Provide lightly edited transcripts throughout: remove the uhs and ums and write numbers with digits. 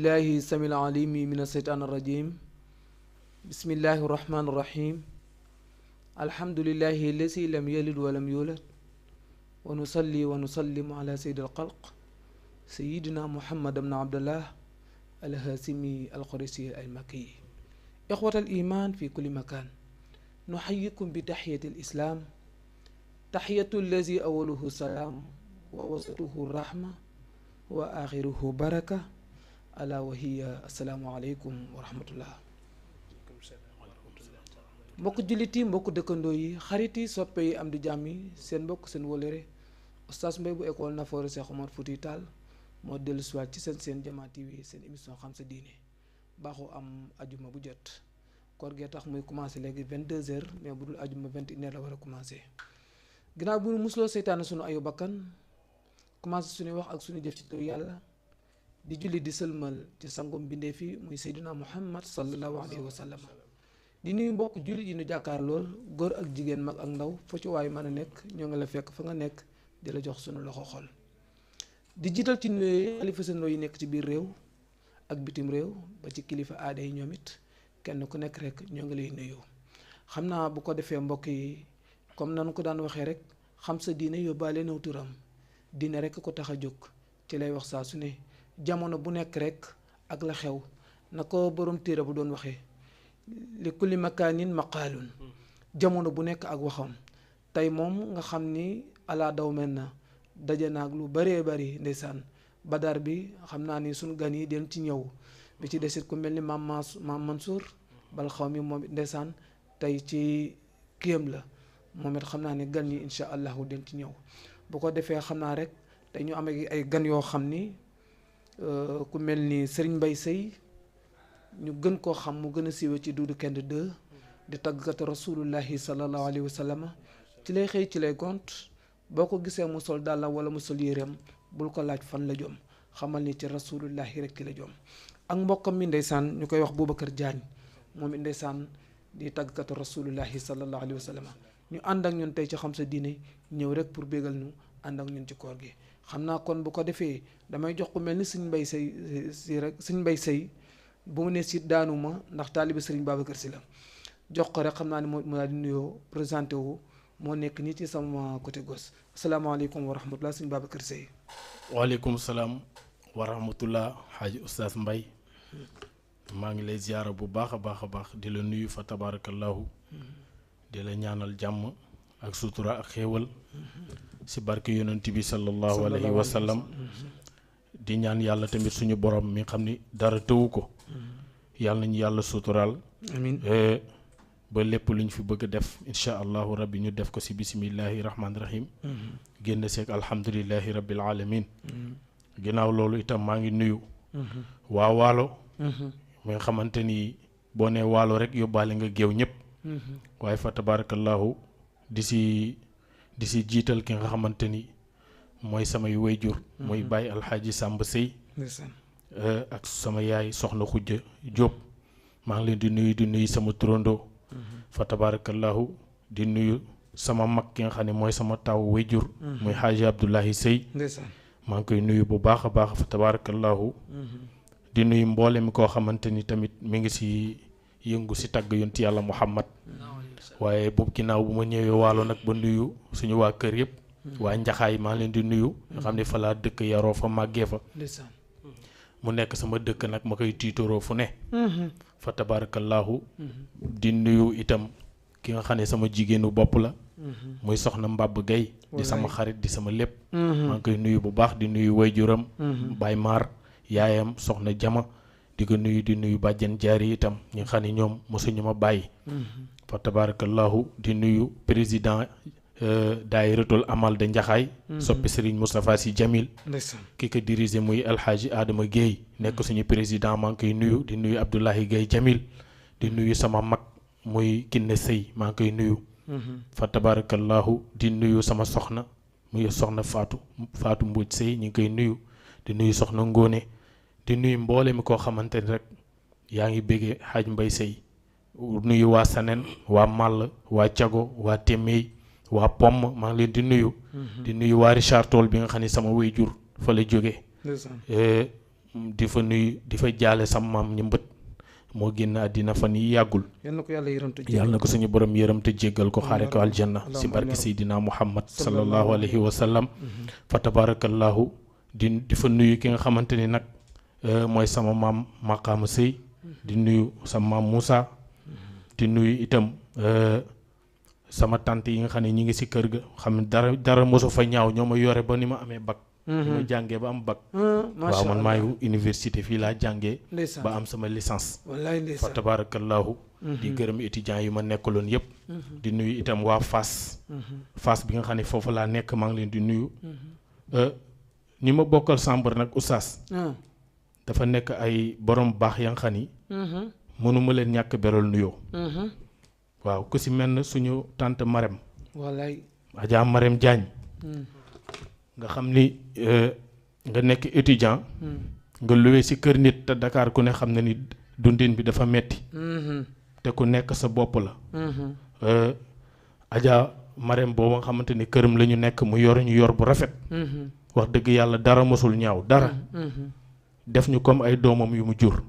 بالله السميع العليم من الشيطان الرجيم بسم الله الرحمن الرحيم الحمد لله الذي لم يلد ولم يولد ونصلي ونسلم على سيد الخلق سيدنا محمد بن عبد الله الهاشمي القرشي المكي إخوة الإيمان في كل مكان نحييكم بتحية الإسلام تحية الذي أوله السلام ووسطه الرحمة وآخره بركة ألا وهي السلام عليكم ورحمة الله mbokk jullit yi mbokk dëkkandoo yi xarit yi soppe yi am di jàmm yi seen mbokk seen wóllëre Oustaz Mbaye bu école Nafoore Cheikh Omar Fouti Tall moo dellu si waat ci seen Jamaa TV seen émission xam sa diine baaxoo am ajuma bu jot koor gee tax muy commencé léegi 22h mais bu dul ajuma 21h la war a commencé ginnaaw bu ñu musloo seytaane sunu ayu bakkan commencé suñuy wax ak suñu jëf ci tur yàlla di julli di sëlmal ci sangum bindee fi muy Seydina Muhammad sallallahu alayhi wa sallam di nuyu mbokk jullit yi ñu jàkkaar lool góor ak jigéen mag ak ndaw foo ci waayu mën a nekk ñoo ngi la fekk fa nga nekk di la jox sunu loxo xol di jiital ci nuyu xalifa seen yi nekk ci biir réew ak bitim réew ba ci kilifa aada yi ñoom it kenn ku nekk rek ñoo ngi lay nuyu xam naa bu ko defee mbokk yi comme nanu ko daan waxee rek xam sa diine yóbbaale naw turam diine rek ko tax a jóg ci lay wax saa su ne jamono bu nekk rek ak la xew na ko borom téere bu doon waxee li kulli makaanin maqaalun jamono bu nekk ak waxam tey moom nga xam ni alaa daw mel na daje naag lu bëree bëri ndeysaan badar bi xam naa ni suñ gan yi den ci ñëw bi ci desit ku mel ni maam Mansour bal xaw mi moom it ndeysaan tey ci kiyam la moom it xam naa ni gan yi incha allahu den ci ñëw bu ko defee xam naa rek tey ñu am ay gan yoo xam ni ku mel ni Serigne Mbaye Seye ñu gën koo xam mu gën a siiwee ci Duudu Kend 2 di tàggatu rasulullahi sallallahu alayhi wa sallam ci lay xëy ci lay gont boo ko gisee mu sol dàlla wala mu sol yéreem bul ko laaj fan la jom xamal ni ci rasulullahi rek ki la jom ak mbokkam mi ndeysaan ñu koy wax Boubacar Diagne moom it ndeysaan di tàggatu rasulullahi sallallahu alayhi wa sallam ñu ànd ak ñun tey ci xam sa diine ñëw rek pour bégal ñu ànd ak ñun ci koor gi xam naa kon bu ko defee damay jox ku mel ni Serigne Mbaye Seye si rek Serigne Mbaye Seye bu mu ne si daanuma ndax taaliba Serigne Babacar Sy la jox ko rek xam naa ne moo daal di nuyoo présenté wu moo nekk nii ci sama côté gauche asalaamaaleykum wa rahmatulah Serigne Babacar Seye. waaleykum salaam wa rahmatulah Hadj Oustaz Mbaye maa ngi lay ziyaara bu baax a baax di la nuyu fa tabarakallahu di la ñaanal jàmm ak sutura ak xéewal si barke yonent bi sallallahu alayhi wa sallam di ñaan yàlla tamit suñu borom mi xam ni dara tëwu ko yàlla nañu yàlla suturaal amiin ba lépp lu ñu fi bëgg a def incha allahu rabbi ñu def ko si bisimillahi rahmaani rahim génn seeg alhamdulillahi rabbil alamin ginnaaw loolu itam maa ngi nuyu waa waalo mi nga xamante ni boo nee waalo rek yóbbaale nga géew ñëpp waaye fa tabarakallahu di si jiital ki nga xamante ni mooy samay wayjur mooy Baye Alxaaji Sàmb Sey ak sama yaay soxna Xujja Jóob maa ngi leen di nuyu sama turandoo fa tabarakallahu di nuyu sama mag ki nga xam ne mooy sama taw wayjur muy Xaaji Abdullahi Sey maa ngi koy nuyu bu baax a baax fa tabarakallahu di nuyu mboole mi koo xamante ni tamit mi ngi si yëngu si tagg yonti yàlla Muhammad waaye boobu ginnaaw bu ma ñëwee waalo nag ba nuyu suñu waa kër yëpp waa njaxaay maa leen di nuyu nga xam ne fa laa dëkk yaroo fa màggee fa mu nekk sama dëkk nag ma koy tiitoroo fu ne fa tabarakallahu di nuyu itam ki nga xam ne sama jigéenu bopp la muy soxna Mbab Gay di sama xarit di sama lépp maa ngi koy nuyu bu baax di nuyu wayjuram Baay Maar yaayam soxna Jama di ko nuyu di nuyu bàjjen jaari itam ñi nga xam ne ñoom mosuñu ma bàyyi fa tabarakallahu di nuyu président daayiratul amal de njaxaay soppi Serigne Moustapha Sy Jamil ki ko dirigé muy alxaaji Adama Guèye nekk suñu président maa ngi koy nuyu di nuyu Abdoulahi Guèye Jamil di nuyu sama mag muy Kinne Sey maa ngi koy nuyu fa tabarakallahu di nuyu sama soxna muy soxna Faatu Mbuuj Sey ñu ngi koy nuyu di nuyu soxna Ngóone di nuyu mboole mi koo xamante ni rek yaa ngi béggee Hadj Mbaye Sey nuyu waa Sanen waa Màll waa Cago waa Téméy waa Pomm maa ngi leen di nuyu di nuyu waa Richard Toll bi nga xam ne sama waajur fa la jóge di fa nuyu di fa jaale sama maam ñu mbët moo génn àddina fan yi yàggul. yal na ko yàlla yërëm te yàlla na ko suñu borom yërëm te jéggal ko xaare ko aljanna si barke Seydina Muhammad sallallahu alayhi wa sallam. fa tabarakallahu di fa nuyu ki nga xamante ni nag mooy sama maam Maqaama Sëy di nuyu sama maam Moussa di nuyu itam sama tante yi nga xam ne ñi ngi si kër ga xam ne dara mosu fa ñaaw ñoo ma yore ba ni ma amee bac. ma jàngee ba am bac. waaw man maa ngi université fii laa jàngee. ba am sama licence. fa tabarakallahu di gërëm étudiants yi ma nekkaloon yëpp. di nuyu itam waa Fass. Fass bi nga xam ne foofu laa nekk maa ngi leen di nuyu. ñi ma bokkal chambre nag oustaz. dafa nekk ay borom baax ya nga xam ni. mënuma leen ñàkk beral nuyoo. waaw ku si mel ne suñu tante Marème. wallaay. Adja Marème Diagne. nga xam ni nga nekk étudiant. nga luwee si kër nit te Dakar ku ne xam na ni dundin bi dafa metti te ku nekk sa bopp la. Adja Marème boobu nga xamante ni këram la ñu nekk mu yor ñu yor bu rafet. wax dëgg yàlla dara mosul ñaaw dara. def ñu comme ay doomam yu mu jur.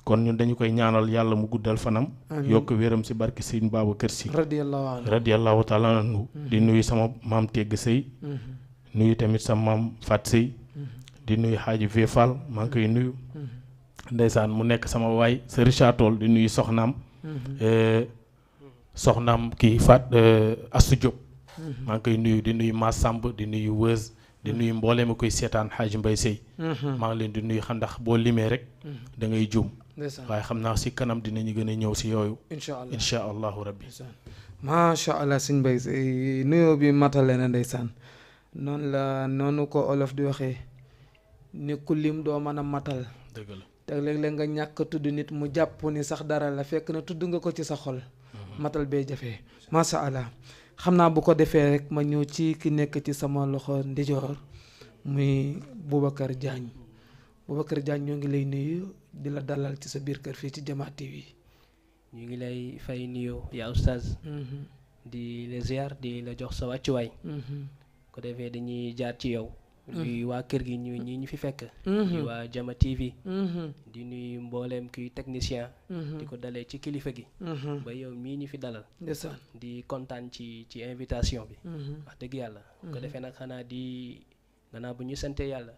kon ñun dañu koy ñaanal yàlla mu guddal fanam. yokk wéram si barke Sëriñ Babacar Si radiyallahu taala anhu di nuyu sama maam Tegg Sëy nuyu tamit sama maam Fat Sëy di nuyu Xaaji Véfal maa ngi koy nuyu. ndeysaan mu nekk sama waay sa Richard Toll di nuyu soxnaam. soxnaam kii Fat Astu Diop. maa ngi koy nuyu di nuyu Ma Samb di nuyu Wëz di nuyu mboolee ma koy seetaan Xaaji Mbay Sëy maa ngi leen di nuyu xam ndax boo limee rek da ngay juum. waaye xam naa si kanam dinañu gën a ñëw si yooyu. incha allahu rabbi. macha allah sëñ Mbay Sëy nuyoo bi matale na ndeysaan noonu ko olof di waxee ni ku lim doo mën a matal. dëgg la te léeg-léeg nga ñàkk tudd nit mu jàpp ni sax dara la fekk na tudd nga ko ci sa xol. matal bee jafee macha allah xam naa bu ko defee rek ma ñëw ci ki nekk ci sama loxo ndijoor muy Boubacar Diagne. Boubacar Diagne ñoo ngi lay nuyu di la dalal ci sa biir kër fii ci Jama TV. ñu ngi lay fay nuyoo yaa oustaz. di la ziar di la jox sa wàccuwaay. ko defee dañuy jaar ci yow. nuy waa kër gi ñu fi fekk. di waa Jama TV. di nuyu mbooleem kuy technicien. di ko dalee ci kilifa gi. ba yow mii ñu fi dalal. di kontaan ci invitation bi. wax dëgg yàlla. ko defee nag xanaa di. gannaaw bu ñu sante yàlla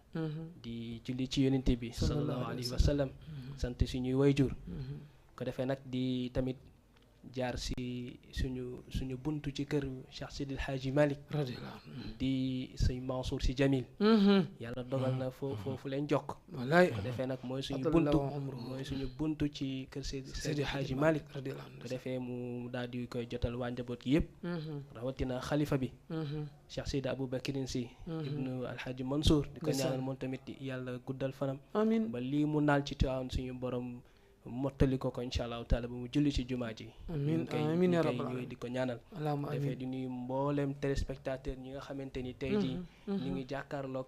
di julli ci yonent bi sallallahu alayhi wa sallam sant suñuy wayjur ko defee nag di tamit jaar si suñu buntu ci kër Cheikh Sidil Hadji Malick di sëñ Mansour Sy Djamil yàlla dogal na foofu leen jokk wallaay ko defee nag mooy suñu buntu ci kër Sidil Hadji Malick ko defee mu daal di koy jotal waa njaboot gi yëpp rawatina xalifa bi Cheikh Seydi Aboubakirin Sy ibnu Alhaji Mansour di ko ñaanal moom tamit yàlla guddal fanam amiin ba lii mu naal ci Tiwaawan suñu borom mottali ko incha allahu taala ba mu julli ci jumaa ji. amiin yaa rabbal aalamiin di ko ñaanal. dafay di nuyu mbooleem téléspectateur ñi nga xamante ni tey jii. ñu ngi jàkkaarloog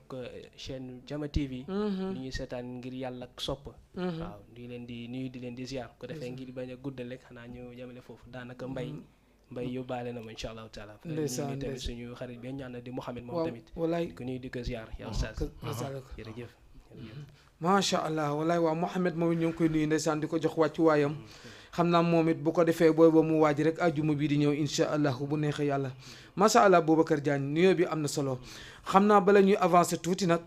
chaîne Jama TV. ñu ngi seetaan ngir yàlla ak sopp. waaw di leen di nuyu di leen di ziar ko defee ngir bañ a guddal rek xanaa ñu yemale foofu daanaka mbay yóbbaale na ma incha allahu taala. ndeysaan tamit suñu xarit bi ñaan di Mouhamed moom tamit. walaay di ko nuyu di ko ziar yaa Oustaz. jërëjëf. macha allah walaay waa Mouhamed moom it ñoo ngi koy nuyu ndeysaan di ko jox wàccu waayam xam naa moom it bu ko defee booy ba mu waaj rek ajjuma bii di ñëw incha allah bu neexee yàlla macha allah Boubacar Diagne nuyoo bi am na solo xam naa bala ñuy avancer tuuti nag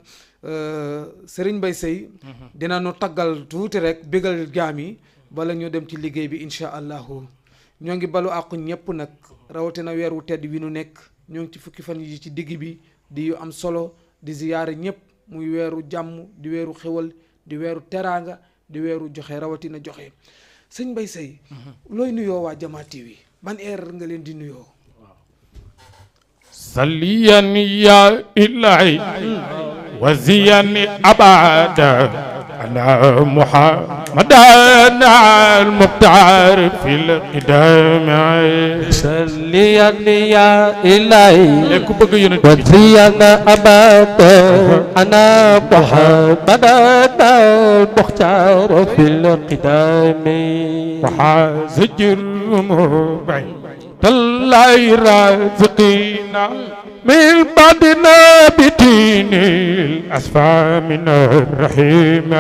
Serigne Mbaye Seye dina nu taggal tuuti rek bégal jaam yi bala ñu dem ci liggéey bi incha allahu ñoo ngi balu àqu ñëpp nag rawatina weer wu tedd wi nu nekk ñoo ngi ci fukki fan yi ci digg bi di yu am solo di ziyaare ñëpp muy weeru jàmm di weeru xewal di weeru teraanga di weeru joxe rawatina joxe sëñ Mbaye Seye looy nuyoo waa Jama TV ban heure nga leen di nuyoo salliyan ya ilahi wa ziyani abada على محمد المختار في القدام صليا يا إلهي وزينا أبدا أنا محمد المختار في القدام وحازجر مبعي تالله رازقنا من بعد نابتين الأسفى من الرحيم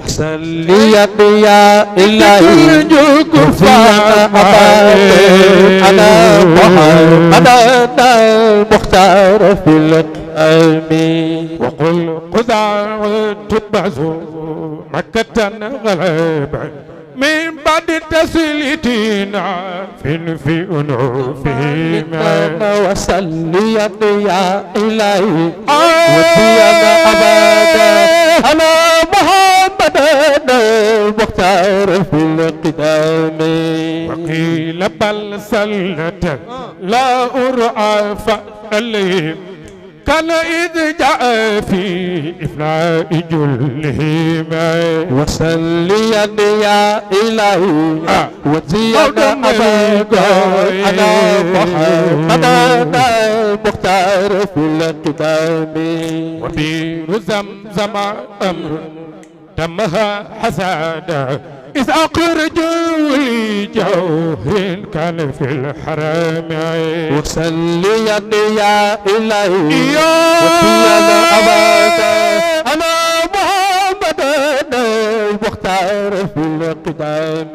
وصلي يا إلهي كفانا أنا محمد المختار في الأمين وقل قذا تبعزوا مكة غلبا من بعد تسليتنا في أنوفهم وصلي يا إلهي وصينا أبدا على محمد المختار في القدام وقيل بل سلة لا أرعى فعليهم كان إذ جاء في إفناء جلهم وصليا يا إلهي وزينا أبدا على محمد المختار في القدام وبير زمزم أمر دمها حسادا إذ أخرجوا لي جوهر كان في الحرام وصليا يا إلهي وصينا أبدا أنا محمد المختار في القدام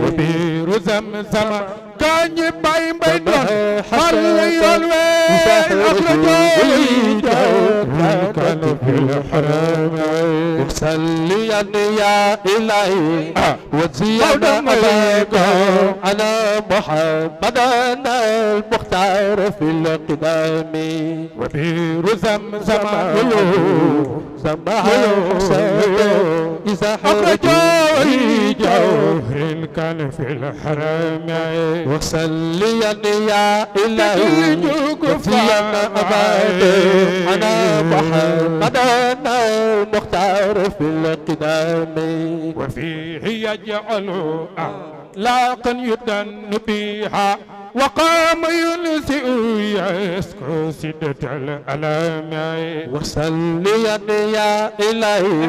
وبير زمزم كان باي بيدون حلي الوين أخرجوا لي جوهر كان في الحرام وصليا يا إلهي وزينا أبدا أنا محمد المختار في القدام وبير زمزم إذا أخرجوا لي جوهر كان في الحرام وصليا يا إلهي وزينا أبدا أنا محمد المختار في القدام وفيه يجعل أعلاقا يدن بها وقام ينسئ يسكو سدة الألام وصليا يا إلهي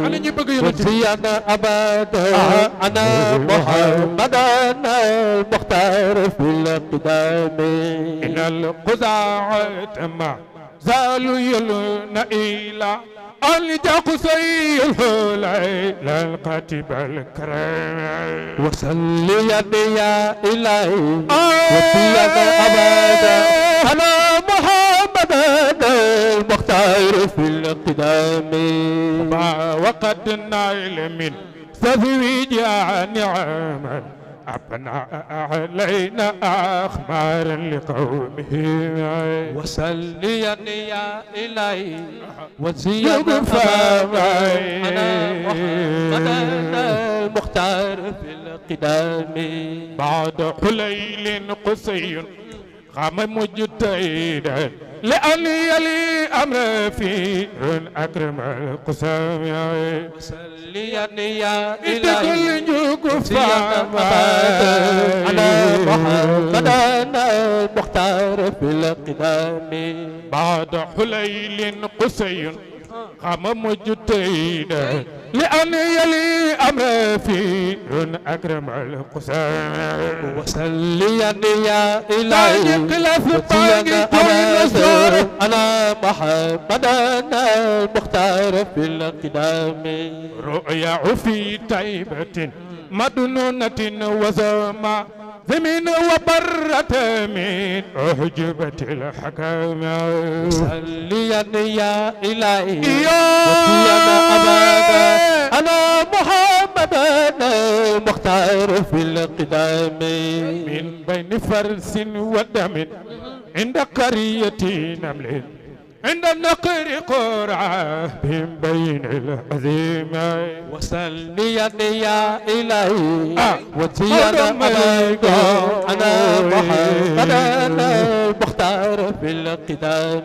وزينا أبدا أنا محمد المختار في القدام إن القزاعة ما زالوا يلون إلى الجاقسي الهلاي للقاتب الكريم وصليا يا إلهي وصينا أبدا أنا محمد المختار في القدام ما وقد نايل من تزويج نعما أبنى علينا أخبار لقومه وصليا يا إلهي وزينا أنا محمد المختار في القدام بعد حليل قصي قام مجتهدا لأن يلي أمر في أكرم القسام وصليا يا إلهي وزينا أنا محمد المختار في القدام بعد حليل قصي قام مجتهدا لأن يلي أمر في أكرم القسام وصليا يا إلهي وزينا أبدا أنا محمد المختار في القدام رؤيا في طيبة مدنونة وزما ذمن وبرة من أحجبة الحكام وصليا يا إلهي وزينا أبدا أنا محمد المختار في القدام من بين فرس ودم عند قرية نمل عند النقر قرعة من بين العظيم وصليا يا إلهي وزينا أبدا أنا محمد المختار في القدام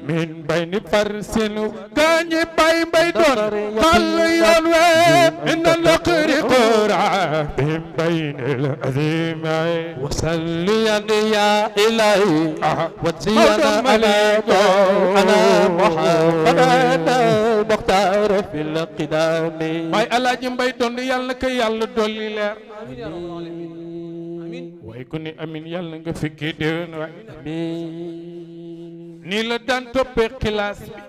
من بين فرس كان بين بيدون خلي الوين عند النقر قرعة من بين العظيم وصليا يا إلهي وزينا أبدا أنا محمد المختار في القدام باي الله جيم باي دون يالنا كي يالا دولي لير waaye ku ne amin yàlla nga fekkee déwén waay amiin nii la daan toppee xilaas bi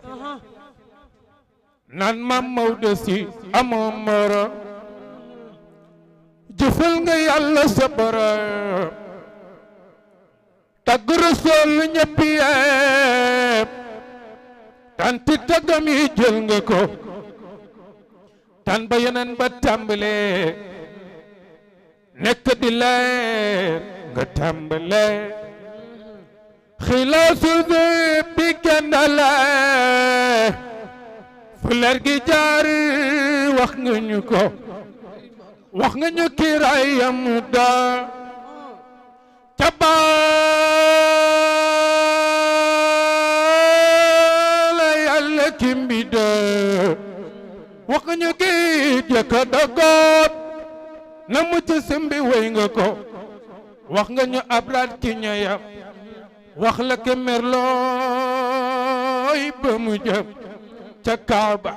naan maam Maodo si amoo moro jëfal nga yàlla sa borom tagg Rasul ñëpp yeem tanti taggam yi jël nga ko tan ba yeneen ba tàmbalee nekk di leer nga tàmbalee xilaasu bi kendale fu leer gi jaar wax nga ñu ko wax nga ñu kiiraayam da ca baala yàlla kimbi da wax nga ñu géej jëkka dagoot na mu ci simbi wey nga ko wax nga ñu abraat ki ñayam wax la ke merlooy ba mu jëm ca Kaaba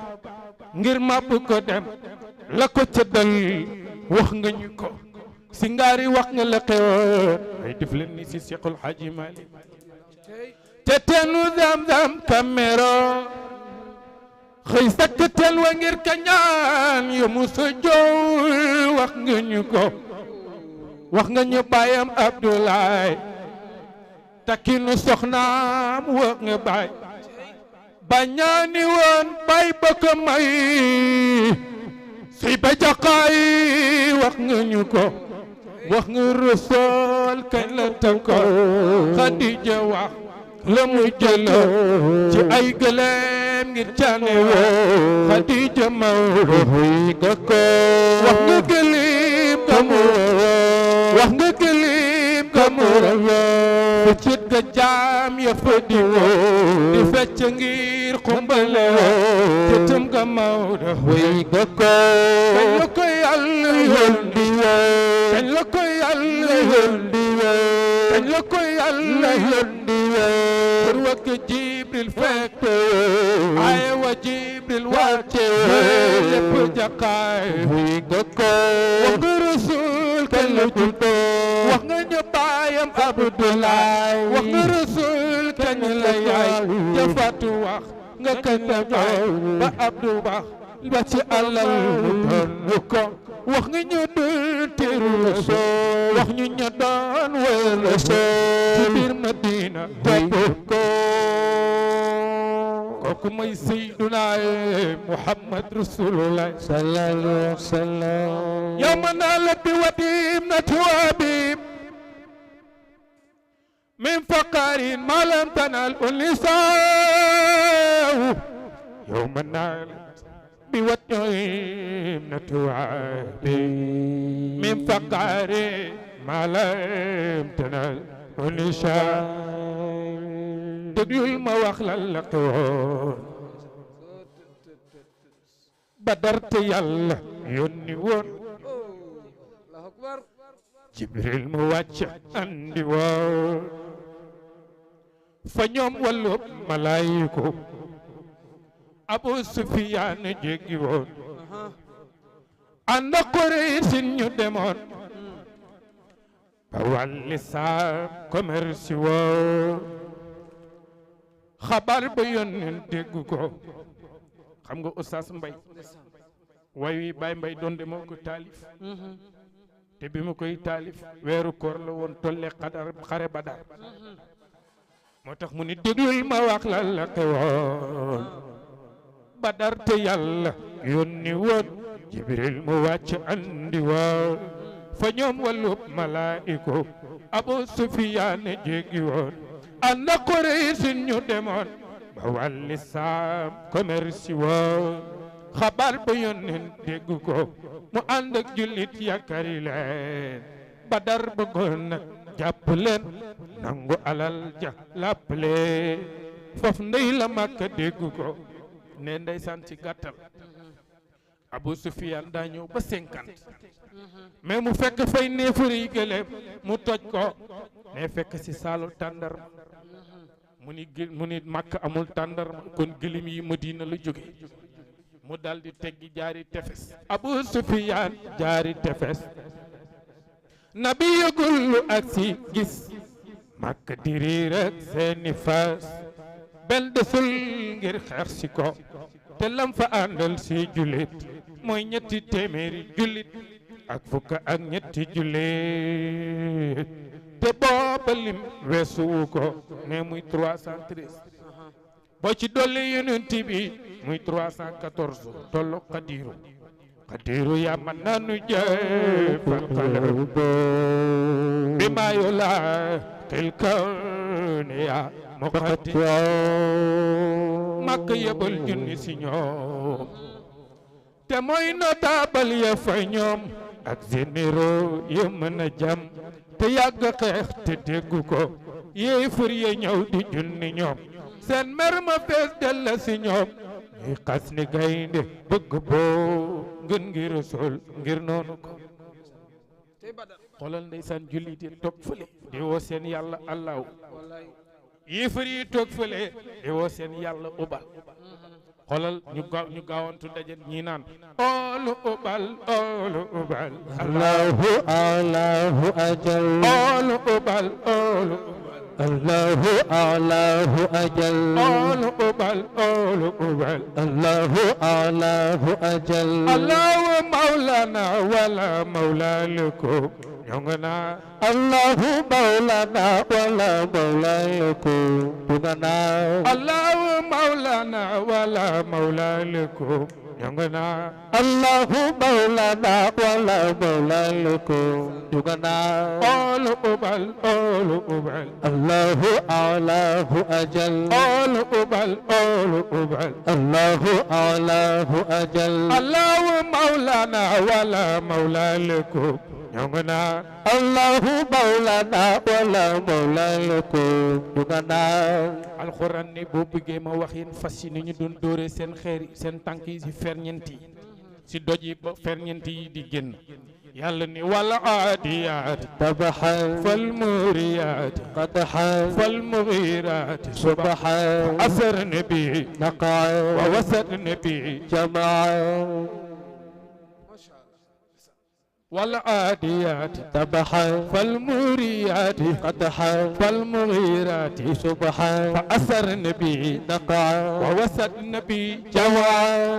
ngir màbb ko dem la ko ca dal wax nga ñu ko si ngaari wax nga la xewoon ay def leen ni si Seexul Xaaji Maalik te teenu Zamzam kamero xëy sakk teen wa ngir kañaan yo mu sa jow wax nga ñu ko wax nga ñu baayam Abdoulaye takkinu soxnaam wax nga baay ba ñaani woon bay ba ko may si ba jaqaay wax nga ñu ko wax nga Rasul kañ la tënko Xadija wax la mu jëla ci ay gëléem ngir caane woo Xadija Maodo nga ko wax nga gëléem ka mu wax nga gëléem ka mu fu cit ga jaam ya fa di woo di fecc ngir xumbale te tëm ga Maodo nga ko kañ la ko Yàlla yónni kañ la ko Yàlla yónni kañ la ko Yàlla yónni pour wakk Jibril fekk ay wa Jibril wàcce lépp jaqaay nga ko wax nga Rasul kañ la juddoo wax nga ñu baayam Abdoulaye wax nga Rasul kañ la yaay jafatu wax nga kañ la baay ba Abdou wax ba ci alal doon ko wax nga ñu dul teeru Rasul wax ñu ña doon wër Rasul ci biir Madina topp ko kooku mooy Seyduna Muhammad Rasulullah sallallahu alayhi wa sallam yow ma naa la bi wadim na tuwabib min faqarin ma lam tanal unisaw yow ma naa la بوجههم نتوعدي من فقر ما لم تنل ونشاء دقل ما وخل اللقون بدرت يلا يونيون جبريل موجه عندي وون فنيوم ولو ملايكو Abu Sufyaan jéggi woon ànd ak Quraysh ñu demoon ba wàlli saam commerce woon xabaar ba yónneen dégg ko xam nga Oustaz Mbay way wi Baay Mbay doon de moo ko taalif te bi mu koy taalif weeru koor la woon tolle xare Badar moo tax mu ni déglul ma wax la la xewoon Badar te Yàlla yónni woon Jibril mu wàcc andi woon fa ñoom wàllub malaayiko Abu Sufyaan jéggi woon ànd ak Quraysh ñu demoon ba wàlli saam commerce woon xabaar ba yónneen dégg ko mu ànd ak jullit yakkari leen Badar bëggoon nag jàpp leen nangu alal ja làpp leen foofu ndey la Makka dégg ko ne ndeysaan ci gàttal Abu Sufyaan daa ñëw ba 50 mais mu fekk fay neefare yi gëléem mu toj ko ne fekk ci saalu tàndarma mu ni Makka amul tàndarma kon gëléem yi Madina la jóge mu daldi teggi jaari tefes Abu Sufyaan jaari tefes nabi yëgul lu ak si gis Makka diri rek seeni fas benn desul ngir xeex si ko te lam fa àndal si jullit mooy ñetti téeméeri jullit ak fukk ak ñetti jullit te booba lim weesuwu ko ne muy 313 boo ci dolli yonent bi muy 314 tollu qadiru ya man nanu jëfal qalam bi ma yola tilkan ya muqaddim Makka yebal junni si ñoom te mooy notable ya fa ñoom ak généraux ya mën a jam te yàgg xeex te déggu ko yéefar ya ñëw di junni ñoom seen mer ma fees del la si ñoom ñuy xas ni gaynde bëgg boo ngën ngir Rasul ngir noonu ko xoolal ndeysaan jullit yi toog fële di woo seen yàlla allahu yéefar yi toog fële di woo seen yàlla ubal xoolal ñu gaawantu daje ñi naan oolu ubal allahu ajal oolu ubal allahu ajal oolu ubal allahu ajal allahu mawlana wala mawla lakum ñoo nga naa allahu mawlana wala mawla lakum duga naa allahu mawlana wala mawla lakum ñoo nga naa allahu mawlana wala mawla lakum duga naa oolu ubal allahu ajal oolu ubal allahu ajal allahu mawlana wala mawla lakum ñoo nga naa allahu mawlana wala mawla lakum duga naa alxuraan ni boo bëggee ma wax yéen fas yi ni ñu doon dóore seen xeer yi seen tànk yi si ferñeent yi si doj yi ba ferñeent yi di génn yàlla ni wala aadiyaat tabaxan fal muriyaat qadaxan fal mughiraat subaxan asar nabi naqaan wa wasat nabi jamaan wala aadiyaat tabaxan fal muriyaat qadaxan fal mughiraat subaxan asar nabi naqaan wa wasat nabi jamaan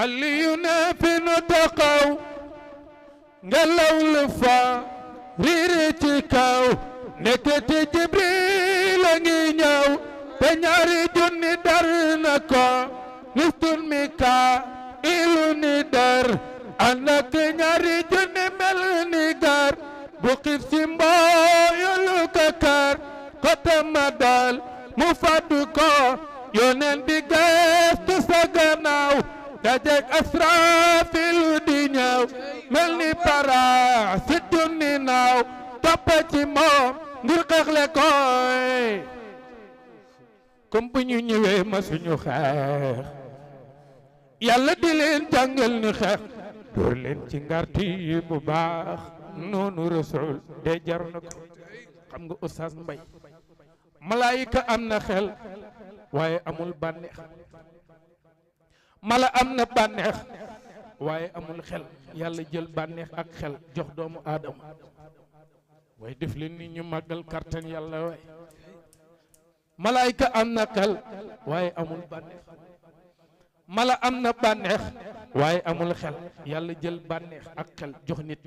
aliyuna fi nu taxaw ngelaw lu fa riiri ci kaw nekkati Jibril a ngi ñëw te ñaari junni dar na ko listun Mikaa'ilu ni dar ànd ak ñaari junni mel ni gar bu xiif si mbooyulu kakar xotama dal mu fàddu ko yoneen bi geestu sa gannaaw dajeek Asraafilu di ñëw mel ni para si junni naaw toppa ci moom ngir xeexle koy comme bu ñu ñëwee ma suñu xeex yàlla di leen jàngal ni xeex door leen ci ngarti yi bu baax noonu Rasul de jar na ko xam nga Oustaz Mbaye malaayika am na xel waaye amul bànneex mala am na bànneex waaye amul xel yàlla jël bànneex ak xel jox doomu aadama waaye def leen ni ñu màggal kartan yàlla waay malaayika am na xel waaye amul bànneex mala am na bànneex waaye amul xel yàlla jël bànneex ak xel jox nit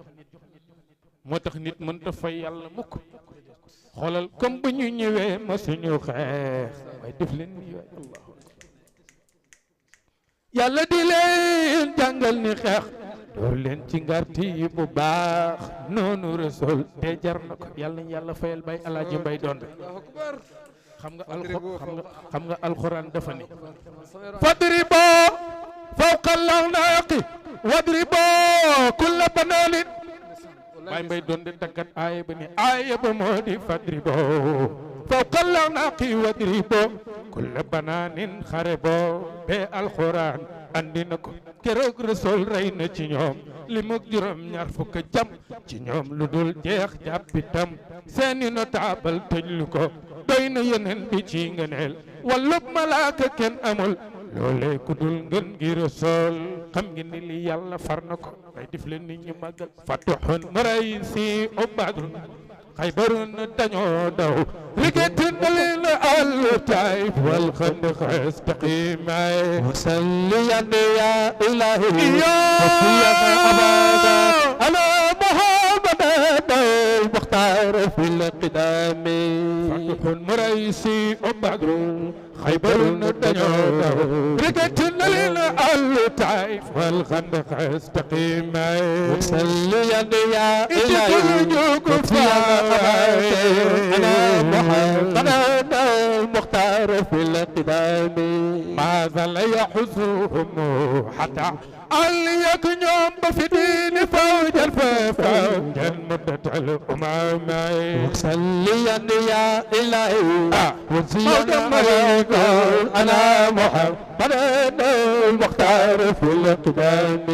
moo tax nit mënta fay yàlla mukk xoolal comme bu ñu ñëwee ma suñu xeex waaye def leen ni waay allah yàlla di leen jàngal ni xeex door leen ci ngarti yi bu baax noonu Rasul te jar na ko yàlla nañ yàlla fayal bay alaaji Mbay doon xam nga alxuraan dafa ni fadribo fawqa al-a'naaqi wadribo kulla banaanin bay Mbay doon de taggat aaya ba ni aaya ba moo di fadribo fawqa al-a'naaqi wadribo kulla banaanin xare boo be alxuraan andi na ko keroog Rasul rey na ci ñoom li mu juróom ñaar fukk jam ci ñoom lu dul jeex jàppitam seeni notable tëj lu ko doy na yeneen bi ci ngëneel wallub malaaka kenn amul loolee ku dul ngeen gi rasool xam ngeen ni li yàlla far na ko bay def leen nit ñu màggal fatuhun maraysi o badrun xaybarun dañoo daw liggéey na leen al taif wal xandaq istaqimay وسليا يا إلهي وصيا أبدا على محمد المختار في القدام fatuhun maraysi o badrun xaybarun dañoo daw liggéey na leen al taif wal xandaq istaqimay وسليا يا إلهي وصيا أبدا على محمد المختار في القدام ماذا لا يحزهم حتى عليك يوم في دين فوج الفوج مدة الأمم وسليا يا إلهي وصيا أبدا على محمد المختار في القدام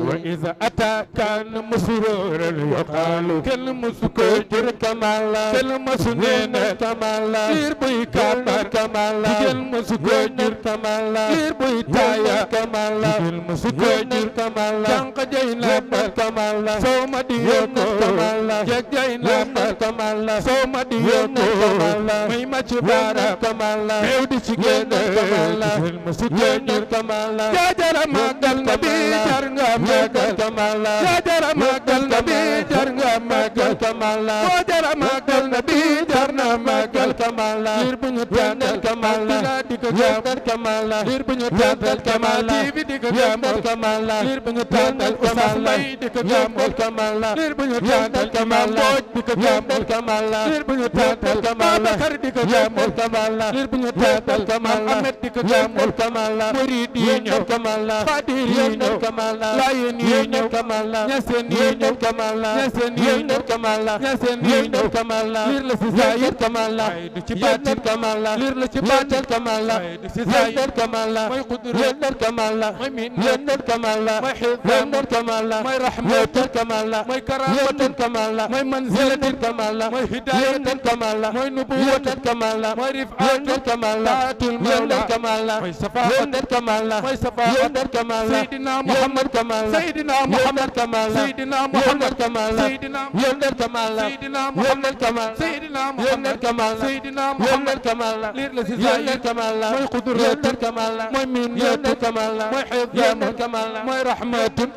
وإذا أتى كان مسرورا يقال كالمسكوجر كمالا كالمسنين كمالا لير بي كابر كمالا كالمسكوجر كمالا لير بي تايا كمالا كالمسكوجر كمالا جانق جينا كمالا سوما ديوكو كمالا جاك جينا كمالا سوما ديوكو كمالا ميما جبارا كمالا ميودي شكينا كمالا المسكوجر كمالا جاجر ماغل نبي جرنغا ماغل كمالا جاجر ماغل نبي جرنغا ماغل كمالا جاجر ماغل نبي جرنا ماغل كمالا لير بنيو تاندل كمالا ديكو جامل كمالا لير بنيو تاندل كمالا تيفي ديكو جامل كمالا لير بنيو تاندل أساس باي ديكو جامل كمالا لير بنيو تاندل كمال بوج ديكو جامل كمالا لير بنيو تاندل بابكر ديكو جامل كمالا لير بنيو تاندل كمال أحمد ديكو جامل كمالا مريد ينيو كمالا خادر ينيو كمالا لاين ينيو كمالا ñaseen yi ñëw كمالا ñaseen yi ñëw كمالا ñaseen yi ñëw كمالا liir la si zaahir كمالا waaye du ci baatin كمالا liir la ci baatin كمالا waaye du ci zaahir كمالا mooy qudra كمالا mooy min كمالا mooy xilfam كمالا mooy rahmat كمالا mooy karaamatu كمالا mooy manzilatu كمالا mooy hidayatu كمالا mooy nubuwatu كمالا mooy rifaatu كمالا taatul mawla كمالا mooy safaatu كمالا mooy safaatu كمالا Seydina Muhammad كمالا Seydina Muhammad كمالا Seydina Muhammad كمالا Seydina كمالا Seydina Muhammad كمالا Seydina Muhammad كمالا Seydina Muhammad كمالا liir la si zaahir كمالا mooy qudratu كمالا mooy minnatu كمالا mooy xifdamu كمالا mooy rahmatun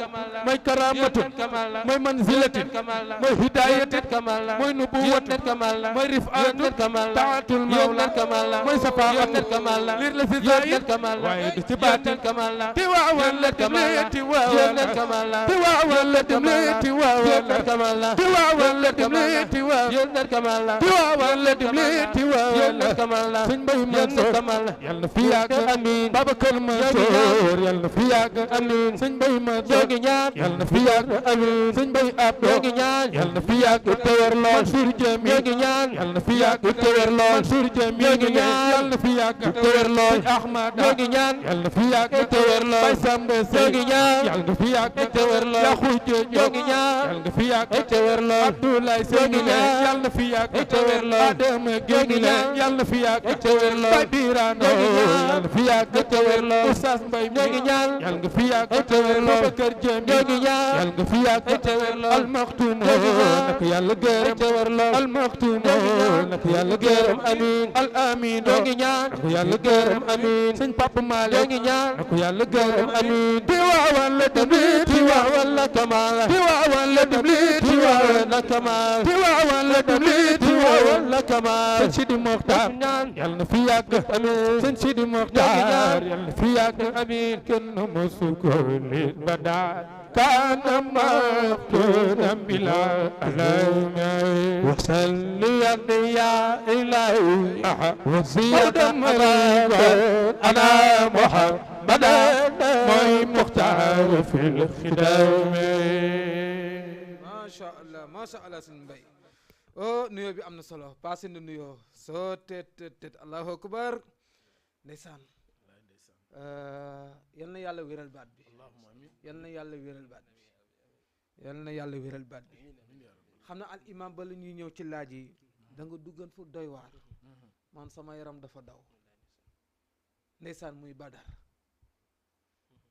mooy karaamatu كمالا mooy manzilatun كمالا mooy hidayatun كمالا mooy nubuwatu كمالا mooy rifaatu كمالا taatul mawla كمالا mooy safaatu كمالا liir la si zaahir كمالا waaye du ci baatin كمالا Tiwaawan la demee Tiwaawan كمالا Tiwaawan la demee Tiwaawan كمالا Tiwaawan la demee Tiwaawan كمالا Tiwaawan la demee Tiwaawan كمالا sëñ Mbay Mansour كمالا yal na fi yàgg amiin Babacar Mansour yal na fi yàgg amiin sëñ Mbay Mansour ñoo ngi ñaan yal na fi yàgg amiin sëñ Mbay Abdou ñoo ngi ñaan yal na fi yàgg te wér lool Mansour Jami ñoo ngi ñaan yal na fi yàgg te wér lool Mansour Jami ñoo ngi ñaan yal na fi yàgg te wér lool sëñ Ahmada ñoo ngi ñaan yal na fi yàgg te wér lool Bay Samba ñoo Sey ngi ñaan yal na fi yàgg te wér lool Yaxu Joojo ñoo ngi ñaan yal na fi yàgg te wér lool Abdoulaye ñoo ngi Seyni ñaan yal na fi yàgg te wér lool Adama ñoo Gueye ngi ñaan yal na fi yàgg te wér lool Bay Birano ñoo ngi ñaan yal na fi yàgg te wér lool Oustaz Mbaye ñoo ngi ñaan yal nga fi yàgg te wér lool Babacar Jami ñoo ngi ñaan yal nga fi yàgg te wér lool Al Maktoum ñoo ngi ñaan nak yàlla gërëm te wér lool Al Maktoum ñoo ngi ñaan nak yàlla gërëm amiin Al Amin ñoo ngi ñaan nak yàlla gërëm amiin sëñ Papa Malick ñoo ngi ñaan nak yàlla gërëm amiin Tiwaawan la demee Tiwaawan la kamaala Tiwaawan la demee Tiwaawan la kamaal Tiwaawan la demee Tiwaawan la kamaal sëñ Sidi Mokhtar ñaan yal na fi yàgg amiin sëñ Sidi Mokhtar yal na fi yàgg amiin kenn mosu ko nit ba daal kaana maftuunan bila alami وصلي يا إلهي وزيادة مريضة أنا محمد mooy Muxtaar fil xidam macha allah macha allah suñu mbay oh nuyoo bi am na solo passé na nuyoo soo tet allahu akbar ndeysaan yal na yàlla wéral baat bi yal na yàlla wéral baat bi yal na yàlla wéral baat bi xam na al imam ba la ñuy ñëw ci laaj yi da nga duggan fu doy waar man sama yaram dafa daw ndeysaan muy badar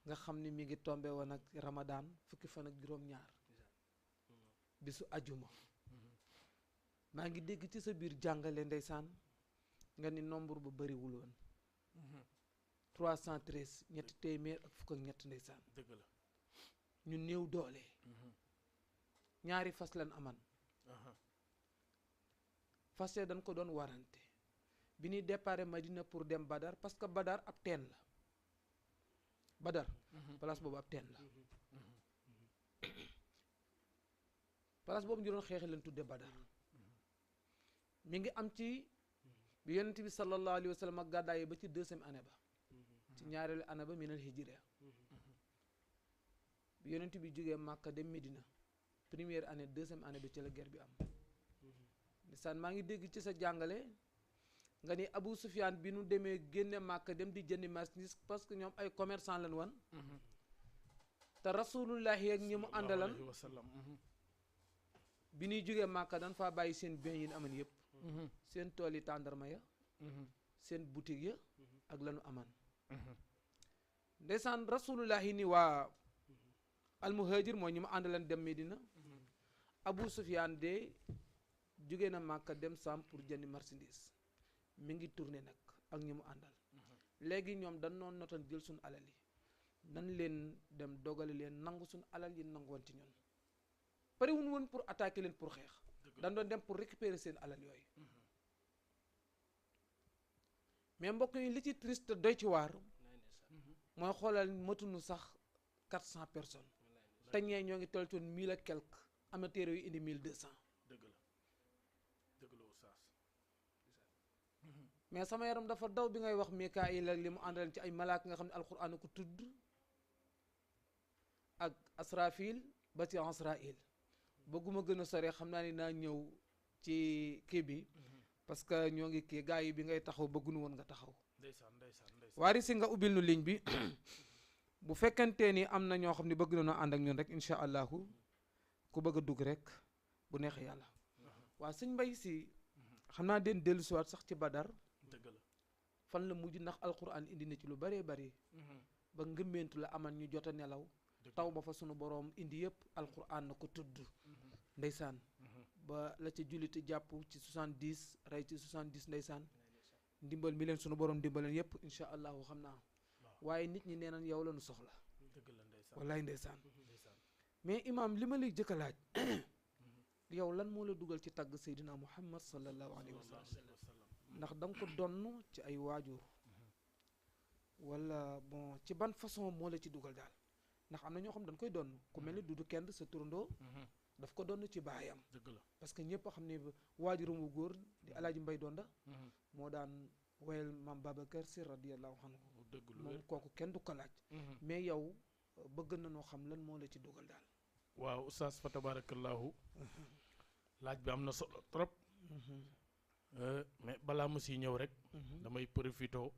nga xam ni mi ngi tombe woon ak Ramadan fukki fan ak juróom-ñaar bisu ajuma maa ngi dégg ci sa biir jàngale ndeysaan nga ni nombre bu bariwul woon 313 ñetti téeméer ak fukk ak ñett ndeysaan dëgg la ñu néew doole ñaari fas lan aman fas ya dañ ko doon warante bi ñuy déparé Madina pour dem Badar parce que Badar ab teen la Badar place boobu ab teen la place boobu ñu doon xeexe leen tudde Badar mi ngi am ci bi yonent bi sallallahu alayhi wa sallam ak gàddaay yi ba ci 2e année ba ci ñaareelu année ba minal hijra bi yonent bi jógee Màkka dem Medina première année 2e année bi ci la guerre bi am ndeysaan maa ngi dégg ci sa jàngale nga ni Abu Sufyaan bi nu demee génne Màkka dem di jëndi marchandise parce que ñoom ay commerçant lañ woon te rasulullahi ak ñi mu àndalan bi ñuy jógee Màkka dañ faa bàyyi seen biens yi aman yëpp seen tool yi tàndarma ya seen boutique ya ak lanu aman ndeysaan rasulullahi ni waa almuhajir mooy ñi mu àndalan dem Medina Abu Sufyaan de jóge na Màkka dem Sam pour jëndi marchandise mi ngi tourné nag ak ñi mu àndal léegi ñoom dañ noon notan jël suñu alal yi nan leen dem dogali leen nangu suñu alal yi nangu woon ci ñun pare wuñ woon pour attaquer leen pour xeex dañ doon dem pour récupérer seen alal yooyu mais mbokk yi li ci triste doy ci waar mooy xoolal matuñu sax 400 personnes te ñee ñoo ngi toll ci woon 1000 et quelque amateurs yu indi 1200 dëgg la dëgg la oustaz mais sama yaram dafa daw bi ngay wax Mikaayil ak li mu àndal ci ay malaaka nga xam ne alxuraan ko tudd ak Asrafil ba ci Asrail bëgguma gën a sore xam naa ni naa ñëw ci kii bi parce que ñoo ngi kii gars yi bi ngay taxaw bëggunu woon nga taxaw ndeysaan waari si nga ubbil nu ligne bi bu fekkentee ni am na ñoo xam ne bëgg na noo ànd ak ñun rek incha allahu ku bëgg a dugg rek bu neexee yàlla waa sëñ Mbay si xam naa den dellu siwaat sax ci Badar dëgg la fan la mujj ndax alquran indi na ci lu bëree bëri ba ngëmmeentu la aman ñu jot a nelaw taw ba fa sunu boroom indi yëpp alquran na ko tudd ndeysaan ba la ca julliti jàpp ci 70 rey ci 70 ndeysaan ndimbal mi leen sunu boroom dimbaleen yëpp incha allahu xam naa waaye nit ñi nee nañ yow la nu soxla dëgg la ndeysaan wallaay ndeysaan mais imam li ma lay jëkk a laaj yow lan moo la dugal ci tàgg Seydina Muhammad sallallahu alayhi wa sallam ndax da nga ko donn ci ay waajur wala bon ci ban façon moo la ci dugal daal ndax am na ñoo xam dañ koy donn ku mel ni Dudu Kend sa turandoo daf ko donn ci baayam dëgg la parce que ñëpp a xam ne waajuram wu góor di Alaaji Mbay Donda moo daan wayal maam Babacar Si radiyallahu anhu dëgg lu moom kooku kenn du ko laaj mais yow bëgg na noo xam lan moo la ci dugal daal waaw oustaz fa tabarakallahu laaj bi am na solo trop mais balaa ma si ñëw rek damay profito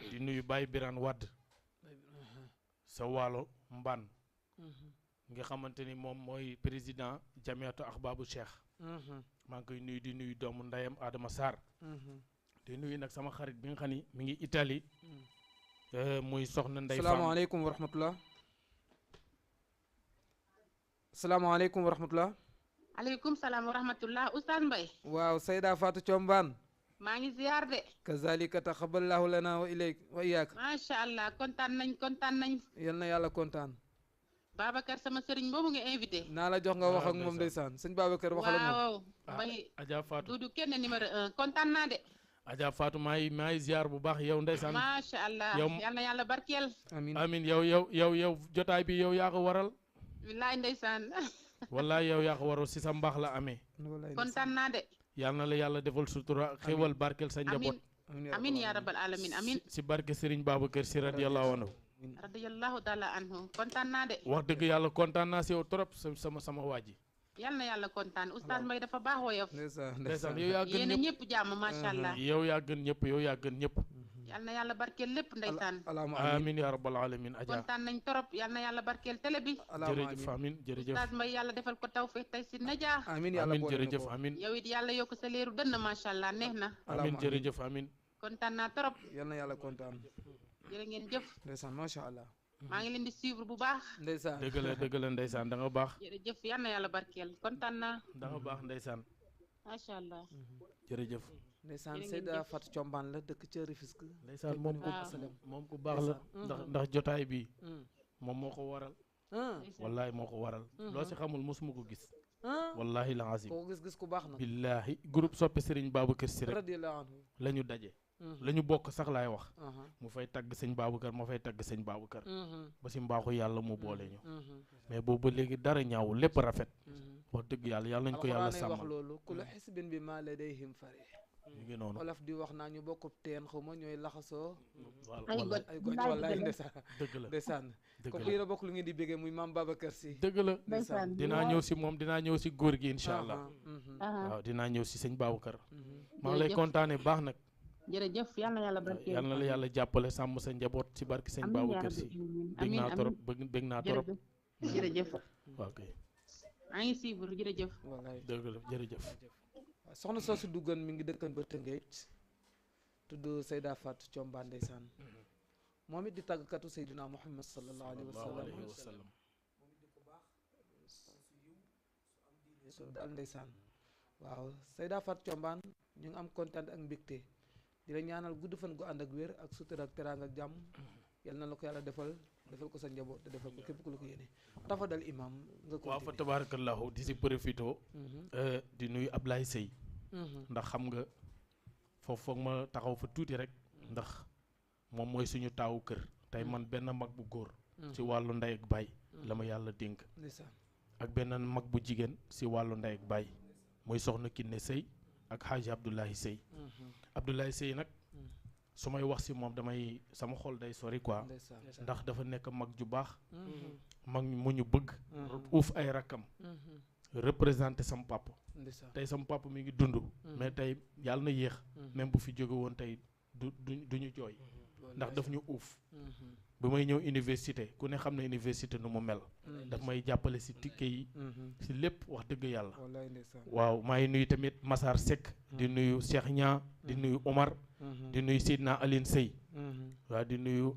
di nuyu Baye Birane Wade sa waalo Mbane nga xamante ni moom mooy président jamiatu Ahbabou Cheikh maa ngi koy nuyu di nuyu doomu ndeyam Adama Sarr di nuyu nag sama xarit bi nga xam ni mi ngi Italie muy soxna Ndey Fam salaamaaleykum wa rahmatullah salaamaaleykum wa rahmatullah aleykum salaam wa rahmatullah oustaz Mbaye waaw Sayda Fatou Thiombane maa ngi ziar de kazalika taxaballahu lana wa ilayk wa iyaaka macha allah kontaan nañ yal na yàlla kontaan Babacar sama sëriñ boobu nga invité naa la jox nga wax ak moom ndeysaan sëñ Babacar waxal ak moom waaw Mbaye Adja Fatou Dudu kenn numéro 1 kontaan naa de Adja Fatou maa ngi ziar bu baax yow ndeysaan macha allah yow yal na yàlla barkeel amin amin yow jotaay bi yow yaa ko waral wilaay ndeysaan wallaay yow yaa ko waral si sa mbaax la amee kontaan naa de yal na la yàlla defal sutura xéwal barkeel sa njaboot amin ya rabbal alamin amin si barke Serigne Babacar Si radiyallahu anhu radiyallahu taala anhu kontaan naa de wax dëgg yàlla kontaan naa si yow trop sama waa ji yal na yàlla kontaan oustaz Mbaye dafa baax woyof ndeysaan yow yaa gën yéen ñëpp jàmm macha allah yow yaa gën ñëpp yal na yàlla barkeel lépp ndeysaan amin ya rabbal alamin Adja kontaan nañ trop yal na yàlla barkeel télé bi jërëjëf amin jërëjëf oustaz Mbaye yàlla defal ko tawfiq tey si najaa amin jërëjëf amin yow it yàlla yokk sa leeru dënn macha allah neex na amin jërëjëf amin kontaan naa trop yal na yàlla kontaan jërë ngeen jëf. ndeysaan macha allah. maa ngi leen di suivre bu baax. ndeysaan dëgg la ndeysaan da nga baax. jërëjëf yal na yàlla barkeel kontaan naa. da nga baax ndeysaan. macha allah. jërëjëf. ndeysaan jërë ngeen Seyda jëf. Fatou Thiombane la dëkk ca Rufisque. ndeysaan moom ku baax la. ndeysaan. ndax jotaay bi moom moo ko waral. ndeysaan. wallahi moo ko waral. loo si xamul mosuma ko gis. wallahi la azim. koo gis ku baax na. billahi groupe soppe Serigne Babacar Sy rek radiyallahu anhu. la ñu daje. la ñu bokk sax laay wax. mu fay tagg sëñ Babacar ma fay tagg sëñ Babacar. ba si mbaaxu yàlla mu boole ñu. mais boobu ba léegi dara ñaaw lépp rafet. wax dëgg yàlla nañ ko yàlla alxuraan ay wax sàmmal. loolu kullu xisbin bi maa ladayhim farih. ñu ngi noonu. Wolof di wax naa ñu bokk teen xaw ma ñooy laxasoo. wallahi ay goñ wallaay ndeysaan. dëgg la ndeysaan. dëgg kooku la yéen a bokk lu ngeen di béggee muy maam Babacar Sy. dëgg la. ndeysaan. dinaa ñëw si moom dinaa ñëw si góor gi incha allah. waaw dinaa ñëw si sëñ Babacar. maa ngi lay kontaane baax nag. jërëjëf yal na yàlla barkeel. yal na la yàlla jàppale sàmm sa njaboot si barki sëñ Babacar Sy. bég naa trop bég naa trop. jërëjëf. waaw kay. maa ngi suivre jërëjëf. wallaay dëgg la jërëjëf. soxna soosu duggan mi ngi dëkkan ba Tëngéej tudd Seyda Fatou Thiombane ndeysaan moom it di tàggkatu Seydina Muhammad sallallahu alayhi wa sallam su dal ndeysaan waaw Seyda Fatou Thiombane ñu ngi am kontaan ak mbégte di la ñaanal gudd fan gu ànd ak wér ak sutura ak teraanga ak jàmm yal na la ko yàlla defal ko sa njaboot te defal ko képp ku la ko yéene tafadal imam nga ko waaw fa tabarakallahu di si profito di nuyu Ablaye Sey ndax xam nga foofu foog ma taxaw fa tuuti rek ndax moom mooy suñu taawu kër tey man benn mag bu góor si wàllu ndey ak baay la ma yàlla dénk ndeysaan ak benn mag bu jigéen si wàllu ndey ak baay mooy soxna Kiné Sey ak Hadji Abdoulaye Sey Abdoulaye Sey nag su may wax si moom damay sama xol day sori quoi ndeysaan ndax dafa nekk mag ju baax mag mu ñu bëgg uuf ay rakkam représenté sam papa ndeysaan tey sam papa mi ngi dund mais tey yàlla na yéex même bu fi jóge woon tey du ñu jooy ndax daf ñu uuf ba may ñëw université ku ne xam ne université nu mu mel daf may jàppale si tikke yi si lépp wax dëgg yàlla wallaay ndeysaan waaw maa ngi nuyu tamit Massar Seck di nuyu Cheikh Nia di nuyu Omar di nuyu Seydina Aline Sey waaw di nuyu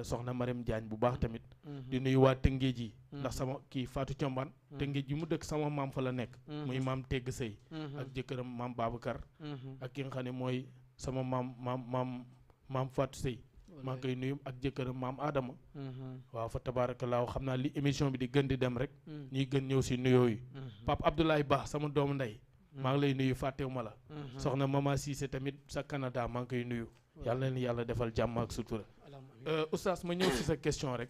soxna Marème Diagne bu baax tamit di nuyu waa Tëngéej yi ndax sama kii Fatou Thiombane Tëngéej yi mu dëkk sama maam fa la nekk muy maam Tegg Sey ak jëkkëram maam Babacar ak ki nga xam ne mooy sama maam Fatou Sey maa ngi koy nuyu ak jëkkëram maam Adama waaw fa tabaarakallaahu xam naa li émission bi di gën di dem rek ñuy gën ñëw si nuyoo yi Pape Abdoulaye Ba sama doomu ndey maa ngi lay nuyu fàttewuma la soxna Mama Cissé tamit sa Canada maa ngi koy nuyu yàlla leen yàlla defal jàmm ak sutura oustaz ma ñëw si sa question rek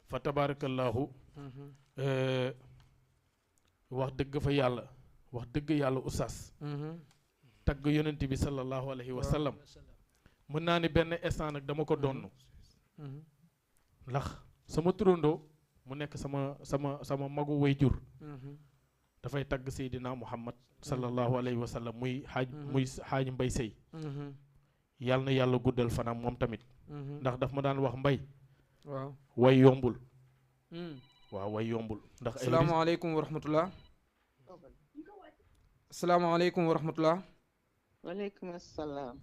fa tabaarakallaahu wax dëgg yàlla oustaz tagg yonent bi sallallahu alayhi wa sallam mën naa ni benn instant nag dama ko donn ndax sama turandoo mu nekk sama magu way jur dafay tagg Seydina Muhammad sallallahu alayhi wa sallam muy xaaj Mbay Sey yàlla na yàlla guddal fanam moom tamit ndax daf ma daan wax Mbay waaw way yombul waaw way yombul ndax asalaamaaleykum wa rahmatullah asalaamaaleykum wa rahmatullah waaleykum asalaam.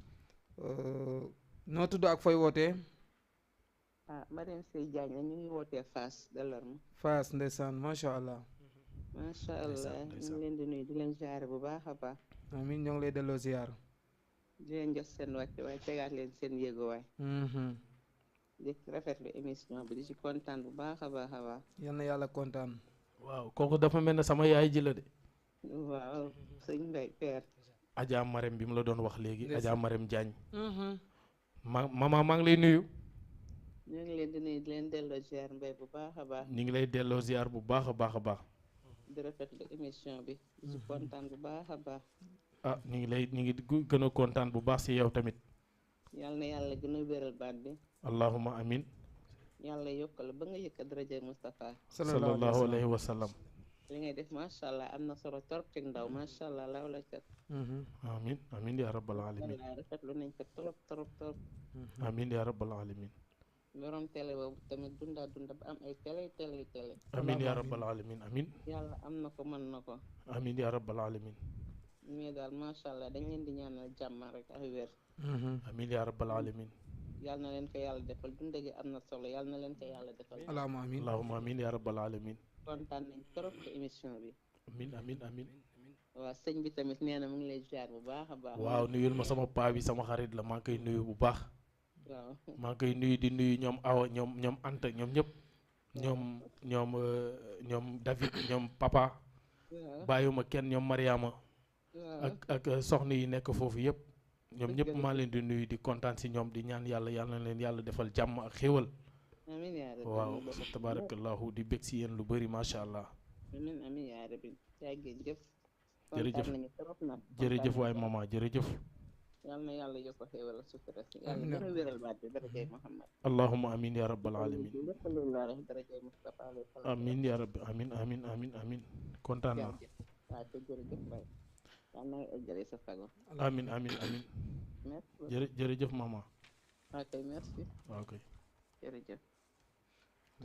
noo tudd ak fooy wootee Mariam Sey Diagne la ñu ngi wootee Fass Delorme. Fass ndeysaan macha allah macha allah ñu ngi leen di nuyu di leen ziare bu baax a baax. amiin ñoo ngi lay delloo ziar di leen jox seen wàcc waaye tegaat leen seen yéeguwaay. di rafetlu émission bi di ci kontaan bu baax a baax a baax. yal na yàlla kontaan waaw kooku dafa mel ne sama yaay ji la de waaw sëñ Mbaye Père. Adja Marème bi mu la doon wax léegi Adja Marème Diagne mama maa ngi lay nuyu ñu ngi leen di nuyu di leen delloo ziar Mbaye bu baax a baax. ñu ngi lay delloo ziar bu baax a baax a baax di rafetlu émission bi di ci kontaan bu baax a baax. ñu ngi gën a kontaan bu baax si yow tamit yàlla na yàlla gën a wéral baat bi. allahumma amin yàlla yokk la ba nga yëkk daraja Moustapha sallallahu alayhi wa sallam li ngay def macha allah am na solo torop ci ndaw macha allah law la cat. amin ya rabbal alamin rafetlu nañ ko trop. amin ya rabbal alamin borom télé boobu tamit dunda ba am ay télé. amin ya rabbal alamin amin yàlla am na ko mën na ko. amin ya rabbal alamin mais daal macha allah dañ leen di ñaanal jàmm rek ak wér. amin ya rabbal alamin yal na leen ko yàlla defal dund gi am na solo yal na leen ko yàlla defal. allahumma amin allahumma amin ya rabbal alamin. kontaan nañ trop ci émission bi. amin amin amin. waaw sëñ bi tamit nee na mu ngi lay ziar bu baax a baax. waaw nuyul ma sama paa bi sama xarit la maa ngi koy nuyu bu baax. waaw maa ngi koy nuyu di nuyu ñoom Awa ñoom Anta ñoom ñëpp. ñoom David ñoom papa. bàyyuma kenn ñoom Mariama. ak soxna yi nekk foofu yëpp. ñoom ñëpp maa leen di nuyu di kontaan si ñoom di ñaan yàlla yal na leen yàlla defal jàmm ak xéwal. amiin yaa rabbi. waaw fa tabarakallahu di bég si yéen lu bëri macha allah. amiin amiin yaa rabbi yaa ngi jëf. jërëjëf kontaan nañu trop nag. jërëjëf waay mama jërëjëf. yal na yàlla yokk xéwal sutura si yàlla gën a wéral baat bi darajay Muhammad. allahumma amin ya rabbal alamin. lépp lu la rek darajay Mustafa alayhi salaam. amin ya rabbi amin amin amin amin kontaan naa. waaw te jërëjëf waay. yal na eggale sa sago. amin amin amin. merci. jërëjëf mama. ok merci. waaw kay. jërëjëf.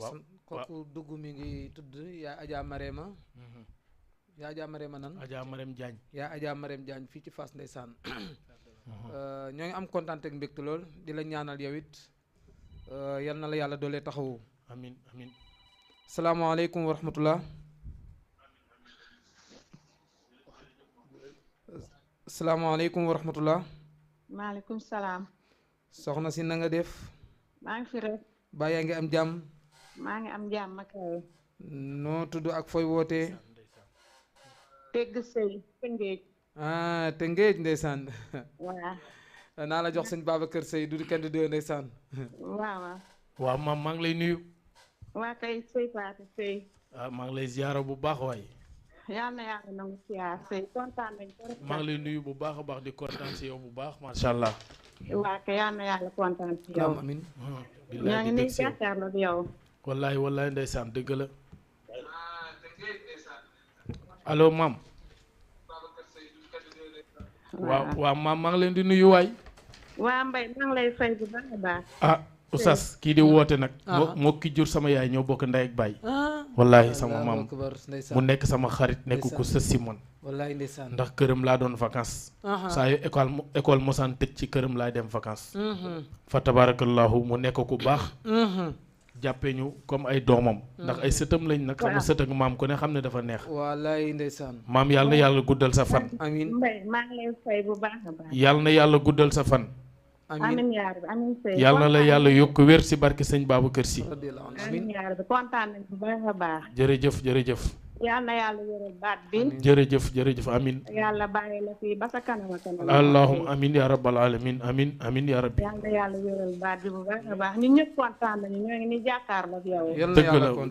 waaw kooku dugg mi ngi tudd yaa Adja Marema. yaa Adja Marema nan. Adja Marème Diagne. yaa Adja Marème Diagne fii ci Fass ndeysaan. ñoo ngi am kontaan ak mbégte lool di la ñaanal yow it yal na la yàlla doolee taxawu. amin amin. salaamaaleykum wa rahmatullah. salaamaaleykum wa rahmatullah. maaleykum salaam. soxna si na nga def. maa ngi fi rek. ba yaa ngi am jàmm. maa ngi am jàmm kay. noo tudd ak fooy wootee. Tegg Sëy Tëngéej. ah Tëngéej ndeysaan. waaw. naa la jox sëñ Babacar Sëy du kenn du ndeysaan. waaw. waaw maam maa ngi lay nuyu. waa kay Sëy Fatou Sëy. maa ngi lay ziyaara bu baax waay. yal na yàlla nangu siyaar Sëy kontaan nañ ko rek. maa ngi lay nuyu bu baax a baax di kontaan si yow bu baax macha allah. waa kay yal na yàlla kontaan si yow. amin ñoo ngi nii jàkkaarloo ak yow. wallaay wallaay ndeysaan dëgg la. allo maam. waaw maam maa ngi leen di nuyu waay. waa Mbay maa ngi lay fay bu baax a baax. Oustaz kii di woote nag. moo ki jur sama yaay ñoo bokk ndey ak baay. wallaahi sama maam mu nekk sama xarit nekk ku sës si man. wallaahi ndeysaan ndax këram laa doon vacances. saa yu école mosaan tëj ci këram laay dem vacances. fa tabarakallahu mu nekk ku baax. jàppee ñu comme ay doomam. ndax ay sëtam lañ nag. xam nga sët ak maam ku ne xam ne dafa neex. wallaahi ndeysaan. maam yàlla na yàlla guddal sa fan. amiin Mbay maa ngi lay fay bu baax a baax. yàlla na yàlla guddal sa fan. amiin yaa rabbi amiin Sëy. yàlla na la yàlla yokk wér si barke sëñ Babacar Si. amiin yaa rabbi kontaan nañ bu baax a baax. jërëjëf jërëjëf. yal na yàlla wéral baat bi. jërëjëf amin. yàlla bàyyi la fii ba sa kanam a kanam. allahumma amin ya rabbal alamin amin amin ya rabbi. yal na yàlla wéral baat bi bu baax a baax ñun ñëpp kontaan nañu ñoo ngi ni jàkkaarloo ak yow.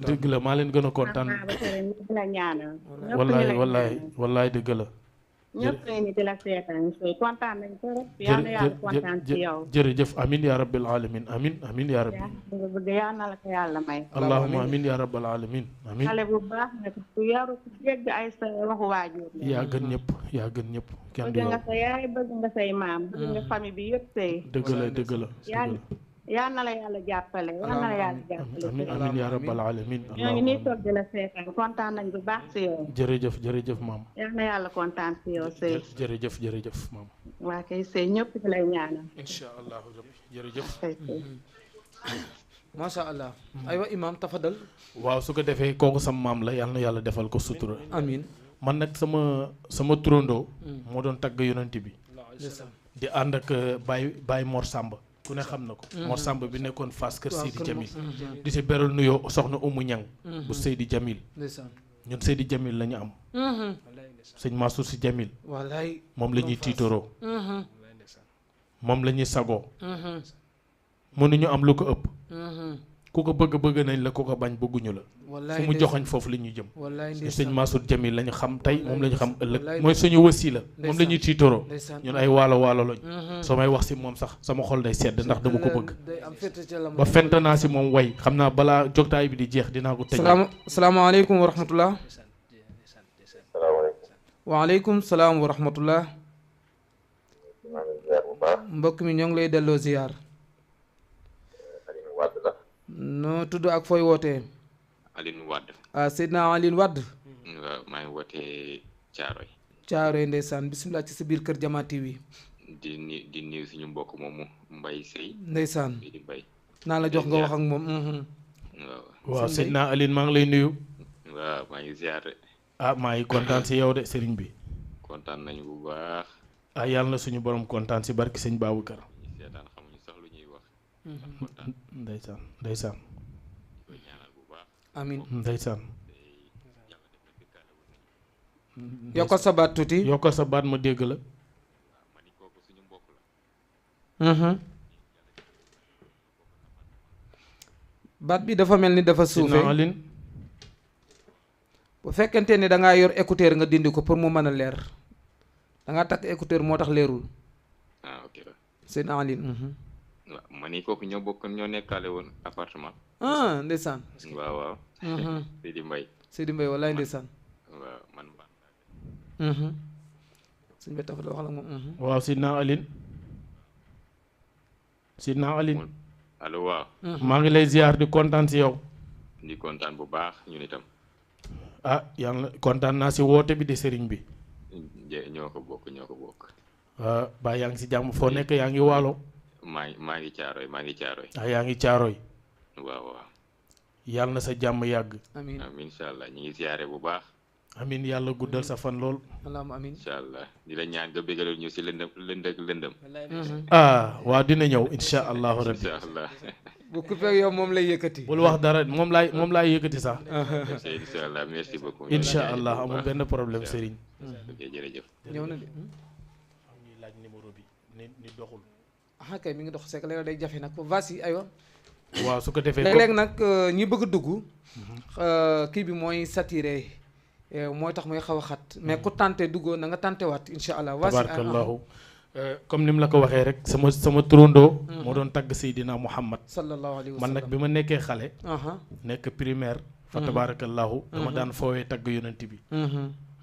dëgg la maa leen gën a kontaan. ba pare ñu di la ñaanal. wallaay dëgg la. ñëpp ni di la seetaan Sëy kontaan nañ ko rek. yal na yàlla kontaan ci yow. jërëjëf amin ya rabbil alamin amin ya rabbi. nga bëgg yal na la ko yàlla may. allahumma amin ya rabbal alamin amin. xale bu baax nag ku yaru ku dégg ay sa waxu waajur. yaa gën ñëpp kenn du bëgg yow. nga sa yaay bëgg nga say maam bëgg nga famille bi yëpp Sëy. dëgg la yal na la yàlla jàppale yal na la yàlla jàppale. amin ya rabbal alamin. ñoo ngi nii toog di la seetaan kontaan nañ bu baax si yow. jërëjëf maam. yal na yàlla kontaan si yow Sëy. jërëjëf maam. waa kay Sëy ñëpp di lay ñaanal. incha allahu rabbi jërëjëf. macha allah. aywa imam tafadal. waaw su ko defee kooku sama maam la yal na yàlla defal ko sutura. amiin. man nag sama turandoo. moo doon tagg yonent bi. di ànd ak Baye Mor Samba. ku ne xam na ko. Mor Samba bi nekkoon Fass kër Seydi Jamil. di si beral nuyoo soxna Umu Ñang bu Seydi Jamil. ñun Seydi Jamil la ñu am. sëñ Mansour Si Jamil. wallaay moom la ñuy tiitoroo. moom la ñuy sagoo. mënuñu am lu ko ëpp. ku ko bëgg nañ la ku ko bañ bëgguñu la. fu mu joxoñ foofu la ñuy jëm. sëñ Mansour Jamil la ñu xam tey moom la ñu xam ëllëg mooy suñu wasiila moom la ñuy tiitoroo. ñun ay waalo lañ. soo may wax si moom sax sama xol day sedd ndax dama ko bëgg. ba fent naa si moom way xam naa balaa jogtaay bi di jeex dinaa ko tëj. salaamaaleykum wa rahmatullah. waaleykum salaam wa rahmatullah. mbokk mi ñoo ngi lay delloo ziyaar. noo tudd ak fooy wootee. Alioune Wade. Seydina Alioune Wade. waaw maa ngi wootee Caaroy. Caaroy ndeysaan bisimilah ci sa biir kër Jama TV. di nuyu suñu mbokk moomu Mbaye Sey ndeysaan di Mbaye naa la jox nga wax ak moom. waaw Seydina Aline maa ngi lay nuyu. waaw maa ngi ziar de. maa ngi kontaan si yow de sëriñ bi. kontaan nañu bu baax. yàlla na suñu borom kontaan si barki sëñ Babacar. seetaan xamuñu sax lu ñuy wax. ndeysaan koy ñaanal bu baax. amiin ndeysaan. yokkal sa baat tuuti. yokkal sa baat ma dégg la. ma ni kooku suñu mbokk la. baat bi dafa mel ni dafa suufe Aline. bu fekkente ni da ngaa yor écouteur nga dindi ko pour mu mën a leer da ngaa takk écouteur moo tax leerul. ok. seen Aline. waaw ma ni kooku ñoo bokk ñoo nekkaale woon appartement. ndeysaan. waaw. Seydi Mbaye. Seydi Mbaye wallaay ndeysaan. waaw man. suñ bi tafa la wax la moom. waaw Sidna Aline. Sidna Aline. allo waaw. maa ngi lay ziar di kontaan si yow. di kontaan bu baax ñun itam. yàlla kontaan naa si woote bi di sëriñ bi. ñoo ko bokk. ba yaa ngi si jàmm foo nekk yaa ngi waalo. maa ngi caaroy. yaa ngi caaroy. waaw. yàlla na sa jàmm yàgg. amiin incha allah ñu ngi ziare bu baax. amiin yàlla guddal sa fan lool. allahumma amiin. incha allah di la ñaan nga bégalal ñu si lëndëm. waaw dina ñëw incha allahu rabbi. incha allah. bu coupé yow moom lay yëkkati. bul wax dara moom laay yëkkati sax. incha allah merci beaucoup. incha allah amul benn problème Serigne. ok jërëjëf. ñëw na de. ñuy laaj numéro bi ni doxul. kay mi ngi dox c'est que léeg-léeg day jafe nag vas-y aywa. waaw su ko defee léeg-léeg nag ñi bëgg a dugg. kii bi mooy saturé mooy tax muy xaw a xat mais ku tànte duggoo na nga tànte waat incha allah. tabarakallahu comme ni mu la ko waxee rek sama turandoo. moo doon tagg Seydina Muhammad. sallallahu alayhi wa sallam man nag bi ma nekkee xale. nekk primaire. fa tabarakallahu dama daan foowee tagg yonent bi.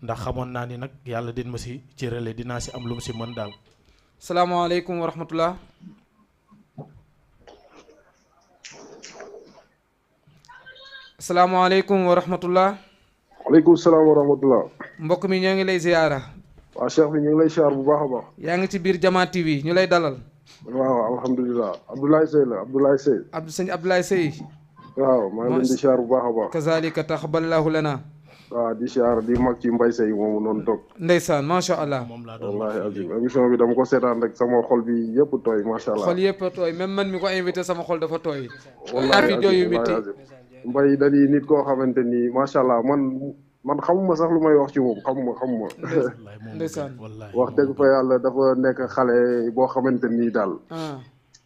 ndax xamoon naa ni nag yàlla din ma si cërale dinaa si am lu mu si mën daal. salaamaaleykum wa rahmatullah. salaamaaleykum wa rahmatullah. waaleykum salaam wa rahmatullah. mbokk mi ñoo ngi lay ziyaara. waaw cheikh bi ñu ngi lay ziar bu baax a baax. yaa ngi ci biir Jama TV ñu lay dalal. waaw alhamdulilah Abdoulaye Seye la Abdoulaye Seye. sëñ Abdoulaye Seye. waaw maa ngi leen di ziar bu baax a baax. kazalika taxaballahu lana. waaw di ziar di mag ci Mbaye Seye moomu noonu toog. ndeysaan macha allah. wallahi azim émission bi dama ko seetaan rek sama xol bi yëpp tooy macha allah. xol yëpp tooy même man mi ko invité sama xol dafa tooy. wallahi azim Mbaye da di nit koo xamante ni macha allah man xamuma sax lu may wax ci moom xamuma. ndeysaan wax dëgg fa yàlla dafa nekk xale boo xamante ni daal.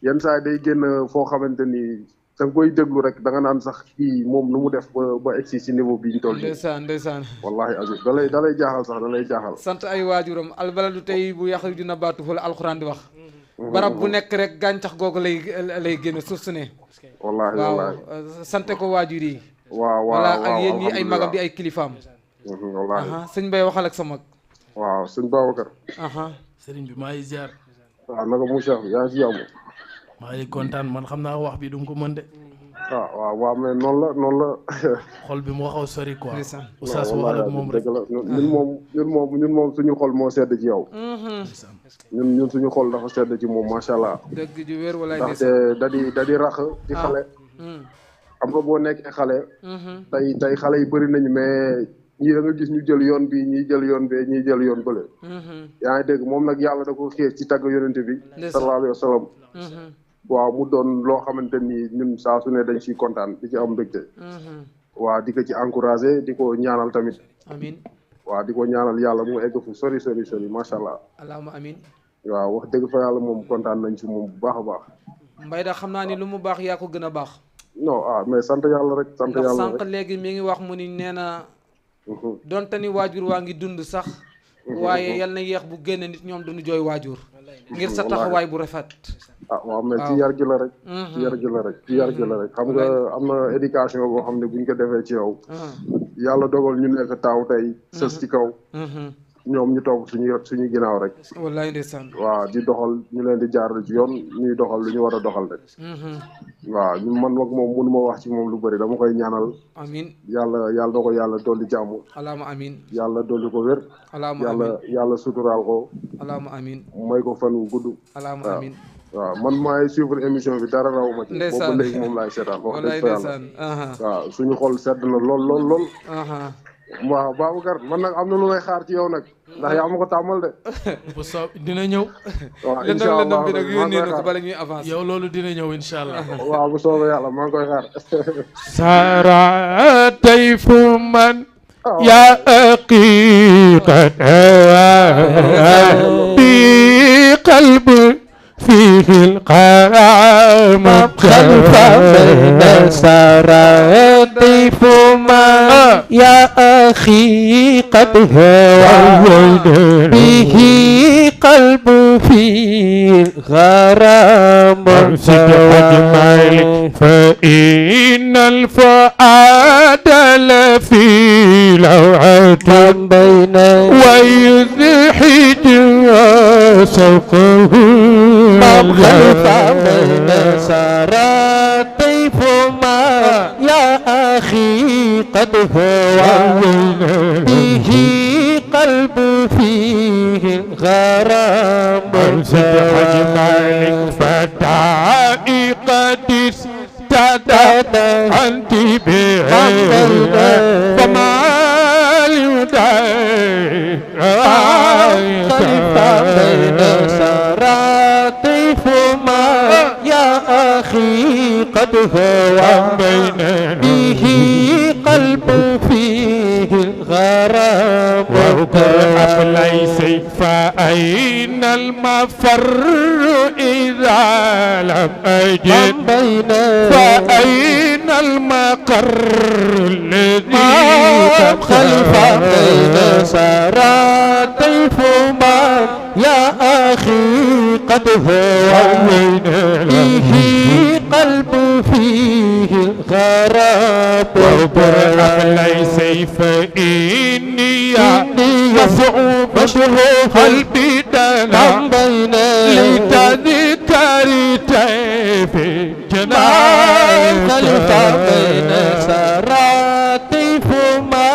yenn saa day génn foo xamante ni da nga koy déglu rek da nga naan sax kii moom nu mu def ba egsi si niveau bi ñu toll. ndeysaan wallahi azim da lay jaaxal sax da lay jaaxal. sant ay waajuram albaladu tey bu yaxruju nabaatuhu la alxuraan di wax. barab bu nekk rek gàncax googu lay génn suuf su ne. wallahi waaw sante ko waajur yi. waaw ak yéen ñi ay magam di ay kilifaam. wallaahi sëñ Mbaye waxal ak sa mag. waaw sëñ Babacar. sëriñ bi maa ngi ziar. waaw naka mu Cheikh yaa ngi si jàmm. maa ngi kontaan man xam naa wax bi du nga ko mën de. waaw mais noonu la. xol bi moo xaw sori quoi. oustaz waxal ak moom rek ñun moom suñu xol moo sedd ci yow. ñun suñu xol dafa sedd ci moom macha allah. dëgg ju wér walaay ndaxte da di rax ci xale. xam nga boo nekkee xale. tey xale yi bëri nañu mais ñii da nga gis ñu jël yoon bi ñii jël yoon bee ñii jël yoon bële. yaa ngi dégg moom nag yàlla da ko xiir ci tagg yonente bi. sallallahu alayhi wa sallam. waaw mu doon loo xamante ni ñun saa su ne dañ ciy kontaan di ci am mbégte. waaw di ko ci encouragé di ko ñaanal tamit. amiin. waaw di ko ñaanal yàlla mu egg fu sori macha allah. allahumma amiin. waaw wax dëgg fa yàlla moom kontaan nañ ci moom bu baax a baax. Mbaye da xam naa ni lu mu baax yaa ko gën a baax. non mais sant yàlla rek. sant yàlla rek ndax sànq léegi mi ngi wax mu ni nee na. donte ni waajur waa ngi dund sax. waaye yal na yéex bu génne nit ñoom duñu jooy waajur. ngir sa taxawaay bu rafet. waaw mais ci yar gi la rek. ci yar gi la rek xam nga am na éducation boo xam ne buñ ko defee ci yow. yàlla dogal ñu nekk taaw tey sës ci kaw. ñoom ñu toog suñu ginnaaw rek. wallaay ndeysaan. waaw di doxal ñu leen di jaarale ci yoon ñuy doxal lu ñu war a doxal rek. waaw man nag moom mënu ma wax ci moom lu bëri dama koy ñaanal. amiin yàlla na ko yàlla dolli jàmm. alaama amiin. yàlla dolli ko wér. alaama amiin yàlla suturaal ko. alaama amiin. may ko fan wu gudd. alaama amiin. waaw man maay suivre émission bi dara raw ma ci. ndeysaan boobu léegi moom laay seetaan wax wallaay dëgg fa yàlla. waaw suñu xol sedd na lool. waaw Babacar man nag am na lu may xaar ci yow nag ndax yaa ma ko tàmmal de. bu soob dina ñëw. waaw incha allah bi nag yónnee na ko bala ñuy avancer. yow loolu dina ñëw incha allah. waaw bu soobee yàlla maa ngi koy xaar. سارع طيف من يا حقيقة بقلب فيه القرام خلف بين سارع طيف من يا أخي قد هوى به قلب فيه الغرام فإن الفؤاد لفي لوعة بين ويزحج سوقه خلف بين سارى طيف ما يا أخي قد هوى به قلب فيه الغرام فتعي قد استدعت أنت به فما ليدعي خلف بين سارى طيف ما يا أخي قد هوى به قلب فيه الغرام وقرأت ليس فأين المفر إذا لم أجد فأين المقر الذي خلف بين سارى طيف ما يا أخي قد هوى به قلب فيه الغرام وقرأت ليس فإني مصعوب قلبي دنا لتذكر طيف جنان خلف بين سارى طيف ما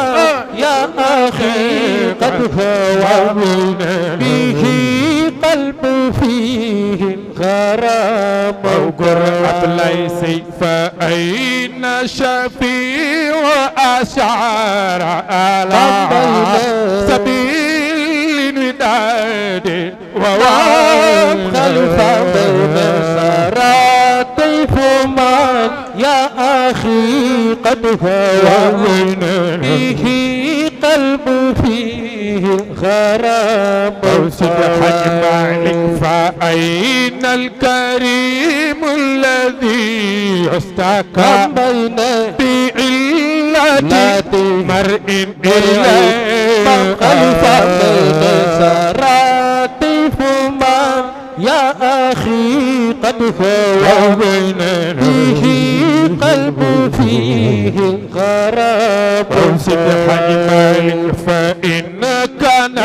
يا أخي قد هوى به قلب فيه الغرام وقرأت ليس فأين شفيع أشعر على سبيل الوداد ووام خلف بين سارى طيف من يا أخي قد هوى به قلب فيه الغرام حج مالك فأين الكريم الذي يستكى بعلة مرء إليه خلف بين سارى طيف من يا أخي قد هوى به قلب فيه الغرام حج مالك فإن كان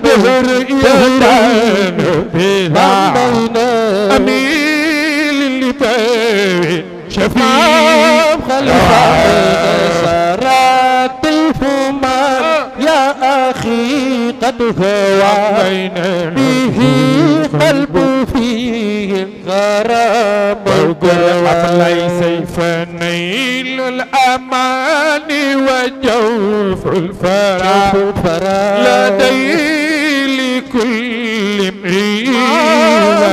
بهر يدان بلا أميل لبيت شفيع خلف بين سارى طيف من يا أخي قد هوى به قلب فيه الغرام وقرأت ليس فنيل الأمان وجوف الفرح لدي لكل امرئ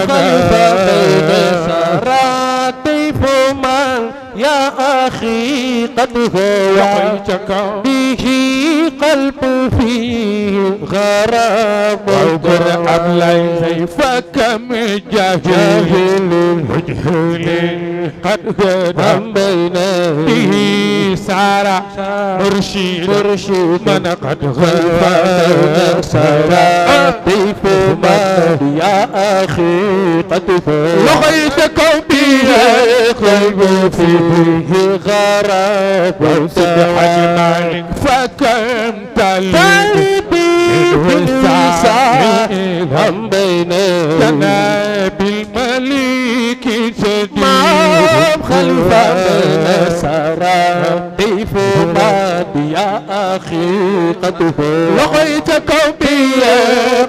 خلف بين سارى طيف من يا أخي قد هوى به قلب فيه غرام وقرأت ليس فكم جاهل مجهول قد قدم بين به سارع مرشد من قد غفى سارى طيف من يا أخي قد هوى لغيتكم به قلب فيه غرام وسبحان مالك فكم تلبي وسام بين جناب الملك سديد خلفا سرى ضيف ماد يا أخي قد لقيتك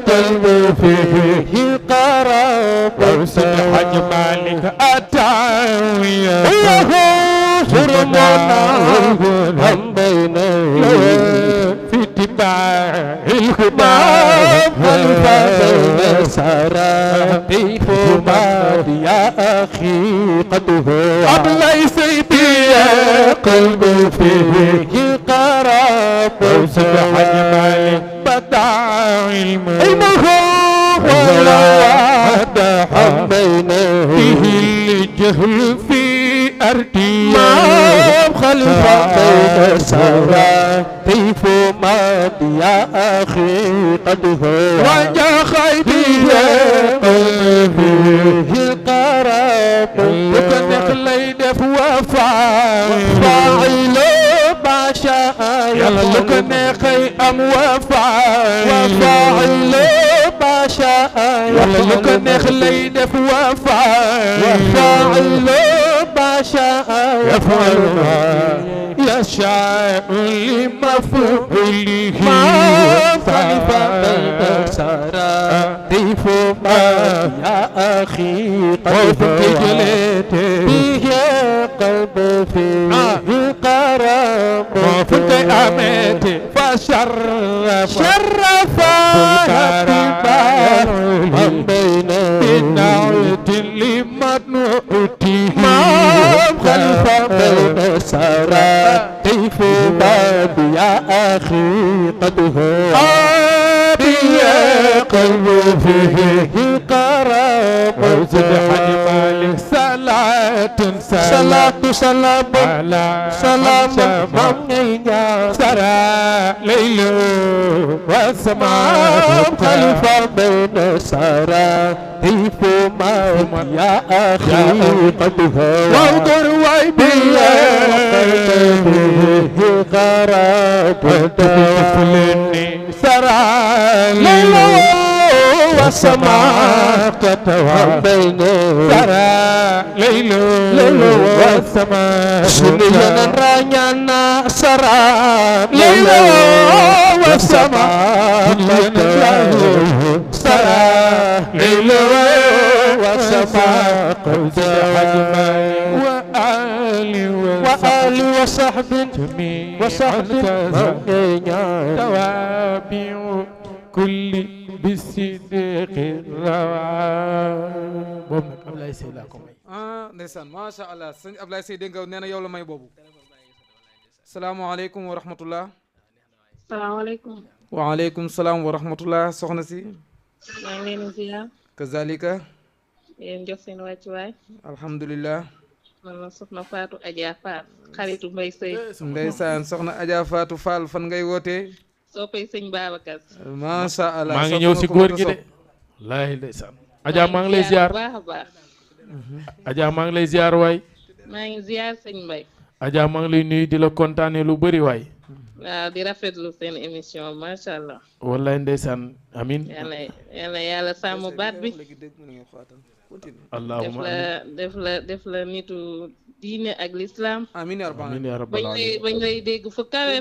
قلب فيه قرار وسد حج مالك أتاوية سرمنا هم بين في اتباع الهدى خلفا سرى ضيف ماد يا أخي قد هو ليس قلب فيه قرار وسد حج مالك بدع المخوف ولا حبينا فيه الجهل في أرضي ما خلفا سرى ضيف ماد يا أخي قد هو وجا خيبي فيه القراب وكان ليدف وفاعل ما شاء يلا لك نخي أم وفاعل ما شاء يلا لك نخلي دف وفاعل ما شاء يفعل ما يشاء لمفعوله ما خلف سرى ضيف ما يا أخي قلب به قلب فيه قرب فانت أمتي فشرف من بين بنعوت لمدنوتي ما خلف بين سرى ضيف باب يا أخي قد هو قلب فيه قرب وزد حجمالك صلاة سلام على سلام من سرى ليل والسماء خلف بين سرى ضيف ما يا أخي قد هو وانظر ويبي قرب وتفلني سرى ليل والسماء تتوى بين سرى ليل والسماء سنيا رانيانا سرى ليل والسماء سرى ليل والسماء قد وآل وصحب توابع كل بالصديق الرواب boobu nag Ablaye Seye laa ko may. ah ndeysaan macha allah sëñ Ablaye Seye dégg nga nee na yow la may boobu. salaamaaleykum wa rahmatullah. salaamaaleykum. waaleykum salaam wa rahmatullah soxna si. maa ngi leen di ziar. kazalika. yéen jox seen wàccuwaay. alhamdulilah. man la soxna Fatou Adja Fall xaritu Mbaye Seye. ndeysaan soxna Adja Fatou Fall fan ngay wootee. soppay sëñ Babacar. macha allah maa ngi ñëw si góor gi de. laay ndeysaan. Adja maa ngi lay ziar baax a baax. Adja maa ngi lay ziar waay. maa ngi ziar sëñ Mbaye. Adja maa ngi lay nuyu di la kontaane lu bëri waay. waaw di rafetlu seen émission macha allah. wallaay ndeysaan amin. yàlla sàmm baat bi. allahumma def la nitu diine ak l'islam. amiin yaa rabbal aalamiin. bañ lay dégg fu kawe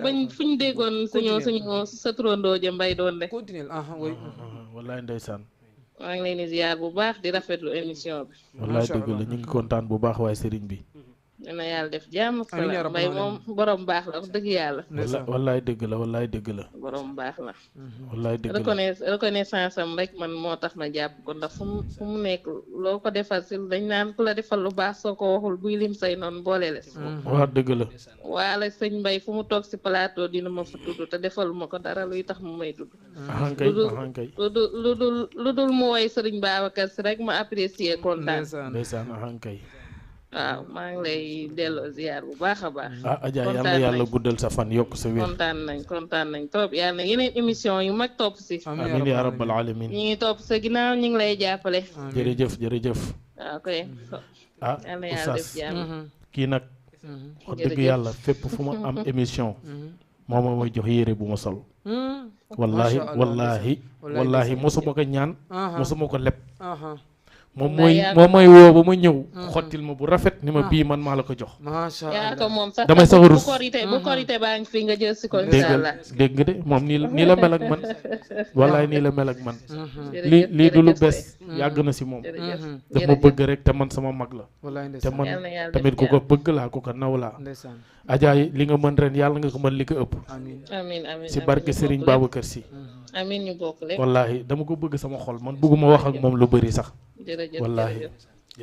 bañ fu ñu déggoon suñu sa turandoo ja Mbay doon de. continuer wallaay ndeysaan. maa ngi leen di ziar bu baax di rafetlu émission bi. wallaay dëgg la ñu ngi kontaan bu baax waaye sëriñ bi. na yàlla def jàmm ak salaam Mbay moom borom baax la wax dëgg yàlla. wallaay dëgg la wallaay dëgg la. borom baax la. wallaay dëgg la reconnaissance am rek man moo tax ma jàpp ko ndax fu mu nekk loo ko defal si dañ naan ku la defal lu baax soo ko waxul buy lim say noonu boole la si. waaw dëgg la. waala sëñ Mbay fu mu toog si plateau dina ma fa tudd te defaluma ko dara luy tax mu may tudd. ahankay lu dul mu woy sëriñ Babacar Si rek ma apprécier kontaan. ndeysaan ahankay. waaw maa ngi lay delloo ziar bu baax a baax. Adja yàlla guddal sa fan yokk sa wér. kontaan nañ trop yàlla na yeneen émission yu mag topp si. amiin yaa rabbal alamin. ñi ngi topp sa ginnaaw ñu ngi lay jàppale. jërëjëf. waaw kay. yàlla na yàlla def jàmm. kii nag. wax dëgg yàlla fépp fu ma am émission. moo ma may jox yére bu ma sol. wallahi Masha Allah, wallahi wallahi wallahi ndeysaan. mosuma ko ñaan Aha. mosuma ko leb aha moom Wallaay mooy yaa moo may woo ba ma ñëw xottil ma bu rafet ni ma bii man maa la ko jox Masha yaa ko Allah moom sax damay sax a rus. bu korité baa ngi fi nga jël si ko dégg incha allah. dégg nga de moom nii la mel ak man wallahi nii la mel ak man jërëjëf lii du lu jërëjëf bees Sey. yàgg na si moom jërëjëf daf ma bëgg rek te man sama mag la wallaay te ndeysaan man Yal na yàlla tamit def ku ko jàmm. bëgg laa ku ko naw laa ndeysaan Adja li nga mën ren yàlla nga ko mën li ko ëpp amiin amiin amiin si barke Serigne Babacar Sy amiin ñu bokk lépp. wallahi dama ko bëgg sama xol man bëgguma wax ak moom lu bëri sax jërëjëf wallahi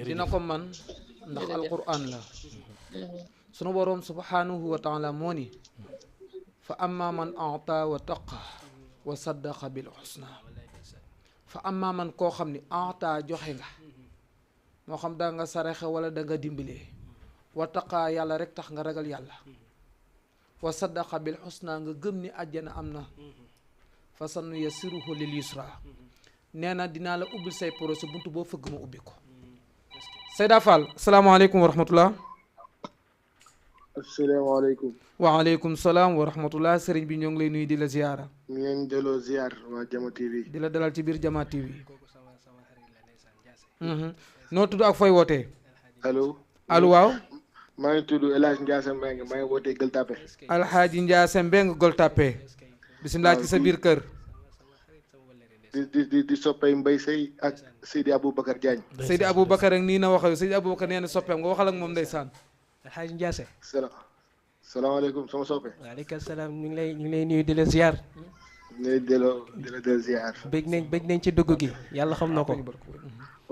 dina ko man ndax alquran la sunu boroom subhanahu wa taala moo ni fa amma man ata wa taqa wa saddaqa bil husna fa amma man koo xam ni ata joxe nga moo xam da nga saraxe wala da nga dimbalee wa taqa yàlla rek tax nga ragal yàlla wa saddaqa bil husna nga gëm ni àjjana am na fa sanu yassiruhu lil yusra nee na dinaa la ubbil say projet buntu boo fëgg ma ubbi ko Seyda Fall salaamaaleykum wa rahmatullah asalaamaaleykum. waaleykum salaam wa rahmatullah sëriñ bi ñoo ngi lay nuyu di la ziyaara ñu ngi leen delloo ziar waa Jama TV. di la dalal ci biir Jama TV noo tudd ak fooy wootee allo. allo waaw maa ngi tudd El Hadj Ndiassane Mbengue maa ngi wootee Gueule Tapée. alxaaji Ndiasse Mbeng Gueule Tapée bisimilah ci sa biir kër di soppay Mbaye Seye ak Seydi Aboubacar Diagne. Seydi Aboubacar ak nii na waxee Seydi Aboubacar nee na soppeem nga waxal ak moom ndeysaan Alxaaji Ndiasse. salaamaaleykum sama soppe. waaleykum salaam ñu ngi lay nuyu di la ziar. ñu ngi delloo di la delloo ziar. bëgg nañ ci dugg gi yàlla xam na ko.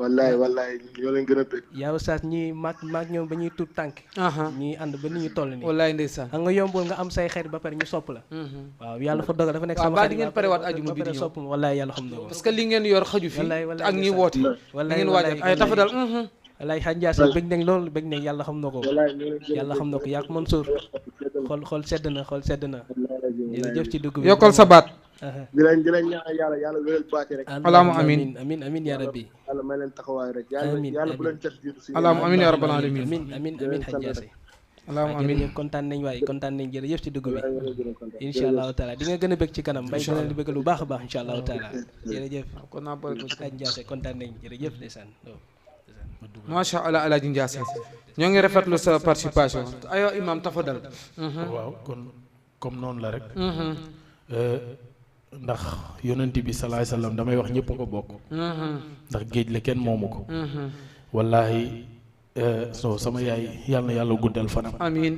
wallaay ñoo leen gën a bëgg. yaa Oustaz ñi maag ñoom ba ñuy tuut tànk. ñuy ànd ba ni ñu toll nii. wallaay ndeysaan xam nga yombul nga am say xarit ba pare ñu sopp la. waaw yàlla fa dogal dafa nekk sama waaw xarit di ngeen parewaat ajuma bi di ñëw sopp ma wallaay yàlla xam na ko. parce que li ngeen yor xaju fi wallaay ak ñi woote wallaay ngeen waajal ay tafa dal wallaay Xaaj Ndiasse bëgg nañ loolu bëgg nañ yàlla xam na ko. yàlla xam na ko yaa ko Mansour xool sedd na jërëjëf ci dugg bi yokkal sa baat di leen ñaan yàlla wéral baati rek. allahumma amin amin ya rabbi. yàlla may leen taxawaay rek. yàlla bu leen cat jiitu si. allahumma amin ya rabbal alamin amin Xaaj Ndiasse. allahumma amin kontaan nañ jërëjëf ci dugg bi incha allahu taala di nga gën a bëgg ci kanam mbay dina di bëgg lu baax a baax incha allahu taala jërëjëf kon naa boole ko ci Xaaj Ndiasse kontaan nañ jërëjëf ndeysaan macha allah Alaaji Ndiasse ñoo ngi rafetlu sa participation ayo imam tafadal waaw kon comme noonu la rek ndax yonent bi salaay salaam damay wax ñëpp a ko bokk ndax géej la kenn moomu ko wallahi sama yaay yàlla na yàlla guddal fanam amiin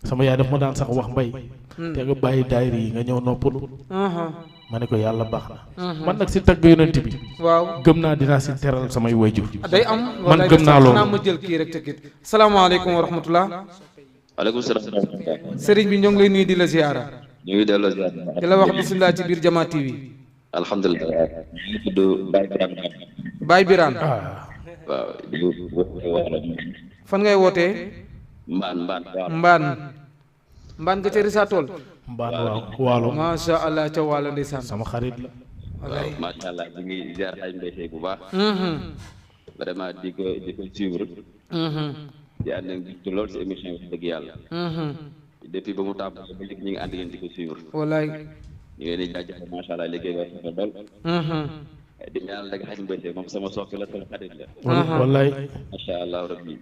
sama yaay daf ma daan sax wax mbay te nga bàyyi daayira yi nga ñëw noppalu ma ne ko yàlla baax na man nag si tagg yonent bi waaw gëm naa dinaa si teral samay wayjur day am man gëm naa loolu naa ma jël kii rek te kit salaamaaleykum wa rahmatullah waaleykum salaam. sëriñ bi ñoo ngi lay nuyu di la ziyaara ñu ngi delloo ziar. di la wax bisimilah ci biir Jama TV alhamdulilah. ñu ngi tudd Baye Birane. Baye Birane waaw. fan ngay wootee mbaan mbaan nga ca Rissa Tool mbaan waaw waalo macha allah ca waalo ndeysaan sama xarit la waaw macha allah ñu ngi ziar ay Mbaye Seye bu baax. vraiment di ko suivre. di ànd ak lool si émission bi dëgg yàlla. depuis ba mu tàmbali ba léegi ñu ngi ànd ngeen di ko suivre. wallaay ñu ngi leen di jaajëfal macha allah liggéey ba rafet lool. di ñaanal rek xaj Mbaye Seye moom sama soppi la sama xarit la. wallaay macha allah rabbi.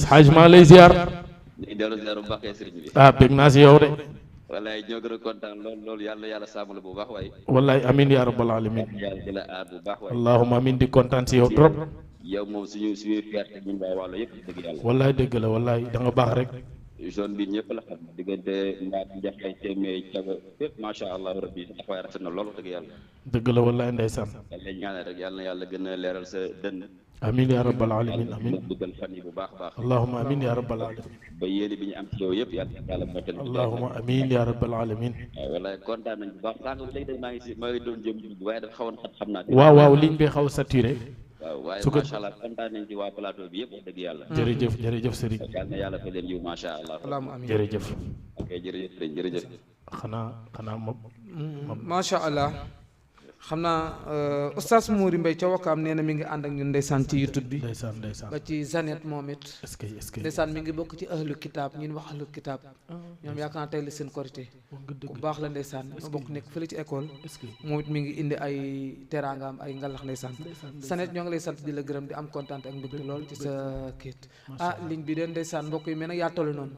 xaaj maa lay ziar ñu ngi dellu ziar bu baaxee sëriñ bi. bég naa si yow de wallaay ñoo gën a kontaan loolu yàlla sàmm la bu baax waaye. wallaay amin ya rabbal alamin yàlla di la aar bu baax waaye. allahumma amin di kontaan si yow trop yow moom suñu fierté ñun waa wàllu yëpp dëgg yàlla. wallaay dëgg la wallaay da nga baax rek zone bi ñëpp la xam diggante Mbaat Njaxlay Témé Caga fépp macha allah rabbi sa taxawaay rafet na loolu dëgg yàlla. dëgg la wallaay ndeysaan yàlla ñaanal rek yàlla na yàlla gën a leeral sa dënn. amin ya rabbal alamin amin duggal fan yi bu baax baax. allahumma amin ya rabbal alamin ba yéene bi ñu am ci yow yëpp yàlla motal. allahumma amin ya rabbal alamin waaw wallaay kontaan nañ bu baax sànq léegi maa ngi doon jëm waaye dafa xawoon xam naa. waaw ligne bi xaw saturé waaw waaye su ko macha allah kontaan nañ ci waa plateau bi yëpp wax dëgg yàlla. jërëjëf Serigne yàlla na yàlla fa leen yiw macha allah. jërëjëf ok jërëjëf Serigne jërëjëf. xanaa macha allah xam naa oustaz Mouri Mbaye ca Wakaam nee na mi ngi ànd ak ñun ndeysaan ci YouTube bi ndeysaan ba ci Zanet moom it est-ce que ndeysaan mi ngi bokk ci ahlu kitaab ñun wax ahlu kitaab ñoom yaakaar naa tey la seen korité ku baax la ndeysaan ñoo bokk nekk fële ci école moom it mi ngi indi ay teraangaam ay ngalax ndeysaan Zanet ñoo ngi lay sant di la gërëm di am kontaan ak mbégte lool ci sa kiit ligne bi de ndeysaan mbokk yi mais nag yaa toll noonu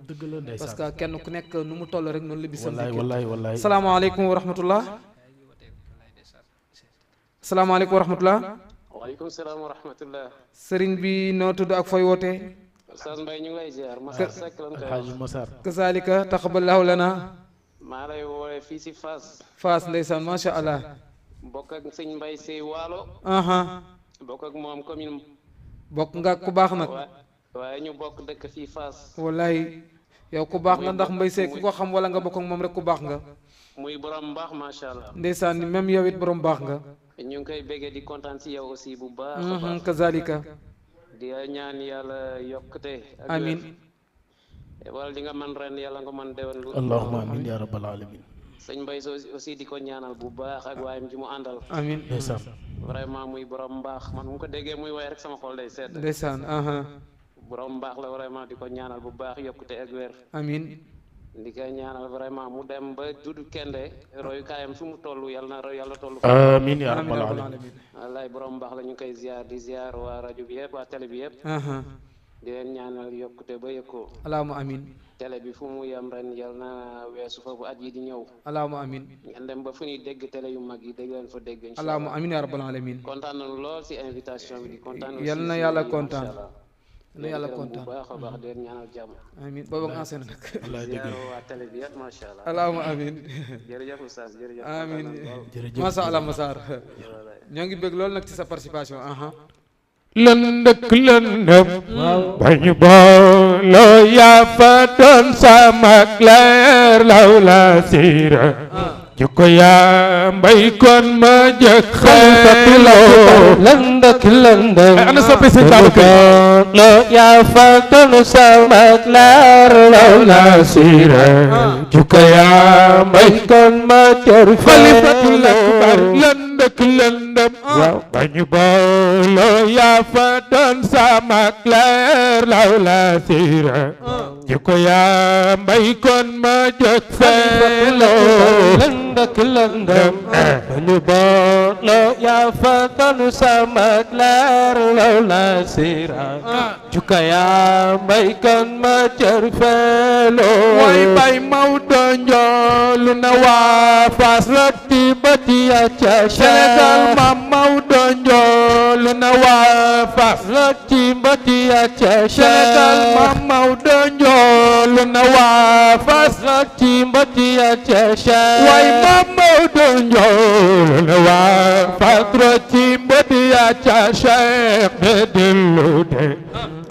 parce que kenn ku nekk nu mu toll rek noonu la bisam wallaay salaamaaleykum wa rahmatullah salaamaaleykum wa rahmatullah waaleykum salaam wa rahmatullah sëriñ bi noo tudd ak fooy wootee Oustaz Mbaye ñu ngi lay ziar Massar Seck lan koy Alhaji Massar kazalika taqabbalallahu lana maa lay woowee fii si Fass ndeysaan macha allah bokk ak sëñ Mbaye Sey Waalo bokk ak moom commune bokk nga ku baax nag waaye ñu bokk dëkk fii Fass wallahi yow ku baax nga ndax Mbaye Sey ku ko xam wala nga bokk ak moom rek ku baax nga muy borom baax macha allah ndeysaan ni même yow it borom baax nga ñu ngi koy béggee di kontaan si yow aussi bu baax kazalika di ñaan yàlla yokkute amin wala di nga man ren yàlla nga man déwén lu allahumma amin ya rabbal alamin sëñ Mbaye aussi di ko ñaanal bu baax ak waayam ji mu àndal amin ndeysaan vraiment muy borom mbaax man mu ko déggee muy way rek sama xol day sedd ndeysaan borom mbaax la vraiment di ko ñaanal bu baax yokkute ak wér amin di koy ñaanal vraiment mu dem ba Dudu Kende royukaayam fi mu toll yàlla na yàlla toll amiin yaa rabbal alamin wallaay borom mbaax la ñu ngi koy ziar di ziar waa rajo bi yëpp waa télé bi yëpp di leen ñaanal yokkute ba yëkkoo allahumma amin télé bi fu mu yem ren yàlla na weesu fa bu at yi di ñëw allahumma amin ngeen dem ba fu ñuy dégg télé yu mag yi dégg leen fa dégg incha allahumma amin yaa rabbal alamin kontaan nañu lool si invitation bi di kontaan yal na yàlla kontaan na yàlla kontaan bu baax a baax di leen ñaanal jàmm amin boobu ak ancien nag ziar waa télé bi yëpp macha allah allahumma amin jërëjëf oustaz jërëjëf amin masha Allah Massar ñoo ngi bëgg loolu nag ci sa participation lëndëk lëndëm bañu booloo yaa fa doon sama leer law la siira jukko yaa mbay kon ma jëkk xeeloo lëndëk lëndëm ana soppi sëñ Babacar loo yaa fa doon sama leer law la siira jukko yaa mbay kon ma jëkk xalifatul akbar lëndëk lëndëm bañu booloo yaa fa doon sama leer law la siira jukko yaa mbay kon ma jëkk xeeloo lëndëk lëndëm bañu booloo yaa fa doon sama leer law la siira jukko yaa mbay kon ma jëkk xeeloo way bay Maodo njoolu na waa Fass rati bati ya ca Sénégal ma Maodo njoolu na waa Fass rati bati ya ca Sénégal ma Maodo njoolu na waa Fass rati bati ya ca way ma Maodo njoolu na waa Fass rati bati ya ca Cheikh de dellu de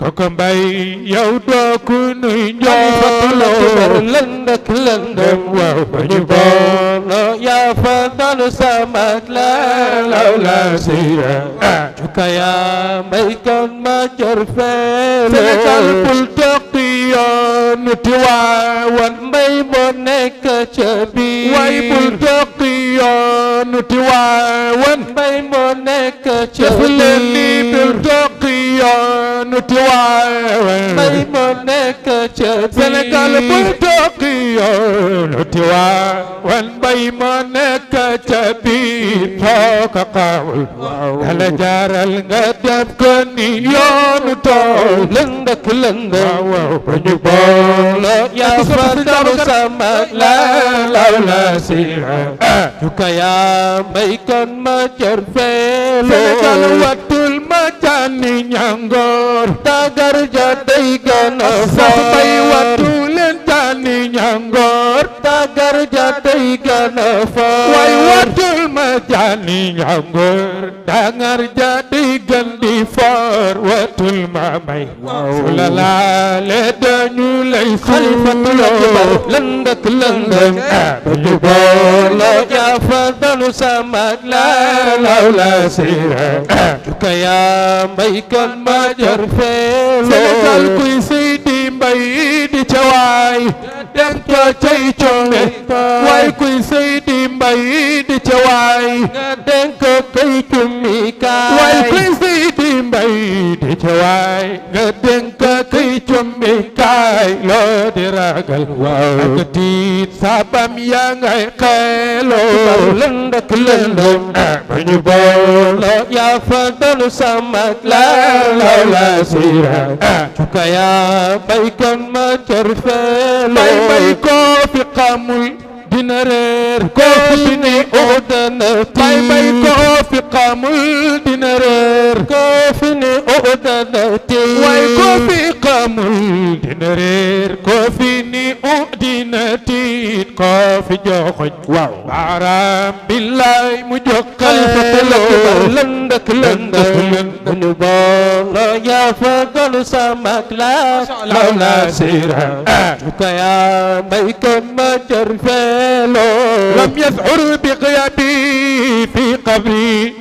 koko mbay yow doo ku nuy njooloo lëndëk lëndëm waaw bañu booloo yaa fa doon sama leer law la siira jukka yaa mbay kon ma jër feeloo Sénégal bul toqi yoonu Tiwaawan mbay moo nekk ca biir way bul toqi yoonu Tiwaawan mbay moo nekk ca def leen ni bul toqi yoonu Tiwaawan mbay moo nekk ca biir Sénégal bul toqi yoonu Tiwaawan mbay moo nekk ca biir soo ko xamul dala jaaral nga def ko ni yoonu tool lëndëk lëndëm waaw bañu booloo yaa fa doon sama leer law la siira jukka yaa mbay kon ma jër feeloo Sénégal wattul ma jànni ñangoor dagar ja day gën a sax bay wattu leen jànni ñangoor dagar ja day gën a way wattul ma jànni ñangoor dagar ja day gën di foor wattul ma may su la laale dañu lay xalifatul akbar lëndëk lëndëm bañu booloo yaa fa doon sama leer law la siira jukka yaa mbay kon ma jër feeloo Sénégal kuy Seydi Mbay di ca waay dem ca cay combe waay kuy sëy di mbay di ca waay nga dénk kay cummi kaay waay kuy sëy di mbay di ca waay nga dénk kay combe kaay loo di ragal waaw ak tiit sabam yaa ngay xeeloo lëndëk lëndëm ba ñu booloo yaa fa doon sama leer la sira cuka yaa baykan ma cër feeloo bay bay koo fi xamul dina réer koo fi ni udana bay bay koo fi xamul dina réer koo fi ni udana waay koo fi xamul dina réer koo fi ni dina tiit koo fi joxoñ waaw baaraam billaay mu jox xalifatul lëndëk lëndëm bu ñu booloo yaa fa doon sama leer la sira cuka yaa baykan ma cër feeloo لم يشعر بغيابي في قبري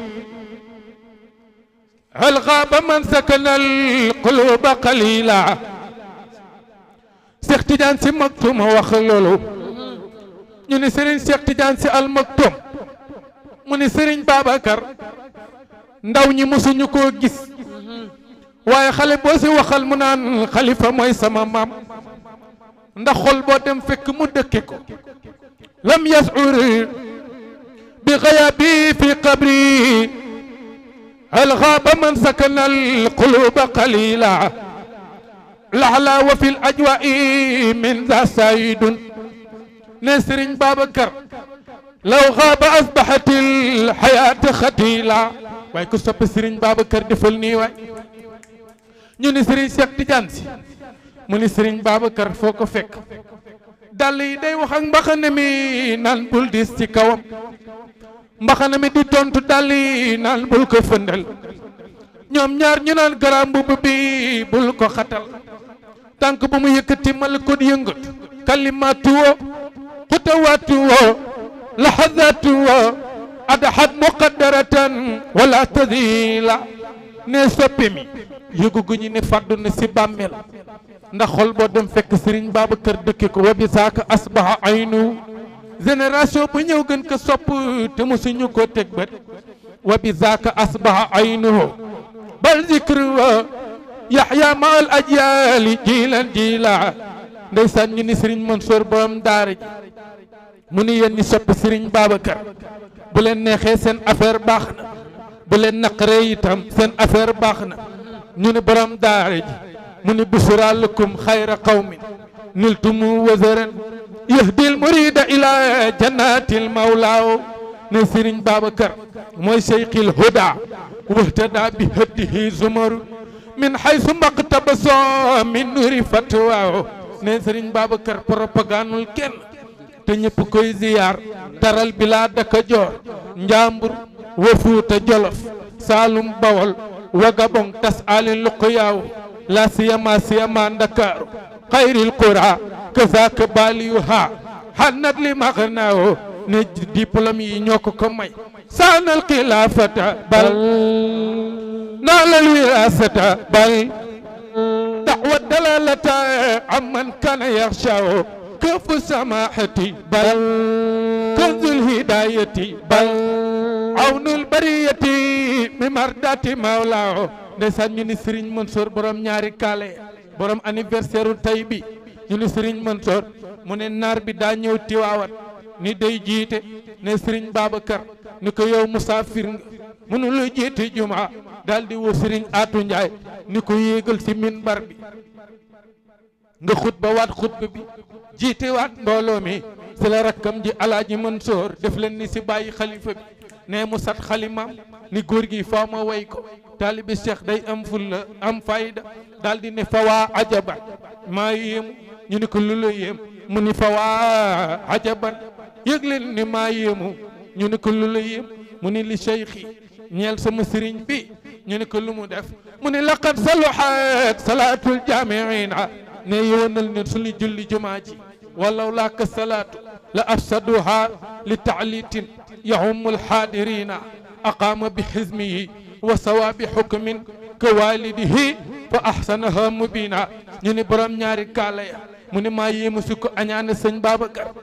هل غاب من سكن القلوب قليلا Cheikh Tidiane Sy Maktoum wax loolu ñu ni Serigne Cheikh Tidiane Sy Al Maktoum mu ni Serigne Babacar ndaw ñi mosuñu koo gis waaye xale boo si waxal mu naan xalifa mooy sama maam ndax xol boo dem fekk mu dëkke ko لم يشعر بغيابي في قبري هل غاب من سكن القلوب قليلا لعلى وفي الأجواء من ذا سعيد نسرين بابكر لو غاب أصبحت الحياة خديلا واي كسب سرين بابكر دفلني واي ñu ni Serigne Cheikh Tidiane Sy mu ni Serigne Babacar foo ko fekk dàll yi day wax ak mbaxane mi naan bul dis ci kawam mbaxane mi di tontu dàll yi naan bul ko fëndal ñoom ñaar ñu naan garam mbubb bi bul ko xatal tànk bu mu yëkkati mal ko yëngat kalimatu wo xutawaatu wo laxazaatu wo adaxat muqaddaratan wala tadila ne soppi mi yëgu gu ñu ne fàddu na si bàmmeel ndax xol boo dem fekk Serigne Babacar dëkke ko wa bi saaka asbaha aynu génération bu ñëw gën ko sopp te mosuñu ko teg bët wa bi saaka asbaha aynu bal zikru wa yaxya ma al ajyali jilan jila ndeysaan ñu ni Serigne Mansour borom daara ji mu ni yéen ñi sopp Serigne Babacar bu leen neexee seen affaire baax na bu leen naqaree itam seen affaire baax na ñu ni borom daara ji mu ni busra lakum xayra qawmin niltumu wazaran yahdil murida ila jannatil mawlaaw ne Serigne Babacar mooy cheikhil huda wahtada bi hadihi zumaru min haysu maqtabaso min nuri fatwaaw ne Serigne Babacar propagandul kenn te ñëpp koy ziyaar taral bila daka joor njambur wa Fuuta Jolof Saalum Bawol Wagabong tas ali luqyaaw la siyama Ndakaaru xayril qura kazaka baliyuha hannat li maghnaaw ne diplôme yi ñoo ko may saanal xilaafata bal naalal wirasata bal da'wa dalalata amman kana yaxshaaw kafu samahati bal kanzul hidayati bal awnul bariyati mi mardati mawlaaw ndeysaan ñu ni Serigne Mansour borom ñaari kaale borom anniversaire u tey bi ñu ni Serigne Mansour mu ne naar bi daa ñëw Tiwaawat ni day jiite ne Serigne Babacar ni ko yow musaafir nga mënu lu jiite jumaa daal di woo Serigne Atou Ndiaye ni ko yéegal ci minbar bi nga xutba waat xutba bi jiite waat mbooloo mi si la rakkam ji Alaaji Mansour def leen ni si bàyyi xalifa bi ne mu sat xalimaam ni góor gi faa ma way ko taalibi Cheikh day am fulla am fayda daal di ne fawaa ajaban maa yéemu ñu ni ko lu la yéem mu ni fawaa ajaban yëg leen ni maa yéemu ñu ni ko lu la yéem mu ni li cheikhi ñeel sama sëriñ bi ñu ni ko lu mu def mu ni laqad saluhat salaatul jaamiina ne yoonal ne suñu julli jumaa ji walaw laaka salaatu la afsaduha li taalitin yahum alxaadirina aqaama bi xizmihi wa sawaabi xukmin ka walidihi fa ahsanaha mubina ñu ni borom ñaari kaala ya mu ne maa yéemu si ko añaane sëñ Babacar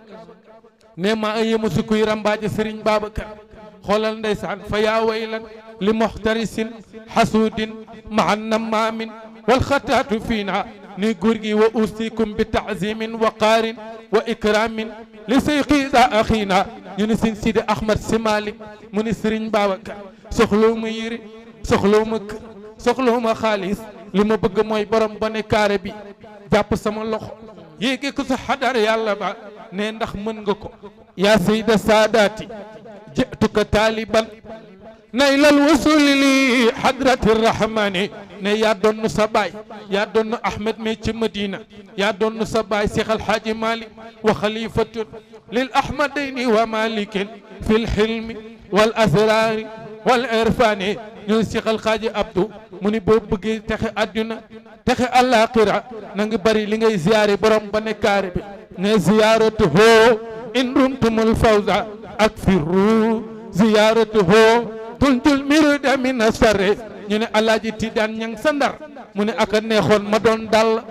ne maa yéemu si kuy rambaaje sëriñ Babacar xoolal ndeysaan fa yaa waylan li muxtarisin xasuudin maa namaamin wal xataatu fiina ni góor gi wa usikum bi taazimin wa qaarin wa ikramin li seyqi da axiina ñu ne sëñ Sidi Ahmad Si Malik mu ne sëriñ Babacar soxlawu ma yére soxlawu ma kër soxlawu ma xaalis li ma bëgg mooy borom ba ne kaare bi jàpp sama loxo yéege ko sa xadar yàlla ba ne ndax mën nga ko yaa sayda saadaati jituka taaliban naylal wasuli li hadrati rahmani ne yaa doon sa baay yaa doon Ahmed mi ci Madina yaa doon sa baay Cheikh Alhaaji Malik wa xalifatun lil ahmadayni wa malikin fi lxilmi wal asrari wal irfani ñun Cheikh Alhaaji Abdou mu ni boo bëggee texe àdduna texe àllaaxira na nga bari li ngay ziyaare borom ba ne kaare bi ne ziyaaratuhu in rumtumul fawza akfiru ziyaaratuhu tunjul mirda min asarre ñu ne Alaaji Tijaan ñang sa Ndar mu ne aka neexoon ma doon dal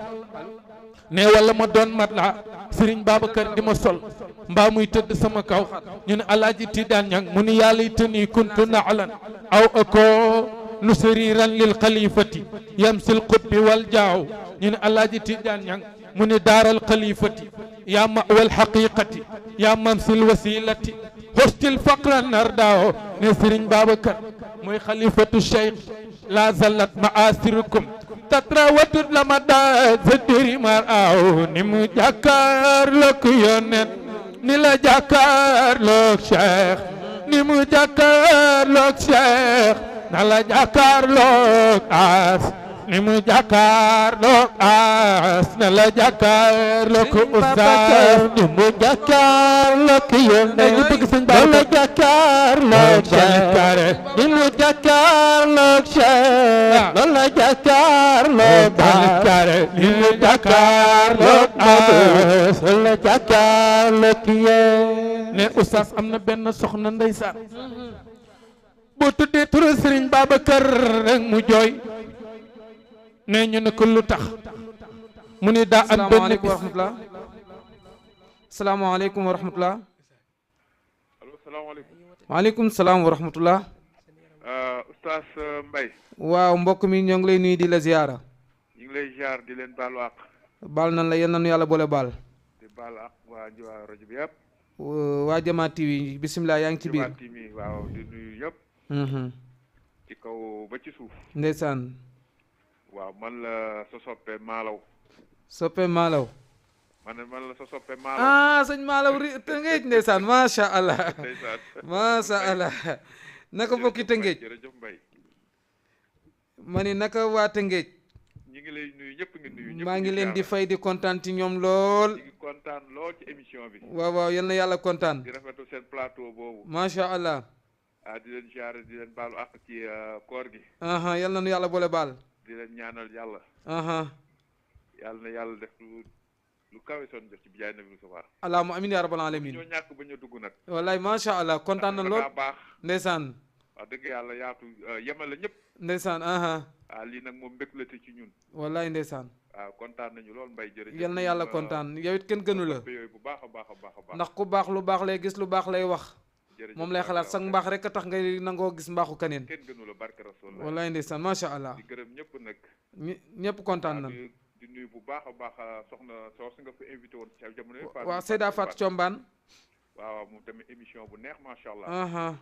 ne wala ma doon mat la Sëriñ Babacar di ma sol mbaa muy tëdd sama kaw ñu ne Alaaji Tijaan ñang mu ne yàlla tani kuntu na'lan aw ako nusriran lil xalifati yamsil qutbi wal jaaw ñu ne Alaaji Tijaan ñang mu ne daaral xalifati yaa ma'wal haqiqati yaa mamsil wasilati hostil faqra nardaaw ne Sëriñ Babacar mooy xalifatu cheikh la zallat maasirukum tatrawatut lama daa zadiri mar aw ni mu jàkkaarloog yonent ni la jàkkaarloog cheikh ni mu jàkkaarloog cheikh na la jàkkaarloog as ni mu jàkkaarloog as na la jàkkaarloog ustaas ni mu jàkkaarloog yonent ni bëgg sëñ Ba la jàkkaarloog cheikh ni mu jàkkaarloog cheikh na la jàkkaarloog as ni mu jàkkaarloog as na la jàkkaarloog yéen ne ustaas am na benn soxna ndeysaan boo tuddee turu Sëriñ Babacar rek mu jooy ne ñu ne ko lu tax mu ne daa am benn bis salaamaaleykum wa rahmatulah. allo salaamaaleykum. waaleykum salaam wa rahmatulah. Oustaz Mbaye. waaw mbokk mi ñoo ngi lay nuyu di la ziyaara. ñu ngi lay ziar di leen baalu àq. baal nan la yal na nu yàlla boole baal. di baalu àq waa rajo bi yëpp. waa Jama TV bisimilah yaa ngi ci biir. Jama TV waaw di nuyu yëpp. ci kaw ba ci suuf. ndeysaan. waaw man la sa soppe Malaw. soppe Malaw. man la sa soppe Malaw. ah sëñ Malaw Tëngéej ndeysaan macha allah. ndeysaan macha allah. naka bokki Tëngéej. jërëjëf Mbaye. ma ni naka waa Tëngéej. ñi ngi lay nuyu ñëpp nga nuyu ñëpp. maa ngi leen di fay di kontaan ci ñoom lool. di kontaan lool ci émission bi. waaw waaw yal na yàlla kontaan. di rafetlu seen plateau boobu. macha allah. di leen ziare di leen baalu àq ci koor gi. yal na nu yàlla boole baal. di leen ñaanal yàlla. yàlla na yàlla def lu kawe son def ci bijaay nabi Mustafa. allahumma amin ya rabbal alamin. ñoo ñàkk ba ñu dugg nag. wallaay macha allah kontaan na lool. baax ndeysaan. wax dëgg yàlla yaatu yemale ñëpp. ndeysaan. lii nag moom mbéglati ci ñun. wallaay ndeysaan. waaw kontaan nañu lool Mbaye jërëjëf. yal na yàlla kontaan yow it kenn gënu la. yooyu bu baax a baax a baax a baax. ndax ku baax lu baax lay gis lu baax lay wax. moom lay xalaat sax mbaax rek a tax ngay nangoo gis mbaaxu keneen. kenn gënu la barke rasul. wallaay ndeysaan macha allah. di gërëm ñëpp nag. ñëpp kontaan na. di nuyu bu baax a baax soxna soosu nga fa invité woon ci jamono yi. waaw Seyda Fatou Thiombane. waaw moom tamit émission bu neex macha allah.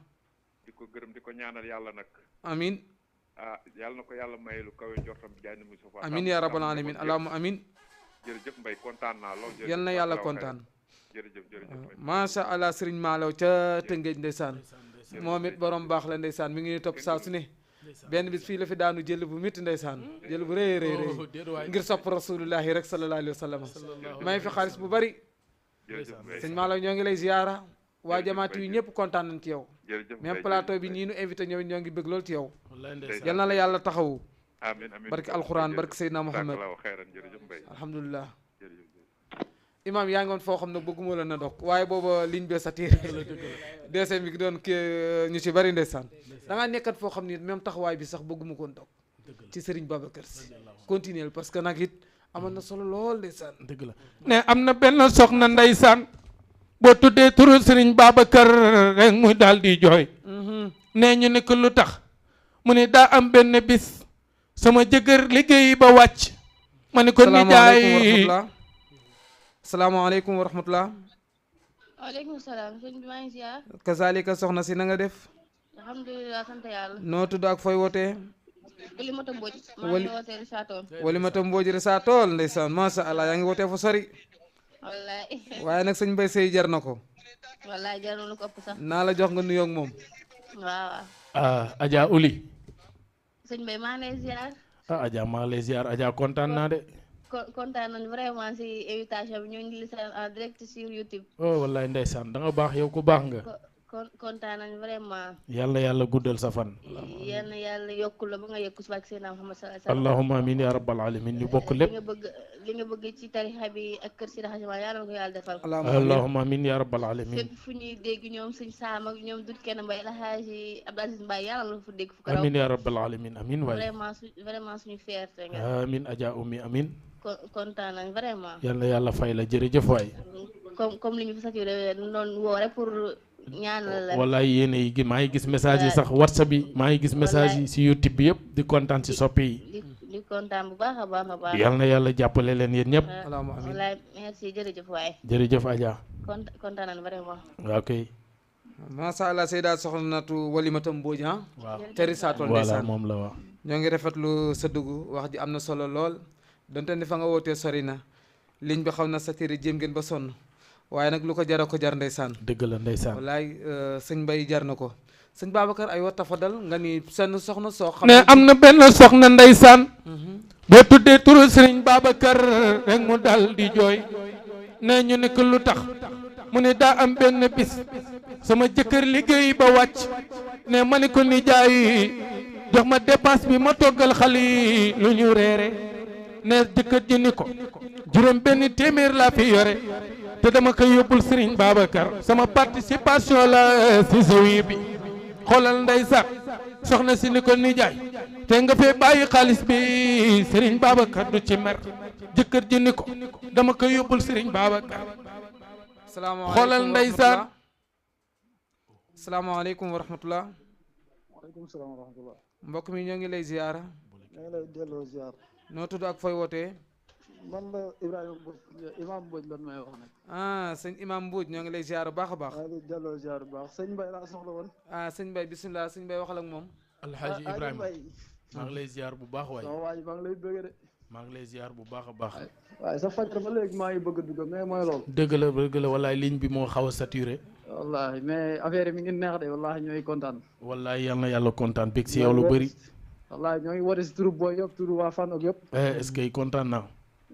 di ko gërëm di ko ñaanal yàlla nag. amin yàlla na ko yàlla may lu kawe njortam bi jaay na muy sofa. amin ya rabbal alamin allahumma amin. jërëjëf Mbaye kontaan naa lool. yal na yàlla kontaan. jërëjëf macha allah Serigne Malaw ca Tëngéej ndeysaan. moom it borom baax la ndeysaan mi ngi topp saa su ne. benn bis fii la fi daanu jël bu métti ndeysaan jël bu rëy rëy ngir sopp rasulullahi rek sallallahu alayhi wa sallam may fi xaalis bu bari. sëñ Malaw ñoo ngi lay ziyaara waa jamaati yu ñëpp kontaan nañ ci yow. même plateau bi ñii nu invité ñëw ñoo ngi bëgg lool ci yow. yal na la yàlla taxawu. amiin amiin barke alquran barke Seydina Muhammad alhamdulilah. imam yaa ngi woon foo xam ne bëgguma la na dog waaye booba ligne bee satiré deuxième bi doon kii ñu ci bari ndeysaan da ngaa nekkat foo xam ni même taxawaay bi sax bëgguma koon dog ci Serigne Babacar Sy continuer parce que nag it amoon na solo lool ndeysaan. dëgg la ne am na benn soxna ndeysaan boo tuddee turu Serigne Babacar rek mu daal di jooy. nee ñu ne ko lu tax mu ne daa am benn bis sama jëkkër liggéey ba wàcc. ma ne ko nijaay salaamaaleykum wa rahmatulah. waaleykum salaam sëñ bi maa ngi ziar. kazalika soxna si na nga def. alhamdulilah sant yàlla. noo tudd ak fooy wootee. Walimata Mbodj. maa ngi wootee Richard Toll. Walimata Mbodj Richard Toll ndeysaan macha allah yaa ngi wootee fu sori. wallaay. waaye nag sëñ Mbaye Seye jar na ko. wallaay jar na lu ko ëpp sax. naa la jox nga nuyoo ak moom. waaw. Adja Uli. sëñ Mbaye maa ngi lay ziar. Adja maa ngi lay ziar Adja kontaan naa de. kontaan nañu vraiment si invitation bi ñu ngi li seen en direct sur YouTube. oh wallaay ndeysaan da nga baax yow ku baax nga. kontaan nañu vraiment. yàlla guddal sa fan. yal na yàlla yokku la ba nga yokku si barke Seydina Muhammad sallallahu alayhi wa sallam. allahumma amin ya rabbal alamin ñu bokk lépp. li nga bëgg ci tarixa bi ak kër si raxasima yàlla na ko yàlla defal. allahumma amin ya rabbal alamin. fépp fu ñuy dégg ñoom sëñ Saam ak ñoom dut kenn Mbay El Hadji Abdou Aziz Mbaye yàlla na fu dégg fu ko raw. amin ya rabbal alamin amin waay. vraiment suñu fierté nga. amin Adja Oumy amin. kontaan nañ vraiment. yàlla fay la jërëjëf waay. comme li ñu fi saturé noonu woo rek pour ñaanal la. wallaay yéene yi maa ngi gis message yi sax WhatsApp bi maa ngi gis message yi si YouTube bi yëpp di kontaan si soppe yi. di kontaan bu baax a baax a baax. yal na yàlla jàppale leen yéen ñëpp. wallaay merci jërëjëf waay. jërëjëf Adja. kontaan nañ vraiment. waaw kay. macha allah Seyda soxnatu Walimata Mbodj waaw te Richard Toll voilà moom la wax. ñoo ngi rafetlu sa dugg wax ji am na solo lool. donte ni fa nga wootee sori na ligne bi xaw na satiré jéem ngeen ba sonn waaye nag lu ko jar ko jar ndeysaan. dëgg la ndeysaan. wallaay sëñ Mbaye jar na ko sëñ Babacar ay wa tafadal nga ni seen soxna soo xam ne am na benn soxna ndeysaan boo tuddee turu Serigne Babacar rek mu dal di jooy. ne ñu ne ko lu tax mu ne daa am benn bis sama jëkkër liggéey ba wàcc ne ma ne ko nijaay jox ma dépense bi ma toggal xale yi lu ñu reere ne jëkkër ji ni ko juróom benn téeméer laa fi yore te dama koy yóbbul Serigne Babacar sama participation la si zawiya bi xoolal ndey sax soxna si ni ko nijaay te nga fee bàyyi xaalis bi Serigne Babacar du ci mer jëkkër ji ni ko dama koy yóbbul Serigne Babacar xoolal ndey sax salaamaaleykum wa rahmatullah. waaleykum salaam wa rahmatullah. mbokk mi ñoo ngi lay ziara. ñoo ngi lay delloo ziar. noo tudd ak fooy wootee. man la Ibrahima Mbodj Imam Mbodj lan may wax nag. sëñ Imam Mbodj ñoo ngi lay ziar bu baax a baax. maa ngi delloo ziar bu baax sëñ Mbaye laa soxla woon. sëñ Mbaye bisimilah sëñ Mbaye waxal ak moom. Alhaji Ibrahima maa ngi lay ziar bu baax waay. sama waay maa ngi lay bëgg de. maa ngi lay ziar bu baax a baax. waaye sa fajar ba léegi maa ngi bëgg a dugg mais mooy loolu. dëgg la wallaay ligne bi moo xaw a saturé. wallahi mais affaire yi mi ngi neex de wallahi ñooy kontaan. wallaay yal na yàlla kontaan bég si yow lu bëri. wallahi ñoo ngi woote si turu booy yëpp turu waa fan ak yëpp. est-ce que kontaan naa.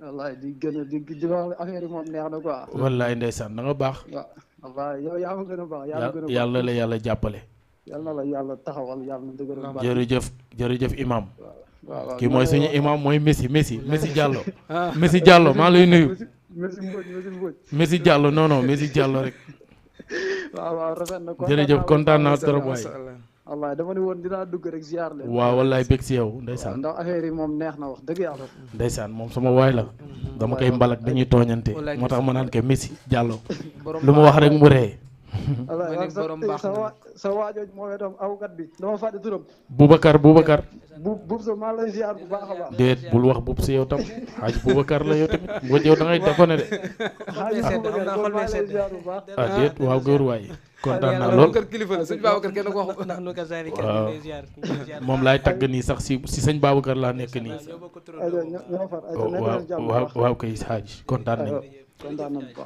wallahi di gën a di wax affaire yi moom neex na quoi. wallaay ndeysaan da nga baax. waaw wallahi yow yaa ma gën a baax. yàlla la yàlla jàppale. yàlla na la yàlla taxawal yàlla na dëgëral baax. jërëjëf imam. waaw kii mooy suñu imam mooy Messi Diallo. Messi Diallo maa lay nuyu. Messi Diallo non Messi Diallo rek. waaw rafet na jërëjëf kontaan naa trop waay. wallaay dama ne woon dinaa dugg rek ziar leen. waaw wallaay bég si yow ndeysaan. ndax affaire yi moom neex na wax dëgg yàlla. ndeysaan moom sama waay la. dama koy mbalak dañuy tooñante. moo tax ma naan ko Messi Diallo. lu ma wax rek mu ree. sa waajoo mooy doom awkat bi dama fàtte turam. Boubacar. Bub sa maa lay ziar bu baax a baax. déet bul wax bub si yow tam xaaj Boubacar la yow tamit boo yow da ngay defone de. déet waaw góor waay. kontaan naa lool moom laay tagg nii sax si sëñ Babacar laa nekk nii. waaw kay xaaj kontaan nañu.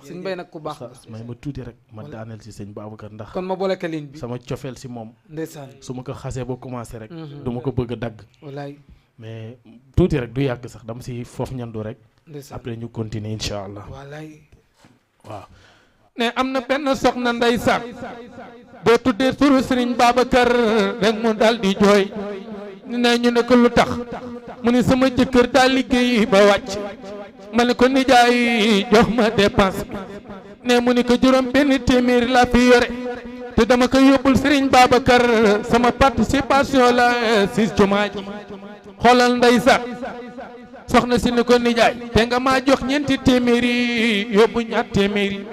sëñ Mbaye nag ku baax la. may ma tuuti rek ma daaneel si sëñ Babacar ndax. kon ma boole ka ligne bi. sama cofeel si moom. ndeysaan su ma ko xasee ba commencé rek. du ma ko bëgg a dagg. wallaay mais tuuti rek du yàgg sax dama si foofu ñandu rek. ndeysaan après ñu continuer incha allah. wallaay. waaw. ne am na benn soxna ndeysaan boo tuddee turu Serigne Babacar rek mu dal di jooy. ne ñu ne ko lu tax mu ne sama jëkkër daal liggéey ba wàcc. ma ne ko nijaay jox ma dépense bi ne mu ne ko juróom benn téeméer laa fi yore te dama ko yóbbul Serigne Babacar sama participation la si jumaa ji xoolal ndeysaan soxna si ni ko nijaay te nga maa jox ñeenti téeméeri yóbbu ñaar téeméeri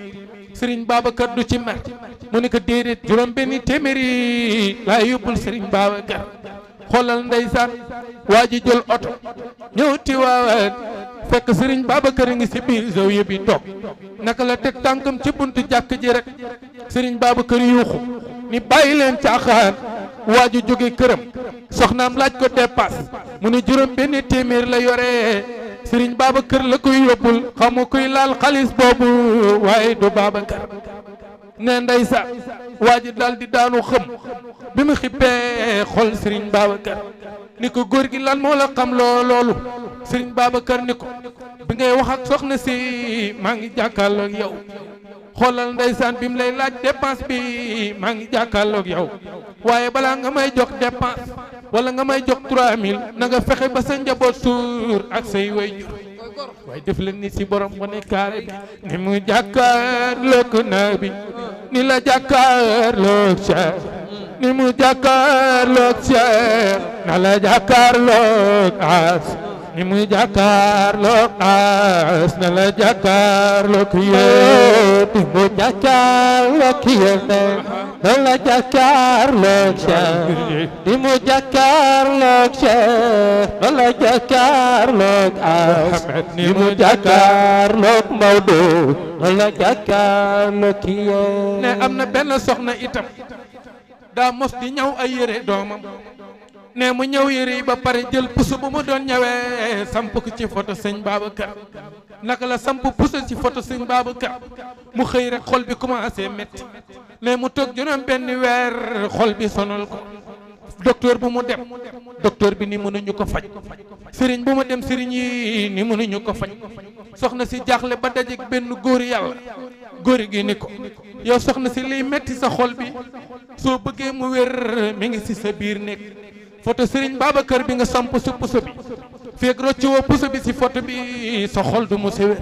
sëriñ Babacar du ci mer mu ne ko déedéet juróom benni téeméeri laay yóbbul sëriñ Babacar xoolal ndeysaan waa ji jël oto ñëw Tiwaawan fekk sëriñ Babacar a ngi si biir zawiya bi toog naka la teg tànkam ci buntu jàkk ji rek sëriñ Babacar yuuxu ni bàyyi leen caaxaan waa ji jóge këram soxnaam laaj ko dépasse mu ne juróom benn téeméer la yore sëriñ Babacar la koy yóbbul xamu kuy laal xaalis boobu waaye du Babacar ne ndeysaan waa ji daal di daanu xëm bi mu xippee xol sëriñ Babacar ni ko góor gi lan moo la xam loolu sëriñ Babacar ni ko bi ngay wax ak soxna si maa ngi jàkkaarloog yow xoolal ndeysaan bi mu lay laaj dépense bi maa ngi jàkkaarloog yow waaye balaa nga may jox dépense wala nga may jox 3000 na nga fexe ba sa njaboot suur ak say waajur waaye def leen ni si borom wane kaare bi ni mu jàkkaarloog nabi ni la jàkkaarloog Cheikh ni mu jàkkaarloog Cheikh na la jàkkaarloog as ni mu jàkkaarloog as na la jàkkaarloog yéen ni mu jàkkaarloog yéen na la jàkkaarloog Cheikh ni mu jàkkaarloog Cheikh na la jàkkaarloog as ni mu jàkkaarloog Maodo na la jàkkaarloog yéen ne am na benn soxna itam daa mos di ñaw ay yére doomam ne mu ñëw yére yi ba pare jël puso bu mu doon ñëwee samp ko ci photo sëñ Babacar naka la samp puso ci photo sëñ Babacar mu xëy rek xol bi commencé métti ne mu toog juróom benn weer xol bi sonal ko docteur bu mu dem docteur bi ni mënuñu ko faj sëriñ bu mu dem sëriñ yi ni mënuñu ko faj soxna si jaaxle ba dajeek benn góor yàlla góor gi ni ko yow soxna si liy metti sa xol bi soo bëggee mu wér mi ngi si sa biir nekk photo sëriñ Babacar bi nga samp si puso bi feeg rocci woo puso bi si photo bi sa xol du mu si wér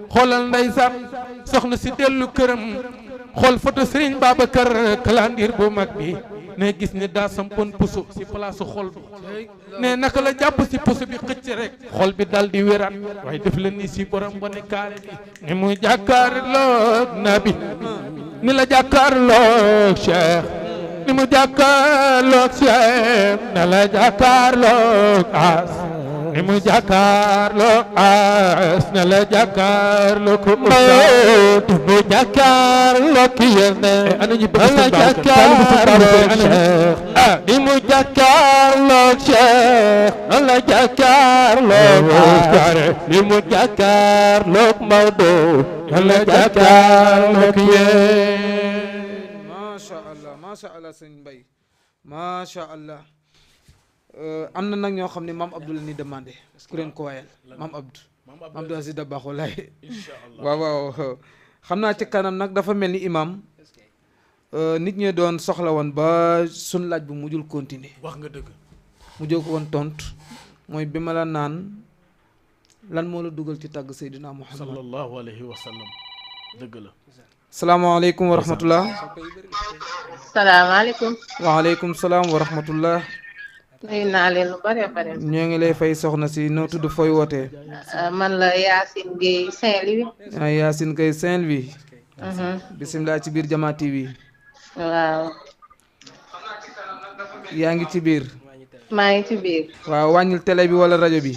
xoolal ndeysaan soxna si dellu këram xool photo sëriñ Babacar kalandiir bu mag bi ne gis ni daa sampoon puso si place xol bi ne naka la jàpp si puso bi xëcc rek xol bi dal di wéraat waaye def la ni si borom bone kaare bi ni mu jàkkaarloog nabi ni la jàkkaarloog Cheikh ni mu jàkkaarloog Cheikh na la jàkkaarloog as ni mu jàkkaarloog as na la jàkkaarloog ustaas ni mu jàkkaarloog yéen na la jàkkaarloog Cheikh ni mu jàkkaarloog Cheikh na la jàkkaarloog as ni mu jàkkaarloog Maodo na la jàkkaarloog yéen. macha allah sëñ Mbaye macha allah am na nag ñoo xam ne maam Abdou la ni demandé ku leen ko wayal maam Abdou Aziz Dabakh wallaay waaw xam naa ci kanam nag dafa mel ni imam nit ñi doon soxla woon ba sun laaj bu mujjul continuer wax nga dëgg mujjoo ko woon tontu mooy bi ma la naan lan moo la dugal ci tàgg Seydina Muhammad sallallahu alayhi wa sallam dëgg la. salaamaaleykum wa rahmatullah. salaamaaleykum. waaleykum salaam wa rahmatullah. nuyu naa leen lu bare bare. ñoo ngi lay fay soxna si noo tudd fooy wootee. man la Yacine Gueye Saint-Louis. Yacine Gueye Saint-Louis. bisimilah ci biir Jama TV. waaw. yaa ngi ci biir. maa ngi ci biir. waaw wàññil télé bi wala rajo bi.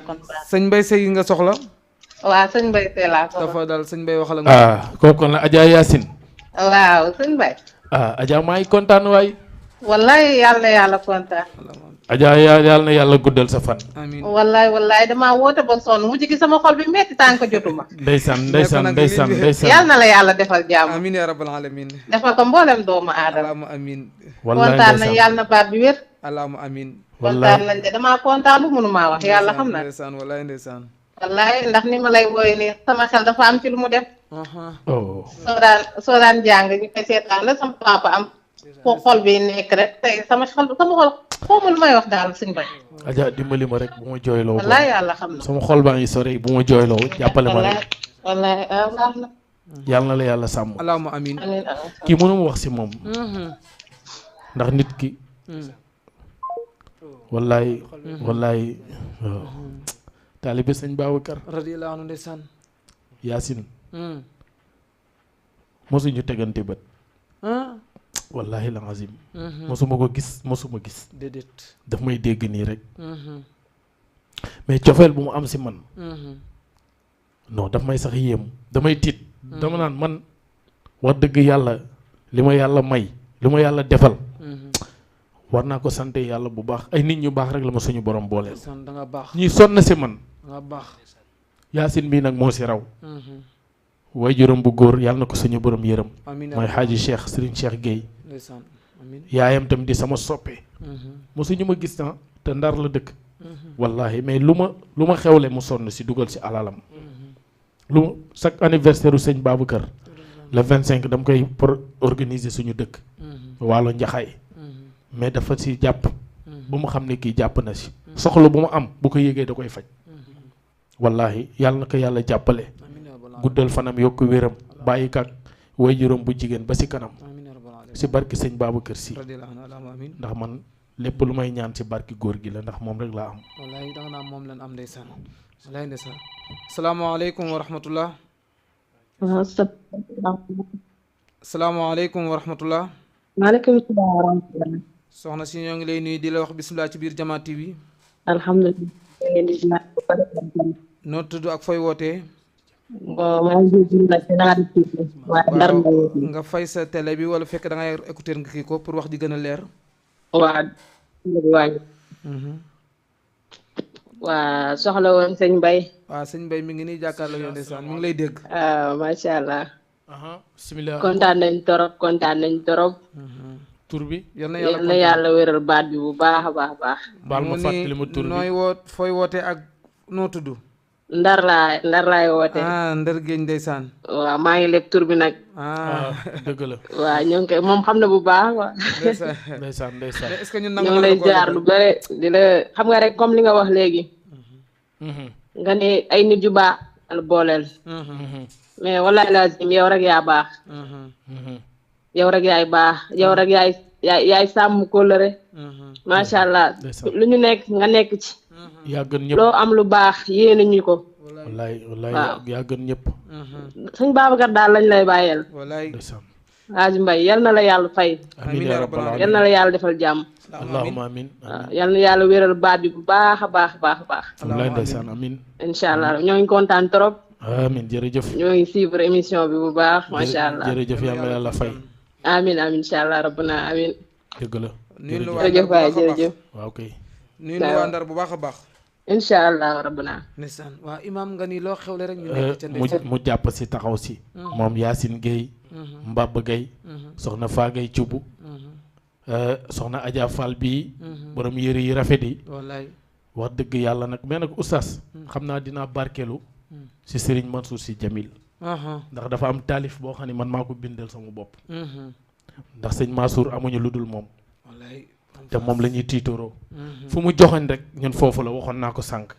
kon sëñ Mbaye Seye nga soxla. waaw sëñ Mbaye Seye laa soxla. dafa daal sëñ Mbaye waxal nga. kooku la Adja Yacine. waaw sëñ Mbaye. Adja maa ngi kontaan waay. wallaay yàlla na yàlla kontaan. Adja yàlla na yàlla guddal sa fan. amiin wallaay damaa woote ba sonn mujj gi sama xol bi metti tànk jotuma. ndeysaan. yàlla na la yàlla defal jàmm. amiin yaa rabbal alamin. defal ko mboolem doomu aadama. allahumma amiin. kontaan nañ yàlla na baat bi wér. allahumma amiin. kontaan nañ de damaa kontaan lu mënumaa wax yàlla xam na. ndeysaan wallaay ndeysaan. wallaay ndax ni ma lay wooye nii sama xel dafa am ci lu mu def. soo daan jàng ñu koy seetaan la sama papa am. foo xol bi nekk rek tey sama xol xaw ma lu may wax daal suñu bay. Adja dimbali ma rek bu ma jooyloo. wallaay yàlla xam na sama xol baa ngi sori bu ma jooyloo jàppale ma rek. wallaay baax na. yàlla na la yàlla sàmm. allahumma amiin. kii mënuma wax si moom. ndax nit ki. wallaay waaw taalibe sëñ Babacar radiyallahu anhu ndeysaan Yaasin mosuñu tegante bët wallahi la azim mosuma ko gis mosuma gis déedéet daf may dégg nii rek mais cofeel bu mu am si man non daf may sax yéem damay tiit dama naan man wax dëgg yàlla li ma yàlla may li ma yàlla defal war naa ko sante yàlla bu baax ay nit ñu baax rek la ma suñu borom booleel da nga baax ñuy sonn si man da nga baax Yaasin bii nag moo si raw way juróom bu góor yàlla na ko suñu borom yërëm mooy xaaji Cheikh Serigne Cheikh Gueye ndeysaan amiin yaayam tam di sama soppe mosuñu ma gis na te Ndar la dëkk wallahi mais lu ma xewle mu sonn si dugal si alalam lu chaque anniversaire u sëñ Babacar le 25 dama koy pour organiser suñu dëkk waalo njaxaay mais dafa si jàpp ba mu xam ne kii jàpp na si soxla bu mu am bu ko yégee da koy faj wallahi yàlla na ko yàlla jàppale guddal fanam yokk wéram bàyyi kak way juróom bu jigéen ba si kanam si barki sëñ Babacar Si ndax man lépp lu may ñaan si barki góor gi la ndax moom rek laa am wallahi da nga naa moom lan am ndeysaan wallahi ndeysaan asalaamaaleykum wa rahmatullah asalaamaaleykum wa rahmatullah maaleykum salaam wa rahmatullah soxna si ñoo ngi lay nuyu di la wax bisimilah ci biir Jama TV alhamdulilah noo tudd ak fooy wootee maa ngi waaye Ndar nga fay sa télé bi wala fekk da ngay écouteur nga kii ko pour wax ji gën a leer waa soxla woon sëñ Mbaye waaw sëñ Mbaye mi ngi nii jàkkaarloo yow ndeysaan mi ngi lay dégg macha allah bismillah kontaan nañ torop tur bi yal na yàlla wéral baat bi bu baax a baax baal ma fàttali ma tur bi nooy fooy woote ak noo tudd Ndar laay woote Ndar géej ndeysaan waaw maa ngi lekk tur bi nag dëgg la waaw ñoo ngi koy moom xam na bu baax waaw ndeysaan est-ce que ñun ñoo ngi lay jaar lu bëre di la xam nga rek comme li nga wax léegi nga ne ay nit yu baax al booleel mais wallahi lazim yow rek yaa baax yow rek yaay baax yow rek yaay sàmm kóllëre macha allah lu ñu nekk nga nekk ci yaa gën ñëpp loo am lu baax yéene ñu ko wallaay yaa gën ñëpp sëñ Babacar daal lañ lay bàyyeel Hadj Mbaye yal na la yàlla fay yal na la yàlla defal jàmm allahumma amin yal na yàlla wéral baat bi bu baax a baax wallaay ndeysaan amin incha allah ñoo ngi kontaan trop amin jërëjëf ñoo ngi suivre émission bi bu baax macha allah jërëjëf yal na yàlla fay amin incha allah rabbana amin dëgg la jërëjëf waay jërëjëf waaw kay nuyu na waa Ndar bu baax a baax incha allah rabbana ndeysaan waa imaam nga ni loo xewle rek ñu nekk ca ndeysaan mu jàpp si taxaw si moom Yaasin Gueye Mbaba Gueye soxna Faa Gueye Cubu soxna Adja Fall bii borom yëre yi rafet yi wallaay wax dëgg yàlla nag mais nag oustaz xam naa dinaa barkeelu si Serigne Mansour Sy Djamil ndax dafa am taalif boo xam ne man maa ko bindal sama bopp ndax sëñ Mansour amuñu lu dul moom te moom la ñuy tiitoroo fu mu joxoñ rek ñun foofu la waxoon naa ko sànq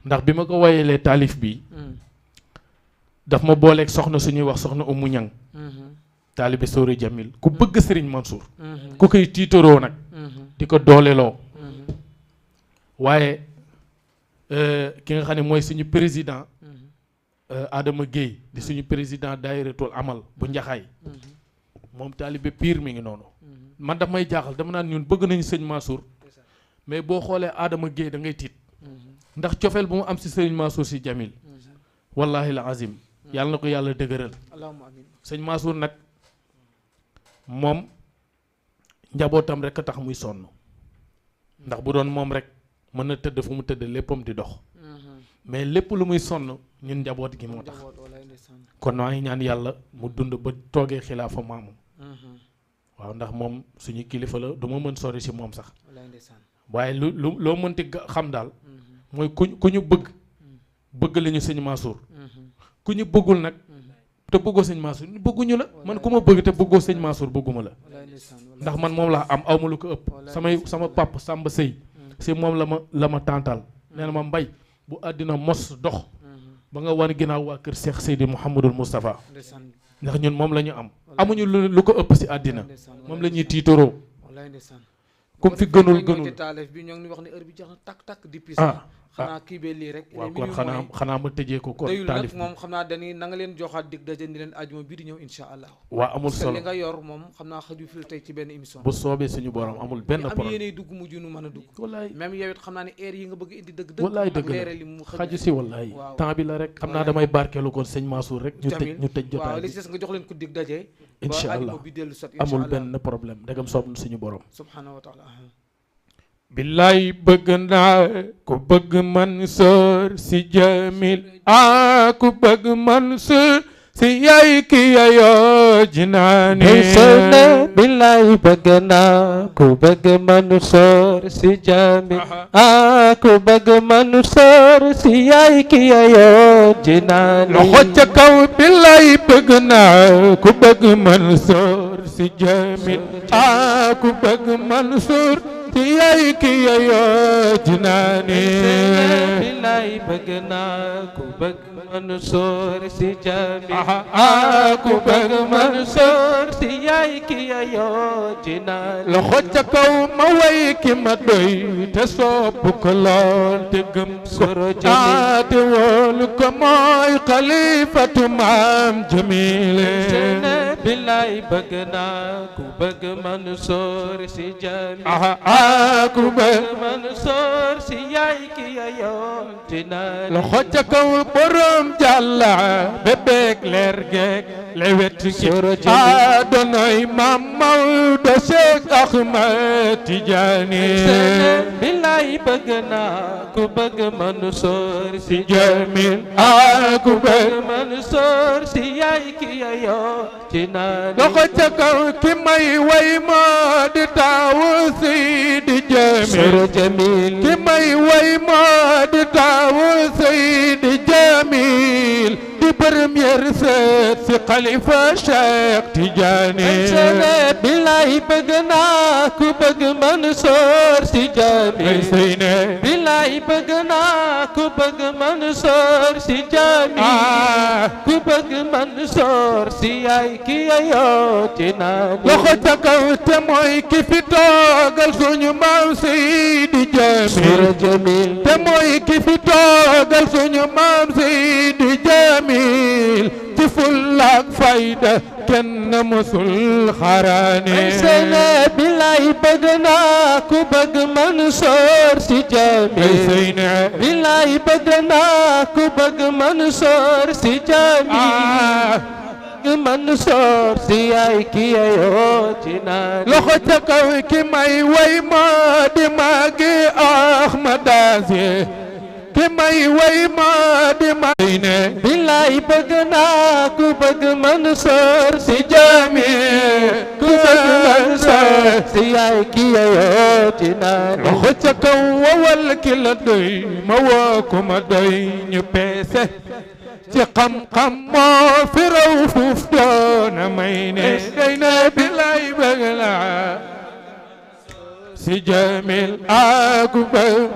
ndax bi ma ko wayelee taalif bi daf ma booleeg soxna suñuy wax soxna Umu Ñang taalibe Sóori Jamil ku bëgg Sëriñ Mansour ku koy tiitoroo nag di ko dooleloo waaye ki nga xam ne mooy suñu président Adama Gueye di suñu président daayiratul amal bu njaxaay moom taalibe pire mi ngi noonu man daf may jaaxal dama naan ñun bëgg nañu sëñ Mansour mais boo xoolee Adama Gueye da ngay tiit ndax cofeel bu mu am si Sëriñ Mansour Sy Djamil wallahi la azim yàlla na ko yàlla dëgëral sëñ Mansour nag moom njabootam rek a tax muy sonn ndax bu doon moom rek mën na tëdd fu mu tëdd léppam di dox mais lépp lu muy sonn ñun njaboot gi moo tax kon maa ngi ñaan yàlla mu dund ba toogee xilaafa maamam waaw ndax moom suñu kilifa la du ma mën sori si moom sax waaye loo mënti xam daal mooy ku ñu bëgg la ñu sëñ Mansour ku ñu bëggul nag te bëggoo sëñ Mansour bëgguñu la man ku ma bëgg te bëggoo sëñ Mansour bëgguma la ndax man moom laa am awma lu ko ëpp sama pap Samba Sëy si moom la ma tàntal nee na ma Mbay bu àddina mos dox ba nga wan ginnaaw waa kër Cheikh Seydi Mouhamadul Moustapha ndax ñun moom la ñu am amuñu lu ko ëpp si àddina moom la ñuy tiitoroo comme fi gënul taalif bi ñoo ngi wax ne heure bi jeex na tak tak depuis xanaa kii bee lii rek. waaw kon xanaa ma tëjee ko kon taalif moom xam naa dañuy na nga leen joxaat dig daje ni leen ajuma bii di ñëw incha allah. waaw amul solo li nga yor moom xam naa xaju fil tey ci benn émission. bu soobee suñu borom amul benn problème am yéenay dugg mujj nu mën a dugg. wallaay même yow it xam naa ne heure yi nga bëgg indi dëgg. wallaay dëgg la xaju si wallaay temps bi la rek xam naa damay barkeelu kon sëñ Mansour rek. ñu tëj jotaay waaw li ci des nga jox leen ko dig daje. incha allah amul benn problème ndegam soob na suñu borom. subhanahu wa taala. billaay bëgg naa ku bëgg Mansour si Jamil ku bëgg Mansour si yaay ki yayoo jinaani billaay bëgg naa ku bëgg Mansour si Jamil ku bëgg Mansour si yaay ki yayoo jinaani loxo ca kaw billaay bëgg naa ku bëgg Mansour si Jamil ku bëgg Mansour si yaay ki yayoo jinaani billaay bëgg naa ku bëgg Mansour si Jamil ku bëgg Mansour si yaay ki yayoo jinaani loxo ca kaw ma way ki ma doy te sopp ko lool te gëm ko te wóolu ko mooy xalifatu maam Jamil billaay bëgg naa ku bëgg Mansour si Jamil ku bëgg Mansour si yaay ki yayoo jinaani loxo ca kaw borom jàlla bebeek leer geek lewet gi donoy maam Maodo Cheikh Ahmed Tidiane billaay bëgg naa ku bëgg Mansour si Jamil ku bëgg Mansour si yaay ki yayoo jinaani loxo ca kaw ki may way moo di taawu Seydi Jamil ki may way moo di taawu Seydi Jamil di premier seet si xalifa Cheikh Tidiane billaay bëgg naa ku bëgg Mansour si Jamil billaay bëgg naa ku bëgg Mansour si Jamil ku bëgg Mansour si yaay ki yayoo jinaani loxo ca kaw te mooy ki fi toogal suñu maam Seydi Jamil te mooy ki fi toogal suñu maam Seydi Jamil ci fulla ak fayda kenn musul xaraane billaay bëgg naa ku bëgg Mansour si Jamil billaay bëgg naa ku bëgg Mansour si Jamil Mansour si yaay ki yayoo jinaani loxo ca kaw ki may way moo di magi Ahmad Aziz ki may way moo di magi billaay bëgg naa ku bëgg Mansour si Jamil ku bëgg Mansour si yaay ki yayoo jinaani loxo ca kaw wawal ki la doy ma woo ku ma doy ñu peese ci xam-xam moo fi raw fuuf doona may ne day ne billaay bëgg naa si Jamil ku bëgg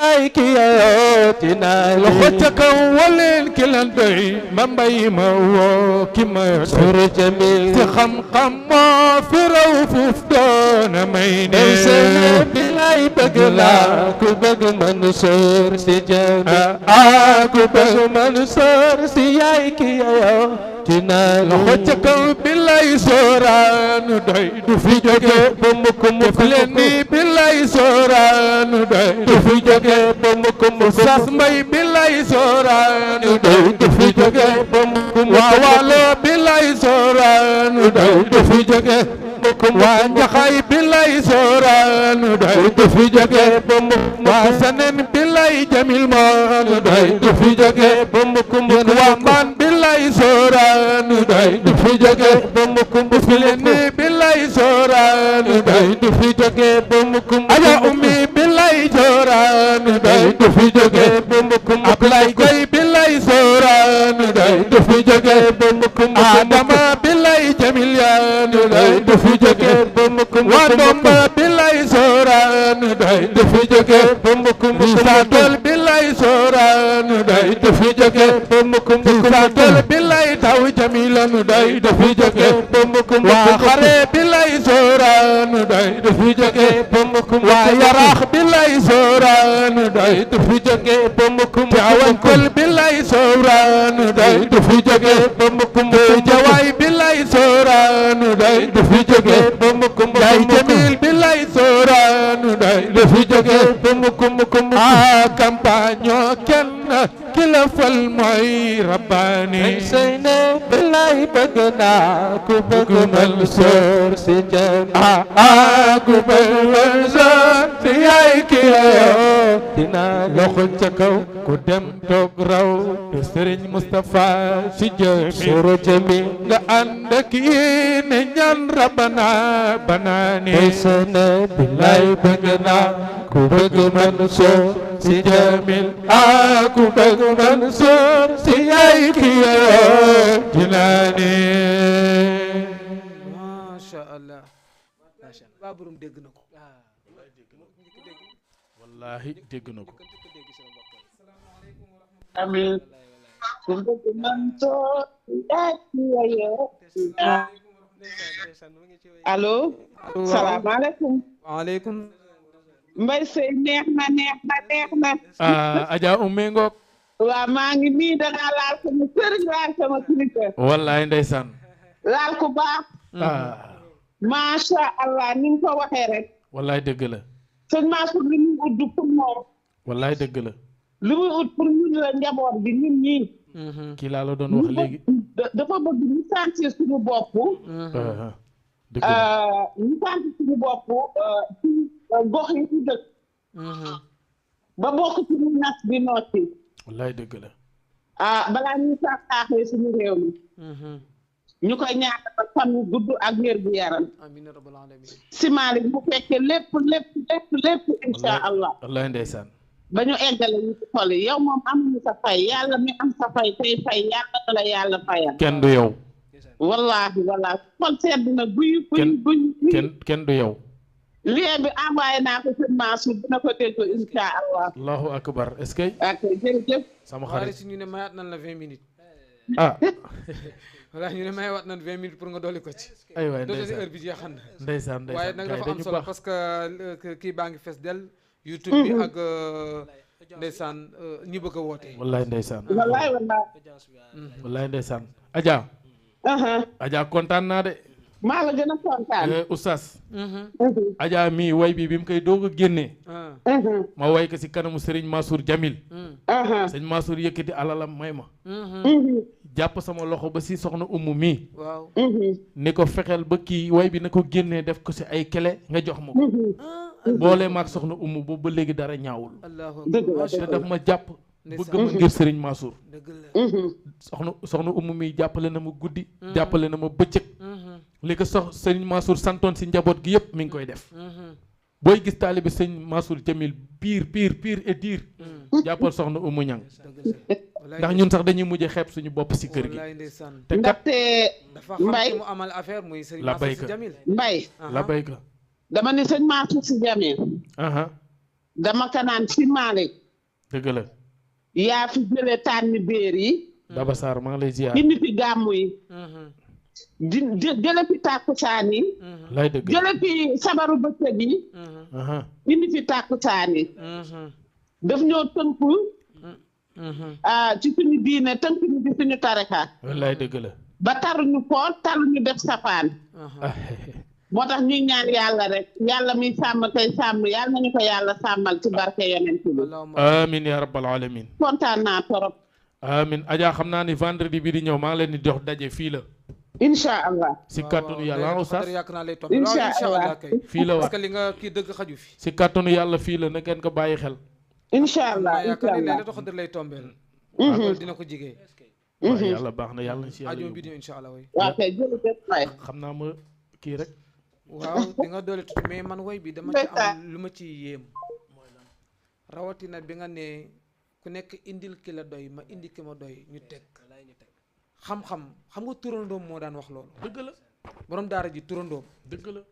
ay ki yayoo jinaani loxo ca kaw waleen ki la doy ma mbay ma woo ki ma Mansour Jamil ci xam-xam moo fi raw fuuf doona may ne billaay bëgg naa ku bëgg Mansour si Jamil ku bëgg Mansour si yaay ki yayoo jinaani loxo ca kaw billaay sooraanu doy du fi jóge ba mukk mukk leen ni billaay sooraanu doy du fi jóge ba mukk mukk sas mbay billaay sooraanu doy du fi jóge ba mukk mukk waa waalo billaay sooraanu doy du fi jóge waa njaxay billaay sooraanu doy du fi jóge ba mukk waa sanen billaay Jamil moonu doy du fi jóge ba mukk mukk waa mbaan billaay sooraanu doy du fi jóge ba mukk mukk ni billaay sooraanu doy du fi jóge ba mukk mukk aja ummi billaay sooraanu doy du fi jóge ba mukk mukk Ablaay Gay billaay sooraanu doy du fi jóge ba mukk mukk Adama billaay Jamil yaanu doy du fi jóge ba mukk mukk waa Ndomba billaay sooraanu doy du fi jóge ba mukk mukk Satol billaay sooraanu doy du fi jóge ba mukk mukk Satol billaay taw Jamilanu doy du fi jóge ba mukk mukk waa xare billaay sooraanu doy du fi jóge ba mukk mukk waa Yaraax billaay sooraanu doy du fi jóge ba mukk mukk Tiwaawan Pël billaay sooraanu doy du fi jóge ba mukk mukk jawaay billaay sooraanu doy du fi jóge ba mukk mukk Njaay Jamil billaay sooraanu doy du fi jóge ba mukk mukk mukk campagne kenn ki la fal mooy rabbaani sey ne billaay bëgg naa ku bëgg Mansour Sy Djamil ku bëgg Mansour Sy yaay ki dina loxo ca kaw ku dem toog raw te Serigne Moustapha Sy Djamil nga ànd ak ne ñaan rabbana banaani sey ne billaay bëgg naa ku bëgg Mansour Sy Djamil ku bëgg Mansour Sy yaay ki Jilaani masha Allah waa borom dégg na ko wallahi dégg na ko amin ku bëgg Mansour yaay ki allo salaamaaleykum waaleykum Mbay Sey neex na Adja Umme Ngok waaw maa ngi nii dangaa laal sama sëriñ laal sama kilifa wallaay ndeysaan laal ku baax masha Allah ni nga ko waxee rek wallaay dëgg la sëñ Mansour li muy ut pour moom wallaay dëgg la li muy ut pour ñun la njaboot bi ñun ñii kii laa la doon wax léegi dafa bëgg ñu sentir suñu bopp dëgg la ñu sentir suñu bopp ci gox yi ci dëkk ba bokk ci ñu nas bi nooti wallaay dëgg la balaa ñuy saaxee suñu réew mi ñu koy ñaan ba fan gudd ak wér gu yaram amiin rabbal alamin si Malick mu fekkee lépp insha Allah wallaay ndeysaan ba ñu eggale ñu ci xol yi yow moom amuñu sa fay yàlla mi am sa fay tey fay yàlla na la yàlla fayal kenn du yow wallaahi xol sedd na guy kenn du yow lien bi envoyé naa ko sëñ Mansour dina ko dégg insha Allah allahu akbar est-ce que ak jërëjëf sama xarit si ñu ne mayaat nañ la 20 minutes voilà ñu ne mayaat nañ 20 minutes pour nga dolli ko ci ay waay dootali heure bi jeexan na ndeysaan waaye nag dafa am solo parce que kii baa ngi fees del YouTube bi ak ndeysaan ñi bëgg a woote wallaay ndeysaan wallaay ndeysaan Adja kontaan naa de maa la gën a kontaan oustaz Adja mii way bi mu koy doog a génnee ma way ko si kanamu Serigne Mansour Djamil Serigne Mansour yëkkati alalam may ma jàpp sama loxo ba si soxna Umu mii waaw ni ko fexeel ba kii way bi na ko génnee def ko si ay kele nga jox ma ko boole maag soxna Umu boobu ba léegi dara ñaawul te daf ma jàpp bëgg ma ngir Serigne Mansour soxna Umu mii jàppale na ma guddi jàppale na ma bëccëg li ko Serigne Mansour santoon si njaboot gi yëpp mi ngi koy def booy gis taalibe Serigne Mansour Djamil pire et dire jàppal soxna Umu ñang ndax ñun sax dañuy mujj xeeb suñu bopp si kër gi te ndaxte dafa xam ki mu amal affaire muy Serigne Mansour Sy Djamil la bayka dama ni Serigne Mansour Sy Djamil dama kanaan si Malick dëgg la yaa fi jële tànn béer yi Daba Sarr maa ngi lay ziar indi fi gàmmu yi jële fi tàkkusaan yi lay dëgg jële fi sabaru bëccëg yi indi fi tàkkusaan yi daf ñoo tënku ci suñu diine tënk ñu ci suñu tarika wallaay dëgg la ba taruñu ko taruñu def safaan moo tax ñuy ñaan yàlla rek yàlla muy sàmm tey sàmm yàlla nañu ko yàlla sàmmal ci barke yonent bi amin ya rabbal alamin kontaan naa torop amin Adja xam naa ni vendredi bi di ñëw maa ngi leen di jox daje fii la incha allah si kàttanu yàlla oustaz incha allah fii la parce que li nga kii dëgg xaju fi si kàttanu yàlla fii la na ngeen ko bàyyi xel incha allah yaakaar ni léeg-léeg taxadir lay tombeel dina ko jigee waaw yàlla baax na yàlla si yàlla ajo bi di incha allah way waaw kay jërëjëf waay xam naa ma kii rek waaw di nga doole tuuti mais man woy bi dama ci am lu ma ci yéem rawatina bi nga ne ku nekk indil ki la doy ma indi ki ma doy ñu teg xam-xam xam nga turandoom moo daan wax loolu dëgg la borom daara ji turandoom dëgg la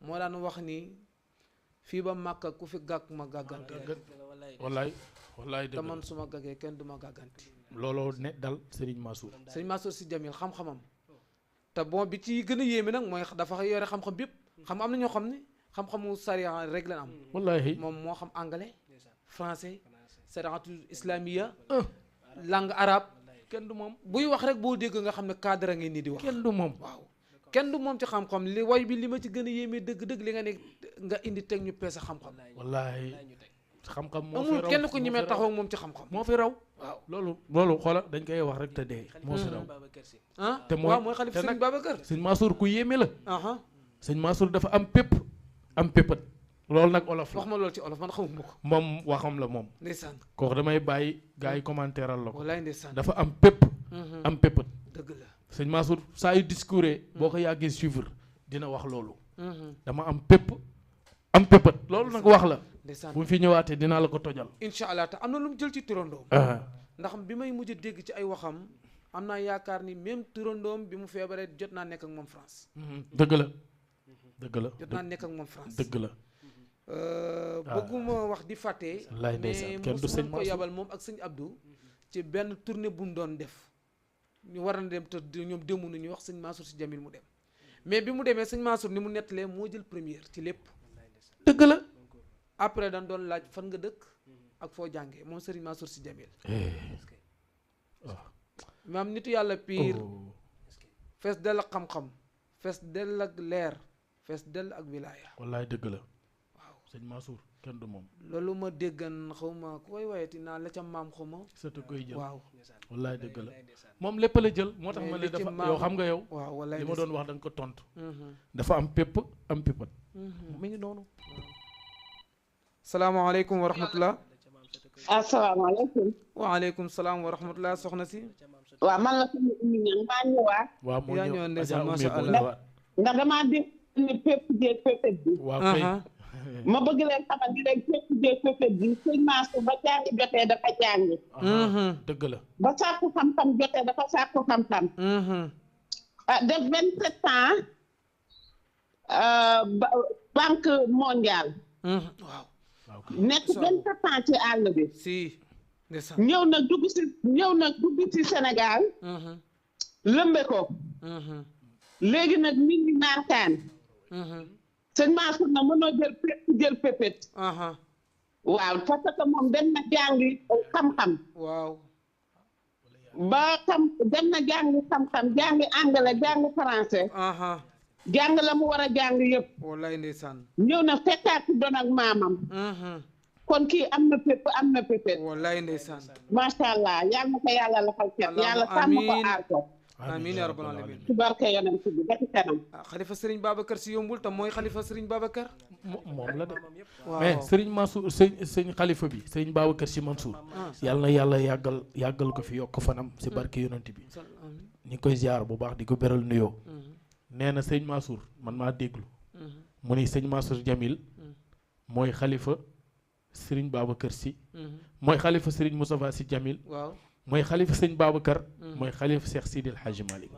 moo daan wax ni fii ba Màkka ku fi gàgg ma gàggante wallaay te man suma gaggee kenn du ma gàgganti looloo ne dal Serigne Mansour Sy Djamil xam-xamam te bon bi ci gën a yéeme nag mooy dafa yore xam-xam bépp am na ñoo xam ne xam-xamu sariya rek la am wallaahi moom moo xam anglais français sariatul islamiya langue arabe kenn du moom buy wax rek boo dégg nga xam ne cadre ngeen nii di wax kenn du moom waaw kenn du moom ci xam-xam li way bi li ma ci gën a yéemee dëgg-dëgg li nga ne nga indi teg ñu peese xam-xam wallaahi xam-xam moo fi amul raw kenn ku ñemee taxaw moom ci xam-xam moo fi raw waaw loolu xoola dañ koy wax rek te dee moo fi raw ah te waaw mooy xalifa sëñ Babacar sëñ Mansour ku yéeme la aha sëñ Mansour dafa am pépp am péppat loolu nag olof la wax ma loolu ci olof man xamuma ko moom waxam la moom ndeysaan kooku damay bàyyi gars yi commentéral la ko wallaay ndeysaan dafa am pépp am péppat dëgg la sëñ Mansour saa yu discours boo ko yàggee suivre dina wax loolu dama am pépp am péppat loolu nag wax la ndeysaan bu fi ñëwaatee dinaa la ko tojal incha allah te am na lu mu jël ci turandoom ndax bi may mujj dégg ci ay waxam am naa yaakaar ni même turandoom bi mu feebaree jot naa nekk ak moom France dëgg la dëgg la jot naa nekk ak moom France dëgg la bëgguma wax di fàtte mais mosu ko yabal moom ak sëñ Abdou ci benn tournée bu mu doon def ñu war na dem te ñoom démmu na ñu wax sëñ Mansour Sy Djamil mu dem mais bi mu demee sëñ Mansour ni mu nettalee moo jël première ci lépp dëgg la après dañ doon laaj fan nga dëkk ak foo jàngee moom sëriñ Mansour Sy Djamil maam nitu yàlla pire fees dell ak xam-xam fees dell ak leer fees dell ak wilaaya wallaay dëgg la waaw sëñ Mansour kenn du moom loolu ma déggan xaw ma ku koy wayeti naa la ca maam xaw ma sëtu koy jël waaw wallaay dëgg la moom lépp la jël moo tax ma ne dafa yow xam nga yow waaw wallaay li ma doon wax da nga ko tontu dafa am pépp am péppat mi ngi noonu salaamaaleykum wa rahmatullah asalaamaaleykum waaleykum salaam wa rahmatullah soxna si waaw man la suñu umi ñang maa ñëwaat waaw moo yaa ñëw ñëwoon ndeysaan Adja masha Oumy Allah Boy ndax damaa dégg ne pépp jéeg pépét bi waaw kay ma bëgg leen xamal di leen pépp jéeg pépét bi sëñ Mansour ba jàngi jotee dafa jàngi dëgg la ba sàkku xam-xam jotee dafa sàkku xam-xam def 27 ans banque mondiale waaw nekk 27 ans ci àll bi si ndeysaan ñëw nag dugg ci Sénégal lëmbe ko léegi nag nit ñi naantaan sëñ Mansour na mënoo jël pépét waaw parce que moom dem na jàngi xam-xam waaw ba dem na jàngi xam-xam jàngi anglais jàngi français jàng la mu war a jàng yëpp wallaay ndeysaan ñëw na fekkaat ci doon ak maamam kon kii am na pépét wallaay ndeysaan macha allah yal na ko yàlla la xal cet yàlla sàmm ko aar ko amiin yaa rabbal alamin ci barke yonent bi ba ci kanam xalifa Serigne Babacar Sy yombul te mooy xalifa Serigne Babacar moom la de waaw mais Serigne Mansour sëñ xalifa bi Serigne Babacar Sy Mansour yàlla na yàlla yàggal ko fi yokk fanam si barke yonent bi ñu ngi koy ziar bu baax di ko beral nuyoo nee na sëñ Mansour man maa déglu mu ni sëñ Mansour Djamil mooy xalifa Serigne Babacar Sy mooy xalifa Serigne Moustapha Sy Djamil waaw mooy xalifa sëñ Babacar mooy xalifa Cheikh Sidi El Hadji Malick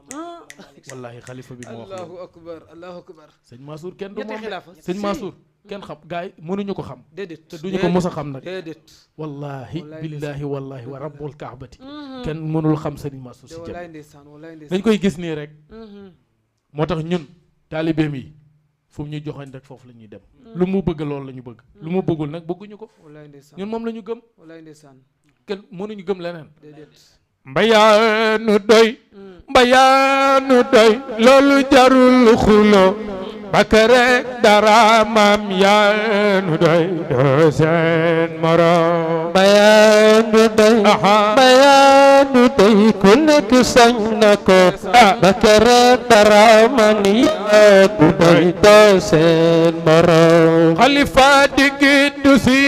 wallahi xalifa bi moo wax allahu akbar allahu akbar sëñ Mansour kenn du ñetti moom xilaafa sëñ Mansour kenn xam gars yi mënuñu ko xam déedéet te duñu ko mos a xam nag déedéet wallahi billahi wallahi wa rabbul kaabati kenn mënul xam sëñ Mansour Sy wallaay Djamil ndeysaan wallaay ndeysaan dañ koy gis nii rek moo tax ñun taalibeem yi fu mu ñuy joxoñ rek foofu la ñuy dem lu mu bëgg loolu la ñu bëgg lu mu bëggul nag bëgguñu ko wallaay ndeysaan ñun moom la ñu gëm wallaay ndeysaan kenn mënuñu gëm leneen déedéet mbayaanu doy loolu jarul xulo bakare dara maam yaanu doy doo seen morom bayaanu doy ku nekk sañ na ko bakare dara maam yaanu doy doo seen morom xalifa diggitu si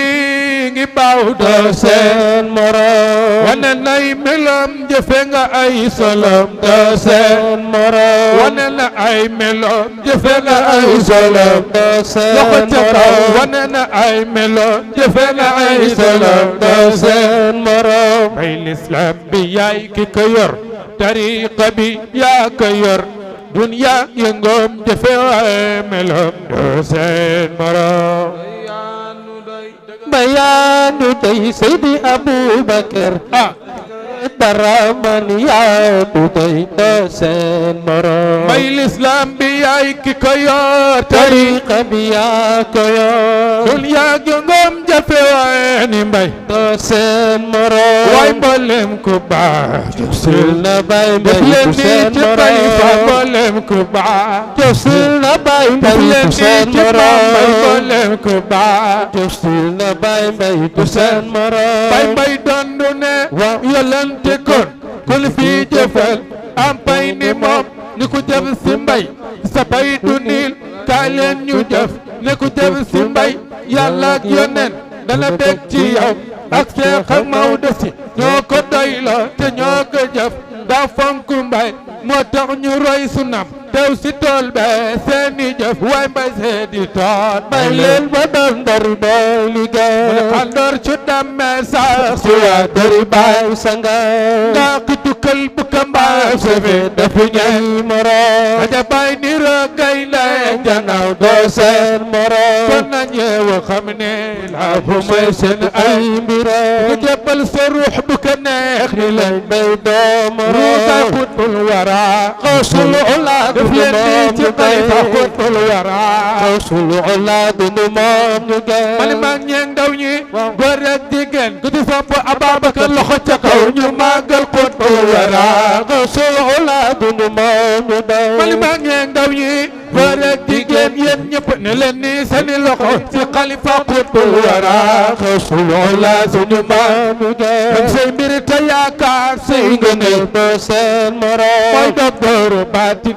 ngi baaw doo seen morom wane nay melam jëfe nga ay solom doo seen morom wane na ay melam jëfe nga ay solom doo seen loxo ca kaw morom wane na ay melam jëfe nga ay solom doo seen morom may lislam bi yaay ki ko yor tariqa bi yaa ko yor dunya yëngoom jëfe ay melam doo seen morom bayaanu doy Seydi Aboubacar karaman yaa du doy doo seen morom may l'islam bi yaay ki ko yor tariqa bi yaa ko yor dunya jongom jafe waaye ni mbay doo seen morom waay mboolem ku baax sil na bay mbay du seen morom mboolem ku baax sil na bay mbay du seen morom mboolem ku baax sil na bay mbay du seen morom bay mbay dondu ne yolante kon kul fi jëfal am pay ni moom ni ku jëf si mbay sa bay du niil kaay leen ñu jëf ni ku jëf si mbay yàlla ak yonent dana bég ci yow ak Seex Maodo Si ñoo ko doyloo te ñoo ko jëf daa fonk mbay moo tax ñu roy sunam teew si tool be seeni jëf waay mbay seedi tool bay leen ba doon dari bay liggéey mu ne xandoor cu dammee sax su yaa dari bay sanga ndaa ki tukkal bu ka mbaa sefe dafi ñay morom aja bay ni rëggay la janaaw doo seen morom kon na ñeewa xam ne laa fu may seen ay mbiram nga jébbal sa ruux bu ka neex ni lañ bay doo morom ruusay xutbul wara xawsul ulaad def leen nii ci xalifa xutbul wara xawsul ulaad nu moom ñu gën mali mag ñeeg ndaw ñi góor ak jigéen ku ci sopp Ababacar loxo ca kaw ñu màggal xutbul wara xawsul ulaad nu moom ñu gën mali mag ñeeg ndaw ñi góor ak jigéen yéen ñëpp ne leen nii seeni loxo ci xalifa xutbul wara xawsul ulaad nu moom ñu gën say mbir te yaakaar say ngëneel doo seen morom mooy docteur Batin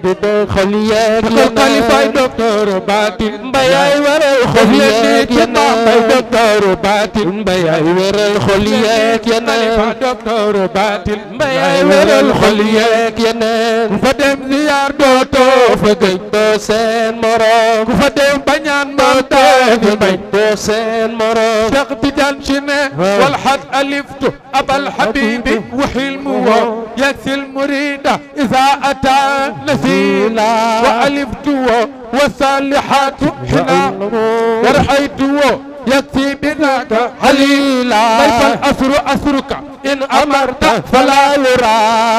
di doo xol yeeg yeneen xalifaay docteur Batin mbayaay waral xol yeeg yeneen mbay docteur Batin mbayaay waral xol yeeg yeneen docteur Batin mbayaay waral xol yeeg yeneen ku fa dem ziyaar dootoo fa gëj doo seen morom ku fa dem bañaan moo tax mbay doo seen morom Cheikh Tidiane si ne wal xad aliftu abal habibi وحلمه يكسي المريد إذا أتى نسيلا وألفته والصالحات حنا ورأيته يكفي بذاك حليلا ليس الأسر أسرك إن أمرت فلا يرى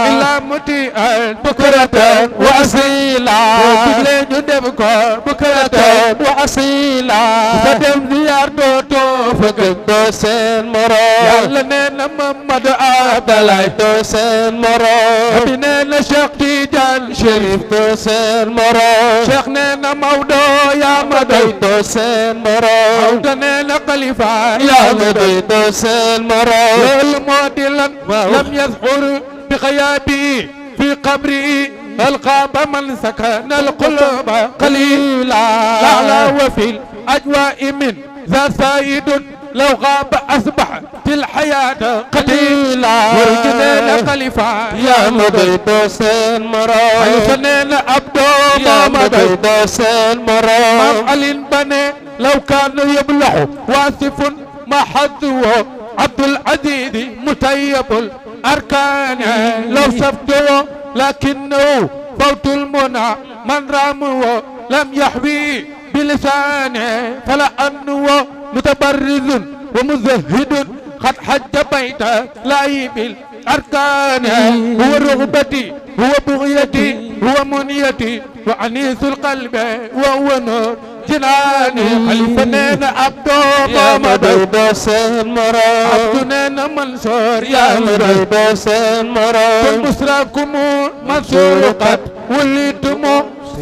إلا مطيئا بكرة وأصيلا تجلين يدبك بكرة وأصيلا فدم زيار دوتو فقد دوسين مرو يالا نينا محمد عبدالله دوسين مرو نبي نينا شيخ تيجان شريف دوسين مرو شيخ نينا مودو يا مدوي دوسين مرو مودو نينا خليفة يا مدوي دوسين مرو الموديلا لم يظهر بغيابي في قبري القاب من سكن القلوب قليلا لا وفي الأجواء من ذا سيد لو غاب أصبح في الحياة قتيلا ورجلين خليفة يا مديد سين مرا حلفنين عبدو يا مديد سين مرا مفعل بني لو كان يبلع واصف ما حظه عبد العزيز متيب الأركان لو سفته لكنه فوت المنى من رامه لم يحوي بلسانه فلا أنه متبرز ومزهد قد حج بيت لايب الأركان هو رغبتي هو بغيتي هو منيتي وعنيس القلب وهو نور جناني خليفنين عبدو يا مديد سين مرا عبدنين منصور يا مديد سين مرا فالمسراكم منصور قد وليتم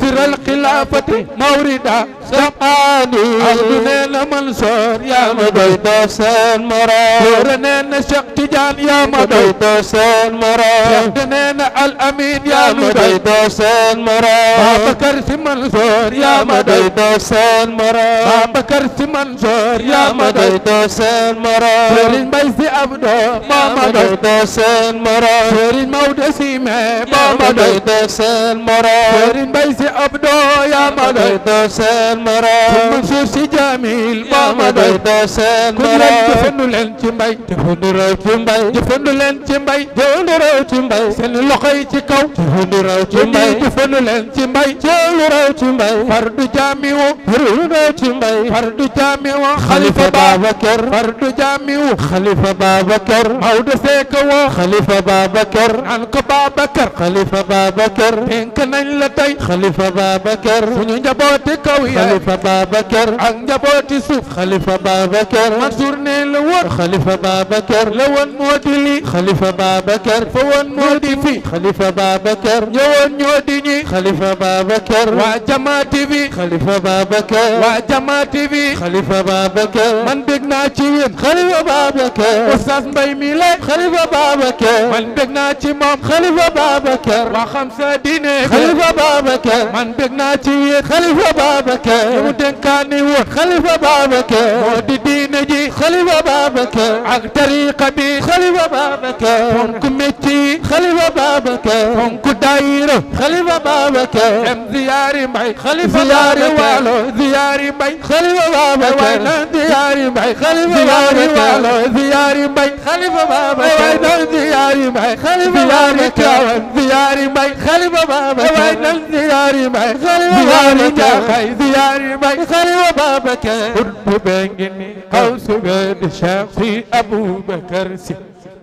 سر الخلافة موردا سبحاني عبدنين منصور يا مديد سين مرا ورنين شيخ تيجان يا مديد سين مرا عبدنين الأمين يا مديد سين مرا بابكر منصور يا مديد سين مرا بابكر منصور يا مديد سين مرا سيرين بيسي عبدو يا مديد سين مرا سيرين مودة سيمة يا مديد سين مرا سيرين بيسي عبدو يا مديد سين مرا منصور Jamil moo ma doy doo seen ku leen jëfandu leen ci mbay jëfandu raw ci mbay jëfandu leen ci mbay jëfandu raw ci mbay seen loxo yi ci kaw jëfandu raw ci mbay jëfandu leen ci mbay jëfandu raw ci mbay fardu Jamiu jëfandu raw ci mbay fardu Jamiu Khalifa Babacar fardu Jamiu Khalifa Babacar Maodo Seck woo Khalifa Babacar naan ko Babacar Khalifa Babacar dénk nañ la tey Khalifa Babacar suñu njabooti kaw yaay Khalifa Babacar ak njabooti suuf Khalifa Babacar Mansour ne la woon Khalifa Babacar la woon moo di lii Khalifa Babacar fa woon moo di fii Khalifa Babacar ñëwoon ñoo di ñi Khalifa Babacar waa Jama TV Khalifa Babacar waa Jama TV Khalifa Babacar man dégg naa ci yéen Khalifa Babacar Oustaz Mbaye mi lay Khalifa Babacar man dégg naa ci moom Khalifa Babacar waa xam sa diine Khalifa Babacar man dégg naa ci yéen Khalifa Babacar ñu mu dénkaani woon Khalifa Babacar moo di diine ji Khalifa Babacar ak tariqa bi Khalifa Babacar fonk métti Khalifa Babacar fonk daayira Khalifa Babacar dem ziyaari mbay Khalifa ziyaari waalo ziyaari mbay Khalifa Babacar nan ziyaari mbay Khalifa ziyaari waalo ziyaari mbay Khalifa Babacar nan ziyaari mbay Khalifa ziyaari Tiwaawan ziyaari mbay Khalifa Babacar nan ziyaari mbay Khalifa ziyaari Jaxaay ziyaari mbay Khalifa Babacar bu bengini aw suga di Cheikh si Aboubacar Si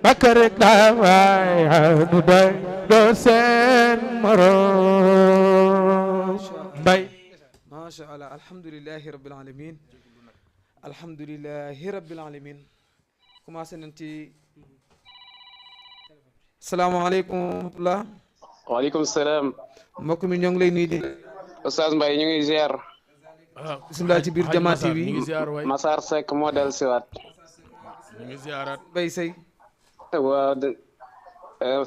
Bakar rek daa waay nu doy doo seen morom mbay macha allah alhamdulilahi rabbil alamin alhamdulilahi rabbil alamin commencé nañ ci salaamaaleykum wa rahmatullah waaleykum salaam mbokk mi ñoo ngi lay nuyu di Oustaz Mbaye ñu ngi ziar bisimilah ci biir Jama TV Massar Seck moo del siwaat ñu ngi ziarat Bay Sey waaw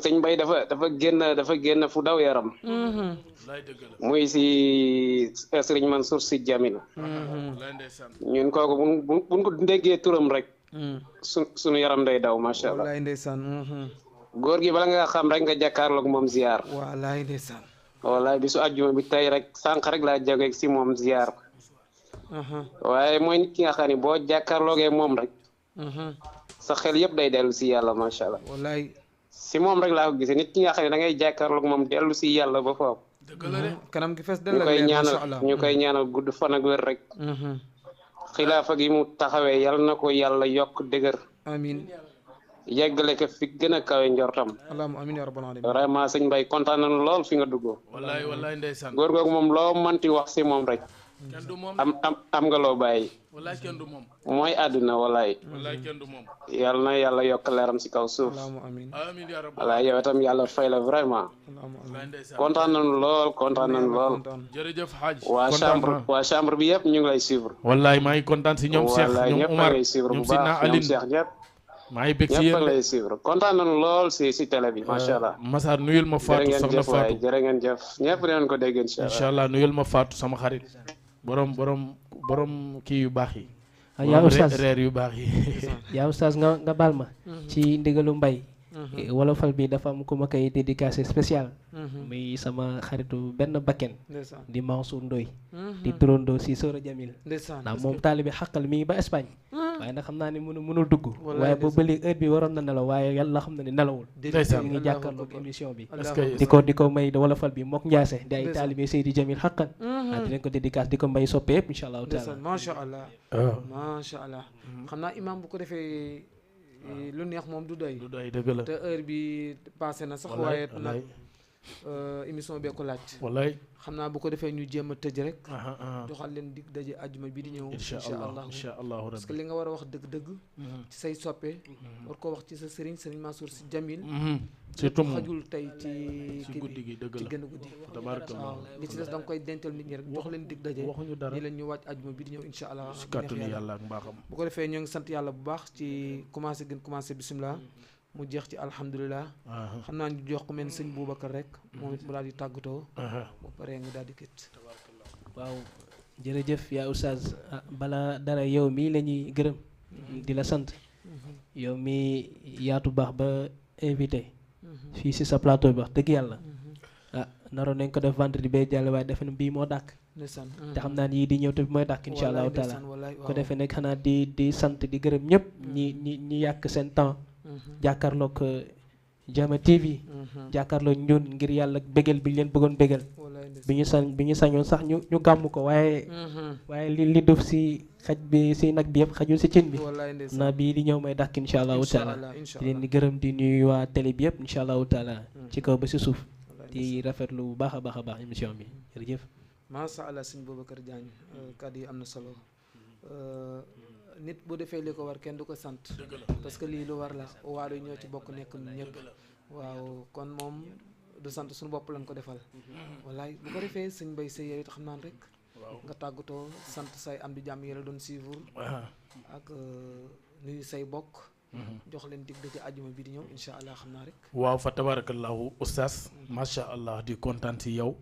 sëñ Mbaye dafa génn fu daw yaram muy si Serigne Mansour Sy Djamil ñun kooku buñ ko déggee turam rek suñu yaram day daw macha allah wallaay ndeysaan góor gi bala nga xam rek nga jàkkaarloog moom ziar wallaay ndeysaan wallaay bisu àjjuma bi tey rek sànq rek laa jógee si moom ziar waaye mooy nit ki nga xam ne boo jàkkaarloogee moom rek sa xel yëpp day dellu si yàlla macha allah wallaay si moom rek laa ko gisee nit ki nga xam ne da ngay jàkkaarloog moom dellu si yàlla ba foofu kanam gi fees ñu koy ñaanal ñu koy ñaanal gudd fan ak wér rek xilaafa gi mu taxawee yàlla na ko yàlla yokk dëgër amin yeggale ko fi gën a kawe njortam allahumma amin ya rabbal alamin vraiment sëñ Mbaye kontaan nañu lool fi nga duggoo wallaay ndeysaan góor googu moom loo manti wax si moom rek kenn du moom am nga loo bàyyi wallaay kenn du moom mooy àdduna wallaay kenn du moom yàlla na yàlla yokk leeram si kaw suuf amin ya rabbal wallaay yow itam yàlla fay la vraiment kontaan nañu lool kontaan nañu lool jërëjëf Hadj waa chambre bi yëpp ñu ngi lay suivre wallaay maa ngi kontaan si ñoom Cheikh ñoom Omar ñoom Sidna Aline Cheikh ñëpp maa ngi bég si yéen lay suivre kontaan nañu lool si télé bi macha allah Massar nuyul ma Fatou soxna Fatou jërë ngeen jëf ñëpp dinañ ko dégg incha allah nuyul ma Fatou sama xarit borom kii yu baax yi yaa oustaz reer yu baax yi yaa oustaz nga baal ma ci ndigalu mbay wolofal bi dafa am ku ma koy dédicacé spécial muy sama xaritu benn bakken di Mansour Ndoy di turandoo si Sora Jamil ndax moom taalibi xaqal mi ngi ba Espagne waaye nag xam naa ne mënul dugg waaye boobu ba léegi heure bi waroon na nelaw waaye yàlla xam na ne nelawul mi ngi jàkkaarloog émission bi di ko may wolofal bi mook Ndiasse di ay taalibi Seydi Jamil xaqal dinañ ko dédicace di ko may soppe yëpp incha allahu taala macha allah macha allah xam naa imam bu ko defee lu neex moom du doy dëgg la te heure bi passé na sax waaye nag émission bee ko laaj wallaay xam naa bu ko defee ñu jéem a tëj rek joxal leen dig daje àjjuma bi di ñëw incha allah parce que li nga war a wax dëgg-dëgg ci say soppe war ko wax ci sa sëriñ Mansour Sy Djamil surtout xajul tey ci guddi gi dëgg ci la gën a guddi tabarakallah li ci des da nga koy dental nit ñi rek jox leen dig daje waxuñu dara ni leen ñu wàcc àjjuma bi di ñëw incha allah si kàttanu yàlla ak mbaaxam bu ko defee ñoo ngi sant yàlla bu baax ci commencé bismillah mu jeex ci alhamdulilah xam naa ñu jox ko mel ni sëñ Boubacar rek moom it mu daal di tàggatoo bu paree nga daal di kit waaw jërëjëf yaa oustaz bala dara yow mii la ñuy gërëm di la sant yow mii yaatu baax ba invité fii si sa plateau bi wax dëgg yàlla naroon nañ ko def vendredi bee jàll waaye defe na bii moo dàkk te xam naa ni yii di ñëw te mooy dàkk incha allahu taala ko defee nag xanaa di sant di gërëm ñëpp ñi yàq seen temps jàkkaarloog Jama TV jàkkaarloog ñun ngir yàlla bégal bi ñu leen bëggoon bégal bi ñu sañoon sax ñu gàmm ko waaye li duf si xaj bi si nag bi yëpp xajul si cin bi naa bii di ñëw may dàkk incha allahu taala di leen di gërëm di nuyu waa télé bi yëpp incha allahu taala ci kaw ba si suuf di rafetlu bu baax a baax émission bi jërëjëf macha allah sëñ Boubacar Diagne kàddu yi am na solo nit bu defee li ko war kenn du ko sant parce que lii lu war la waalo yi ñoo ci bokk nekk ñëpp waaw kon moom du sant suñu bopp lañ ko defal wallaay bu ko defee sëñ Mbaye Seye yow it xam naan rek nga tàggatoo sant say am di jàmm yàlla doon suivre ak nuyu say bokk jox leen dig daje àjjuma bi di ñëw incha allah xam naa rek waaw fa tabarakallahu oustaz macha allah di kontaan si yow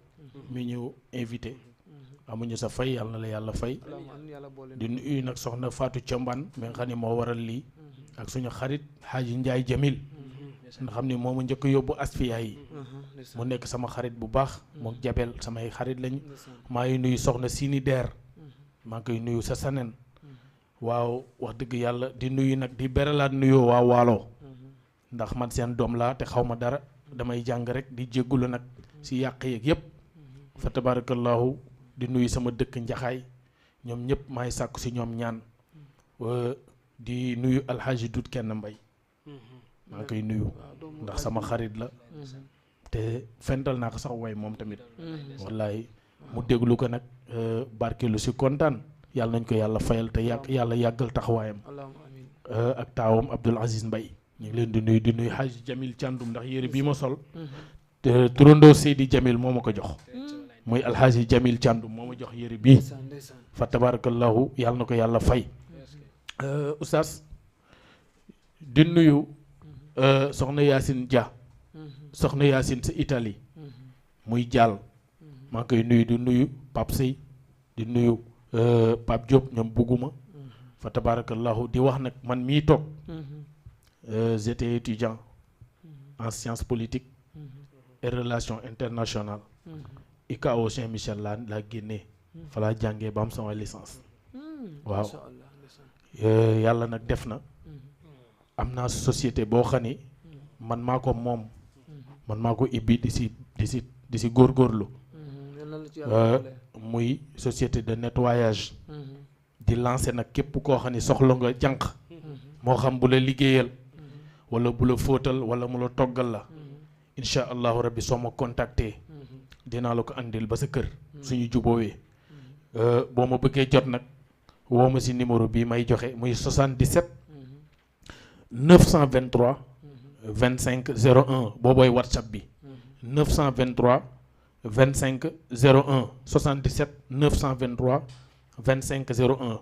mi ñu invité amuñu sa fay yàlla na la yàlla fay di nuyu nag soxna Fatou Thiambane mi nga xam ne moo waral lii ak suñu xarit Hadji Ndiaye Jamil nga xam ne moomu njëkk yóbbu asfiya yi mu nekk sama xarit bu baax moom jabel samay xarit lañ maa ngi nuyu soxna Sini Der maa ngi koy nuyu sa sanen waaw wax dëgg yàlla di nuyu nag di beralaat nuyoo waa Waalo ndax man seen doom laa te xaw ma dara damay jàng rek di jéggulu nag si yàq yeeg yëpp fa tabarakallahu di nuyu sama dëkk Njaxaay ñoom ñëpp maay sàkku si ñoom ñaan di nuyu alxaaji Dut Kenn Mbay maa ngi koy nuyu ndax sama xarit la te fental naa ko sax way moom tamit wallaay mu déglu ko nag barkeelu si kontaan yàlla nañ ko yàlla fayal te yàlla yàggal taxawaayam ak taawam Abdoul Aziz Mbay ñu ngi leen di nuyu Xaaji Jamil Thiandoum ndax yére bii ma sol te turandoo Seydi Jamil moo ma ko jox muy alxaaji Jamil Thiandoum moo ma jox yére bii fa tabarakallahu yàlla na ko yàlla fay oustaz di nuyu soxna Yacine Dia soxna Yacine sa Italie muy jàll maa ngi koy nuyu di nuyu Pape Sey di nuyu Pape Diop ñoom bugguma fa tabarakallahu di wax nag man mii toog j'étais étudiant en sciences politiques et relations internationales ICAO Saint-Michel laa génnee fa laa jàngee ba am sama licence waaw yàlla nag def na am naa société boo xam ni man maa ko moom man maa ko ibbi di si góorgóorlu muy société de nettoyage di lancer nag képp koo xam ni soxla nga jànq moo xam bu la liggéeyal wala bu la fóotal wala mu la toggal la incha allahu rabbi soo ma contacter dinaa la ko andil ba sa kër suñu juboowee boo ma bëggee jot nag woo ma si numéro bii may joxe muy 77 923 25 01 boobooy WhatsApp bi 923 25 01 77 923 25 01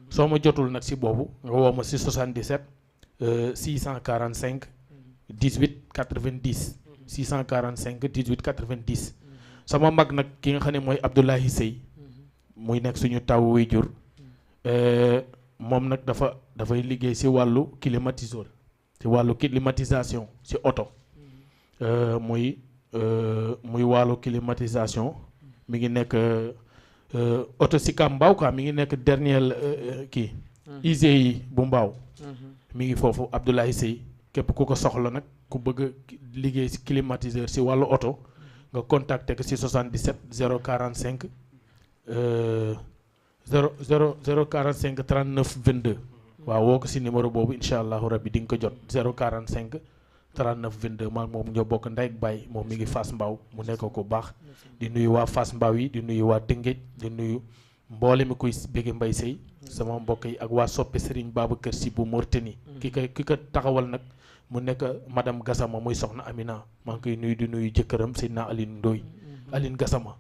soo ma jotul nag si boobu nga woo ma si 77 645 18 90 645 18 90 sama mag nag ki nga xam ne mooy Abdoulaye Sey muy nekk suñu taw wuy jur moom nag dafay liggéey si wàllu climatiseur si wàllu climatisation si oto muy wàllu climatisation mi ngi nekk oto si kam mbaaw quoi mi ngi nekk dernier kii IGI bu mbaaw mi ngi foofu Abdoulaye Sey képp ku ko soxla nag ku bëgg liggéey si climatiseur si wàllu oto nga contacter ko si 77 045 045 39 22 waaw woo ko si numéro boobu incha allahu rabbi di nga ko jot 045 39 22 maag moom ñoo bokk ndey ak baay moom mi ngi Fass Mbao mu nekk ko baax di nuyu waa Fass Mbao yi di nuyu waa Tëngéej di nuyu mboole mi kuy bëgg Mbay Sey sama mbokk yi ak waa soppe Serigne Babacar Sy bu Mauritanie ki ko taxawal nag mu nekk madame Gassama muy soxna Amina maa ngi koy nuyu di nuyu jëkkëram Seydina Aline Ndoy Aline Gassama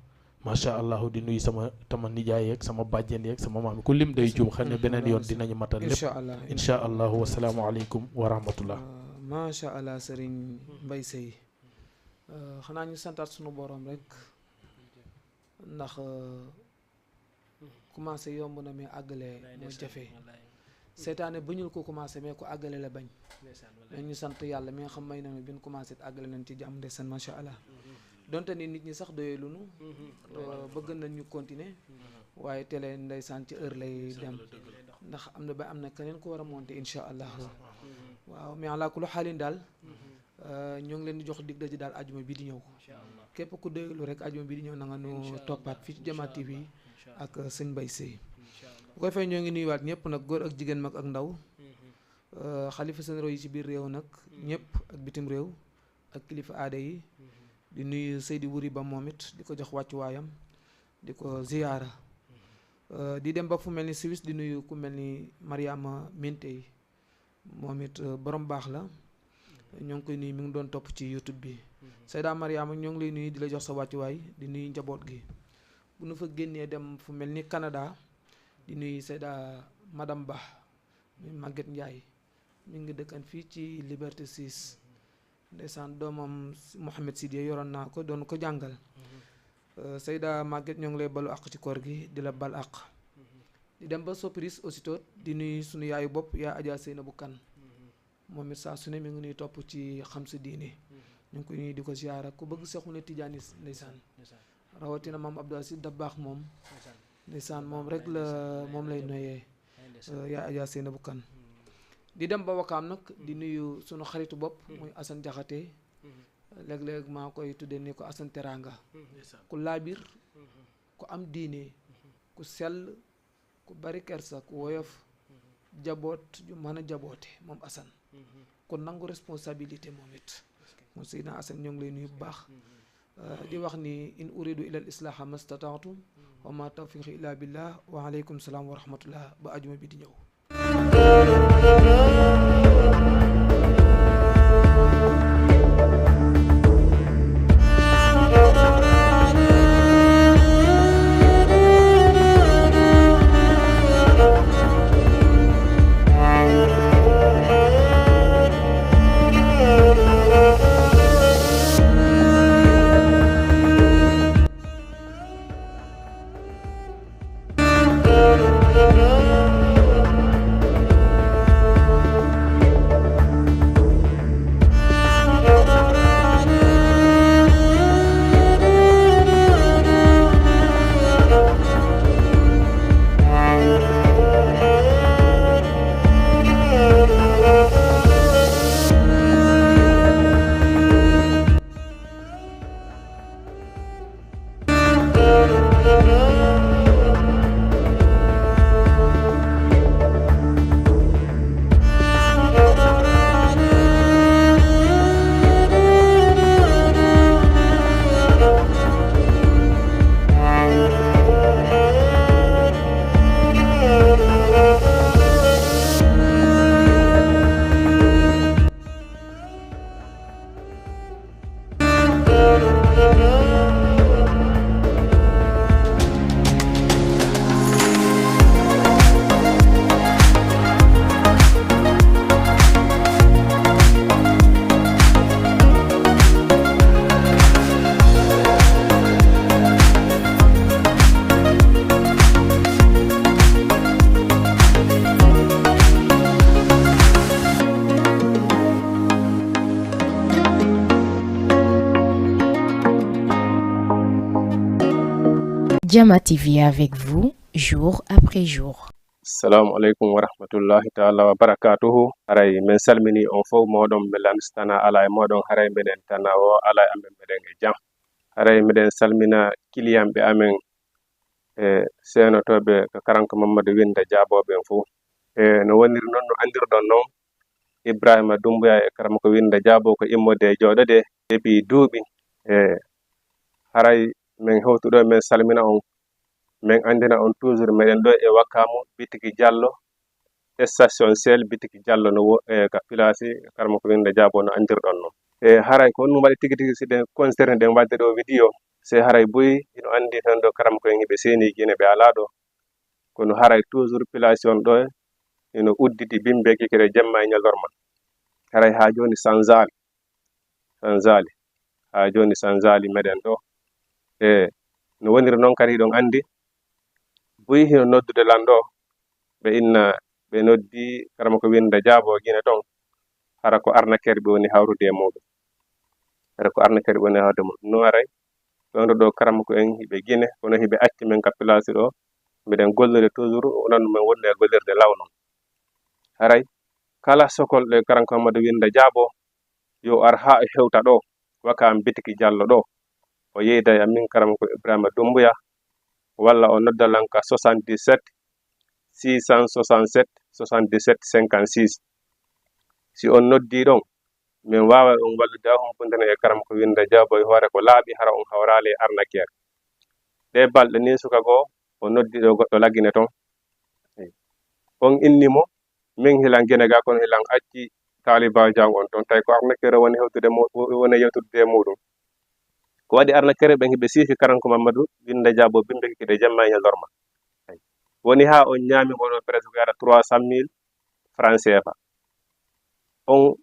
macha allah di nuyu sama nijaay yeeg sama bàjjen yeeg sama maam ku lim day juum xam ne beneen yoon dinañu matal lépp incha allah wasalaamualeykum wa rahmatullah macha allah Serigne Mbaye Sey xanaa ñu santaat sunu borom rek ndax commencé yomb na mais àggale moo jafe seetaane bañul ko commencé mais ko àggale la bañ mais ñu sant yàlla mi nga xam may na bi ñu commencé àggale nañ ci jàmm ndeysaan macha allah donte ni nit ñi sax doyelunu bëgg nañ ñu continuer waaye télé ndeysaan ci heure lay dem ndax am na keneen ko war a monter incha allah waaw mais ala kulli xaalin daal ñoo ngi leen di jox dig daji daal ajuma bi di ñëw képp ku doylu rek ajuma bi di ñëw na nga nu toppaat fii ci Jama TV ak sëñ Mbaye Seye bu koy fay ñoo ngi nuyuwaat ñëpp nag góor ak jigéen mag ak ndaw xalifa généraux yi ci biir réew nag ñëpp ak bitim réew ak kilifa aada yi di nuyu Seydi Wuri Ba moom it di ko jox wàccuwaayam di ko ziyaara di dem ba fu mel ni Suisse di nuyu ku mel ni Mariama Minte yi moom it borom baax la ñoo ngi koy nuyu mi ngi doon topp ci YouTube bi Seyda Mariama ñoo ngi lay nuyu di la jox sa wàccuwaay di nuyu njaboot gi bu nu fa génnee dem fu mel ni Canada di nuyu Seyda Madame Ba muy Maguette Ndiaye mi ngi dëkkan fii ci Liberté 6 ndeysaan doomam Mouhamed Sidiye yoroon naa ko doon ko jàngal Seyda Maguette ñoo ngi lay balu àq ci koor gi di la bal àq di dem ba Sopris aussitôt di nuyu sunu yaayu bopp yaa Adja Seynabou Kane moom it saa su ne mi ngi nuy topp ci xam sa diine ñu ngi koy nuyu di ko ziyaara ku bëgg Seexu ne Tijaani ndeysaan rawatina maam Abdou Aziz Dabakh moom ndeysaan moom rek la moom lay noyee yaa Adja Seynabou Kane di dem ba Wakaam nag di nuyu sunu xaritu bopp muy Assane Diakhaté léeg-léeg maa koy tuddee ni ko Assane Teranga ku laabir ku am diine ku sell ku bari kersa ku woyof jaboot ju mën a jaboote moom Assane ku nangu responsabilité moom it moom Seydina Assane ñoo ngi lay nuyu bu baax di wax ni in uridu ila al islaha mastata'tu wa ma tawfiqi illa billah wa aleykum salaam wa rahmatullah ba ajuma bi di ñëw Jama TV avec vous, jour après jour. Assalamu alaikum wa rahmatullahi ta'ala wa barakatuhu. Haray men salmini on fo modon melanstana ala e modon haray meden tana o ala e amben meden e jam. Haray meden salmina kiliyambe amen senotoɓe ko karanko Mamadou Winda jaaboɓe en fo. No woniri noon no andirɗon noon Ibrahima Doumbouya e karamko Winda jaabo ko immode e jooɗode depuis duuɓi haray min hewtuɗo min salmina on min andina on toujours meɗen ɗo e Wakamu Bitiki Diallo station sel Bitiki Diallo no ka pilasi karmo ko Winda Diabo no andirɗon noon haray ko ɗum waɗi tigi tigi siɗen concerne ɗen wadde ɗo vidéo se haray boyi ino andi tan ɗo karam koyen ɓe seeni guine ɓe ala ɗo kono haray toujours pilation ɗo ino udditi bimbe kikire jemma e ñalorma haray ha joni sanzali ha joni sanzali meɗen ɗo no woniri noon kadi ɗon andi boyi hino noddude lanɗo ɓe inna ɓe noddi karama ko Winda Diabo guine ton hara ko arnaquere ɓe woni hawrude e muɗum ara ko arna kadi woni hawde mum no aray ɗon ɗo karama ko en hiɓe Guinée kono hiɓe acci men ka place ɗo mbiɗen gollude toujours onon men wonde e gollirde lawnon haray kala sokolɗo karanko Mamadou Winda Diabo yo ar ha hewta ɗo wakam bitiki Diallo ɗo o yeyda e amin karama ko Ibrahima Doumbouya walla o noddalanka 77 667 77 56 si on noddi ɗon min wawa on wallude humpodene e karam ko Winda Diabo e hoore ko laaɓi hara on hawrali e arnaquere ɗe balɗe ni suka goo o noddi ɗo goɗɗo laggine toon on innimo min hilan guene ga kono hilan acci taliba jang on toon tawi ko arnaquere woni hewtude woni yewtude muɗum ko waɗi arnaquere ɓen hiɓe siifi karanko Mamadou Winda Diabo bimɓe kikiɗe jamma e lorma woni ha on ñaami oɗo presque yara 300 000 francs CFA on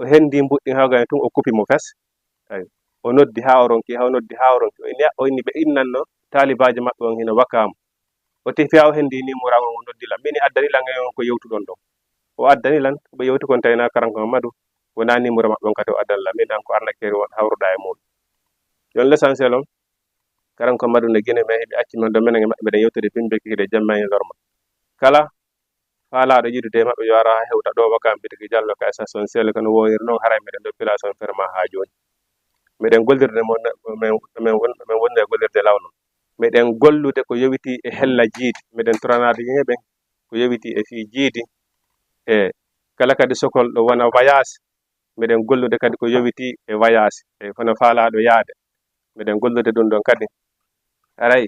hendi mbuɗɗi hawgani tun o kupi mo fes ay o noddi ha o ronki o inni ɓe innanno talibaji maɓɓe on hino wakkamo o tefi o hendi ni mo rawo o noddila mini addanilan e on ko yewtuɗon ɗon o addanilan ɓe yewti kon tawina karanko Mamadou wona numéro maɓɓe on kadi o addanla min an ko arnaquere won hawruɗa e muɗum yon l'essentiel on karanko Mamadou ne Guinée men heɓe acci men do menen e maɓɓe mbiɗen yewtude bimɓe kikiɗe jamma e lorma kala faalaɗo yidude maɓɓe yo ara hewta ɗo wakam bitiki Diallo ka station sel kono woniri noon haray meɗen do population ferma ha joni meɗen gollirde men wonde gollirde lawnon meɗen gollude ko yowiti e hella jiidi meɗen toranade yeɓen ko yowiti e fi jiidi e kala kadi sokolɗo wona voyage meɗen gollude kadi ko yowiti e voyage e kono faalaɗo yaade meɗen gollude ɗum ɗon kadi haray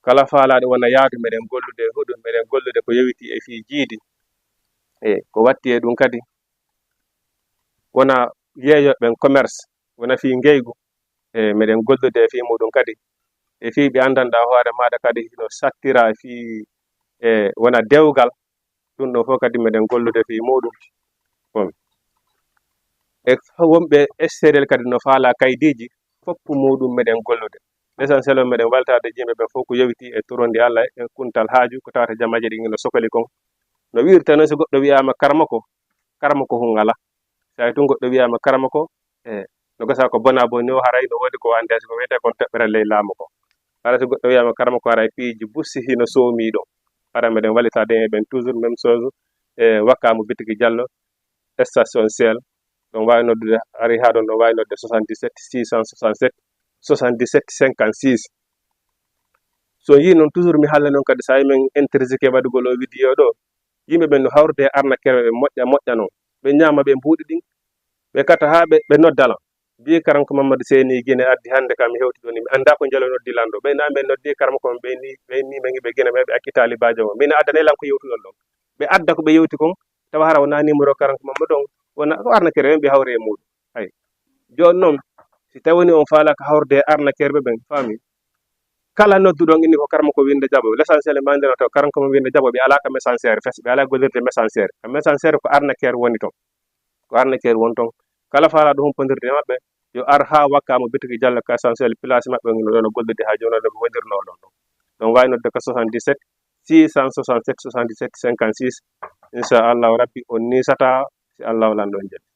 kala faalaɗo wona yaadu meɗen gollude huɗum meɗen gollude ko yowiti e fi jiidi e ko watti e ɗum kadi wona yeeyoɓen commerce wona fi ngeygu e meɗen gollude e fi muɗum kadi e fi ɓe andanɗa hoore maɗa kadi no sattira fi e wona dewgal ɗum ɗo fof kadi meɗen gollude fi muɗum on e wonɓe extérieur kadi no faala kaydiji foppu muɗum meɗen gollude l'essentiel o meɗen waltade yimɓe ɓe fof ko yowiti e torondi Allah e kuntal haaju ko tawata jamaje ɗi no sokoli kon no wirta noon so goɗɗo wiyama karma ko hun ala sa tun goɗɗo wiyama karma ko e no gasa ko bona boni o haray no wodi ko ande ko wiyete kon toɓɓere ley laamu ko hara so goɗɗo wiyama karma ko haray piiji bussi hino soomi ɗo hara meɗen wallitade e ɓen toujours même chose e wakkamo bitiki Diallo station sel ɗon wawi noddude ari ha ɗon ɗon wawi nodde 77 667 77 56 so yi noon toujours mi halla noon kadi sa yi men intrinsike waɗugol o vidéo ɗo yimɓe ɓen no hawrude e arnaquere ɓe moƴƴa noon ɓe ñaama ɓe mbuuɗi ɗin ɓe kata ha ɓe noddala mbi karanko Mamadou Seyni Guinée addi hannde kam mi hewti ɗon mi anda ko Diallo noddilan ɗo ɓeyna ɓe noddi karanko kon ɓeyni ɓe ɓe Guinée ɓe akki talibajo o min addanilan ko yewtuɗon ɗon ɓe adda ko ɓe yewti kon tawa hara wona numéro karanko Mamadou on wona ko arnaquere ɓen ɓe hawri e muɗum hay joni noon si tawini on faala ko hawrude e arnaquere ɓe ɓen faami kala nodduɗon inni ko karma ko Winda Diabo l'essentiel e mandeno taw karanko mo Winda Diabo ɓe ala ka messanciére fes ɓe ala gollirde messanciére ka messanciére ko arnaquere woni toon ko arnaquere woni toon kala faalaɗo humpodirde e maɓɓe yo ar ha wakkamo bitiki Diallo ka essentiel place maɓɓe no ɗon gollude ha joni ɗo wondirno ɗon ɗon wawi nodde ko 77 667 77 56 inchallahu rabbi on nisata si Allah walan ɗon jaɓi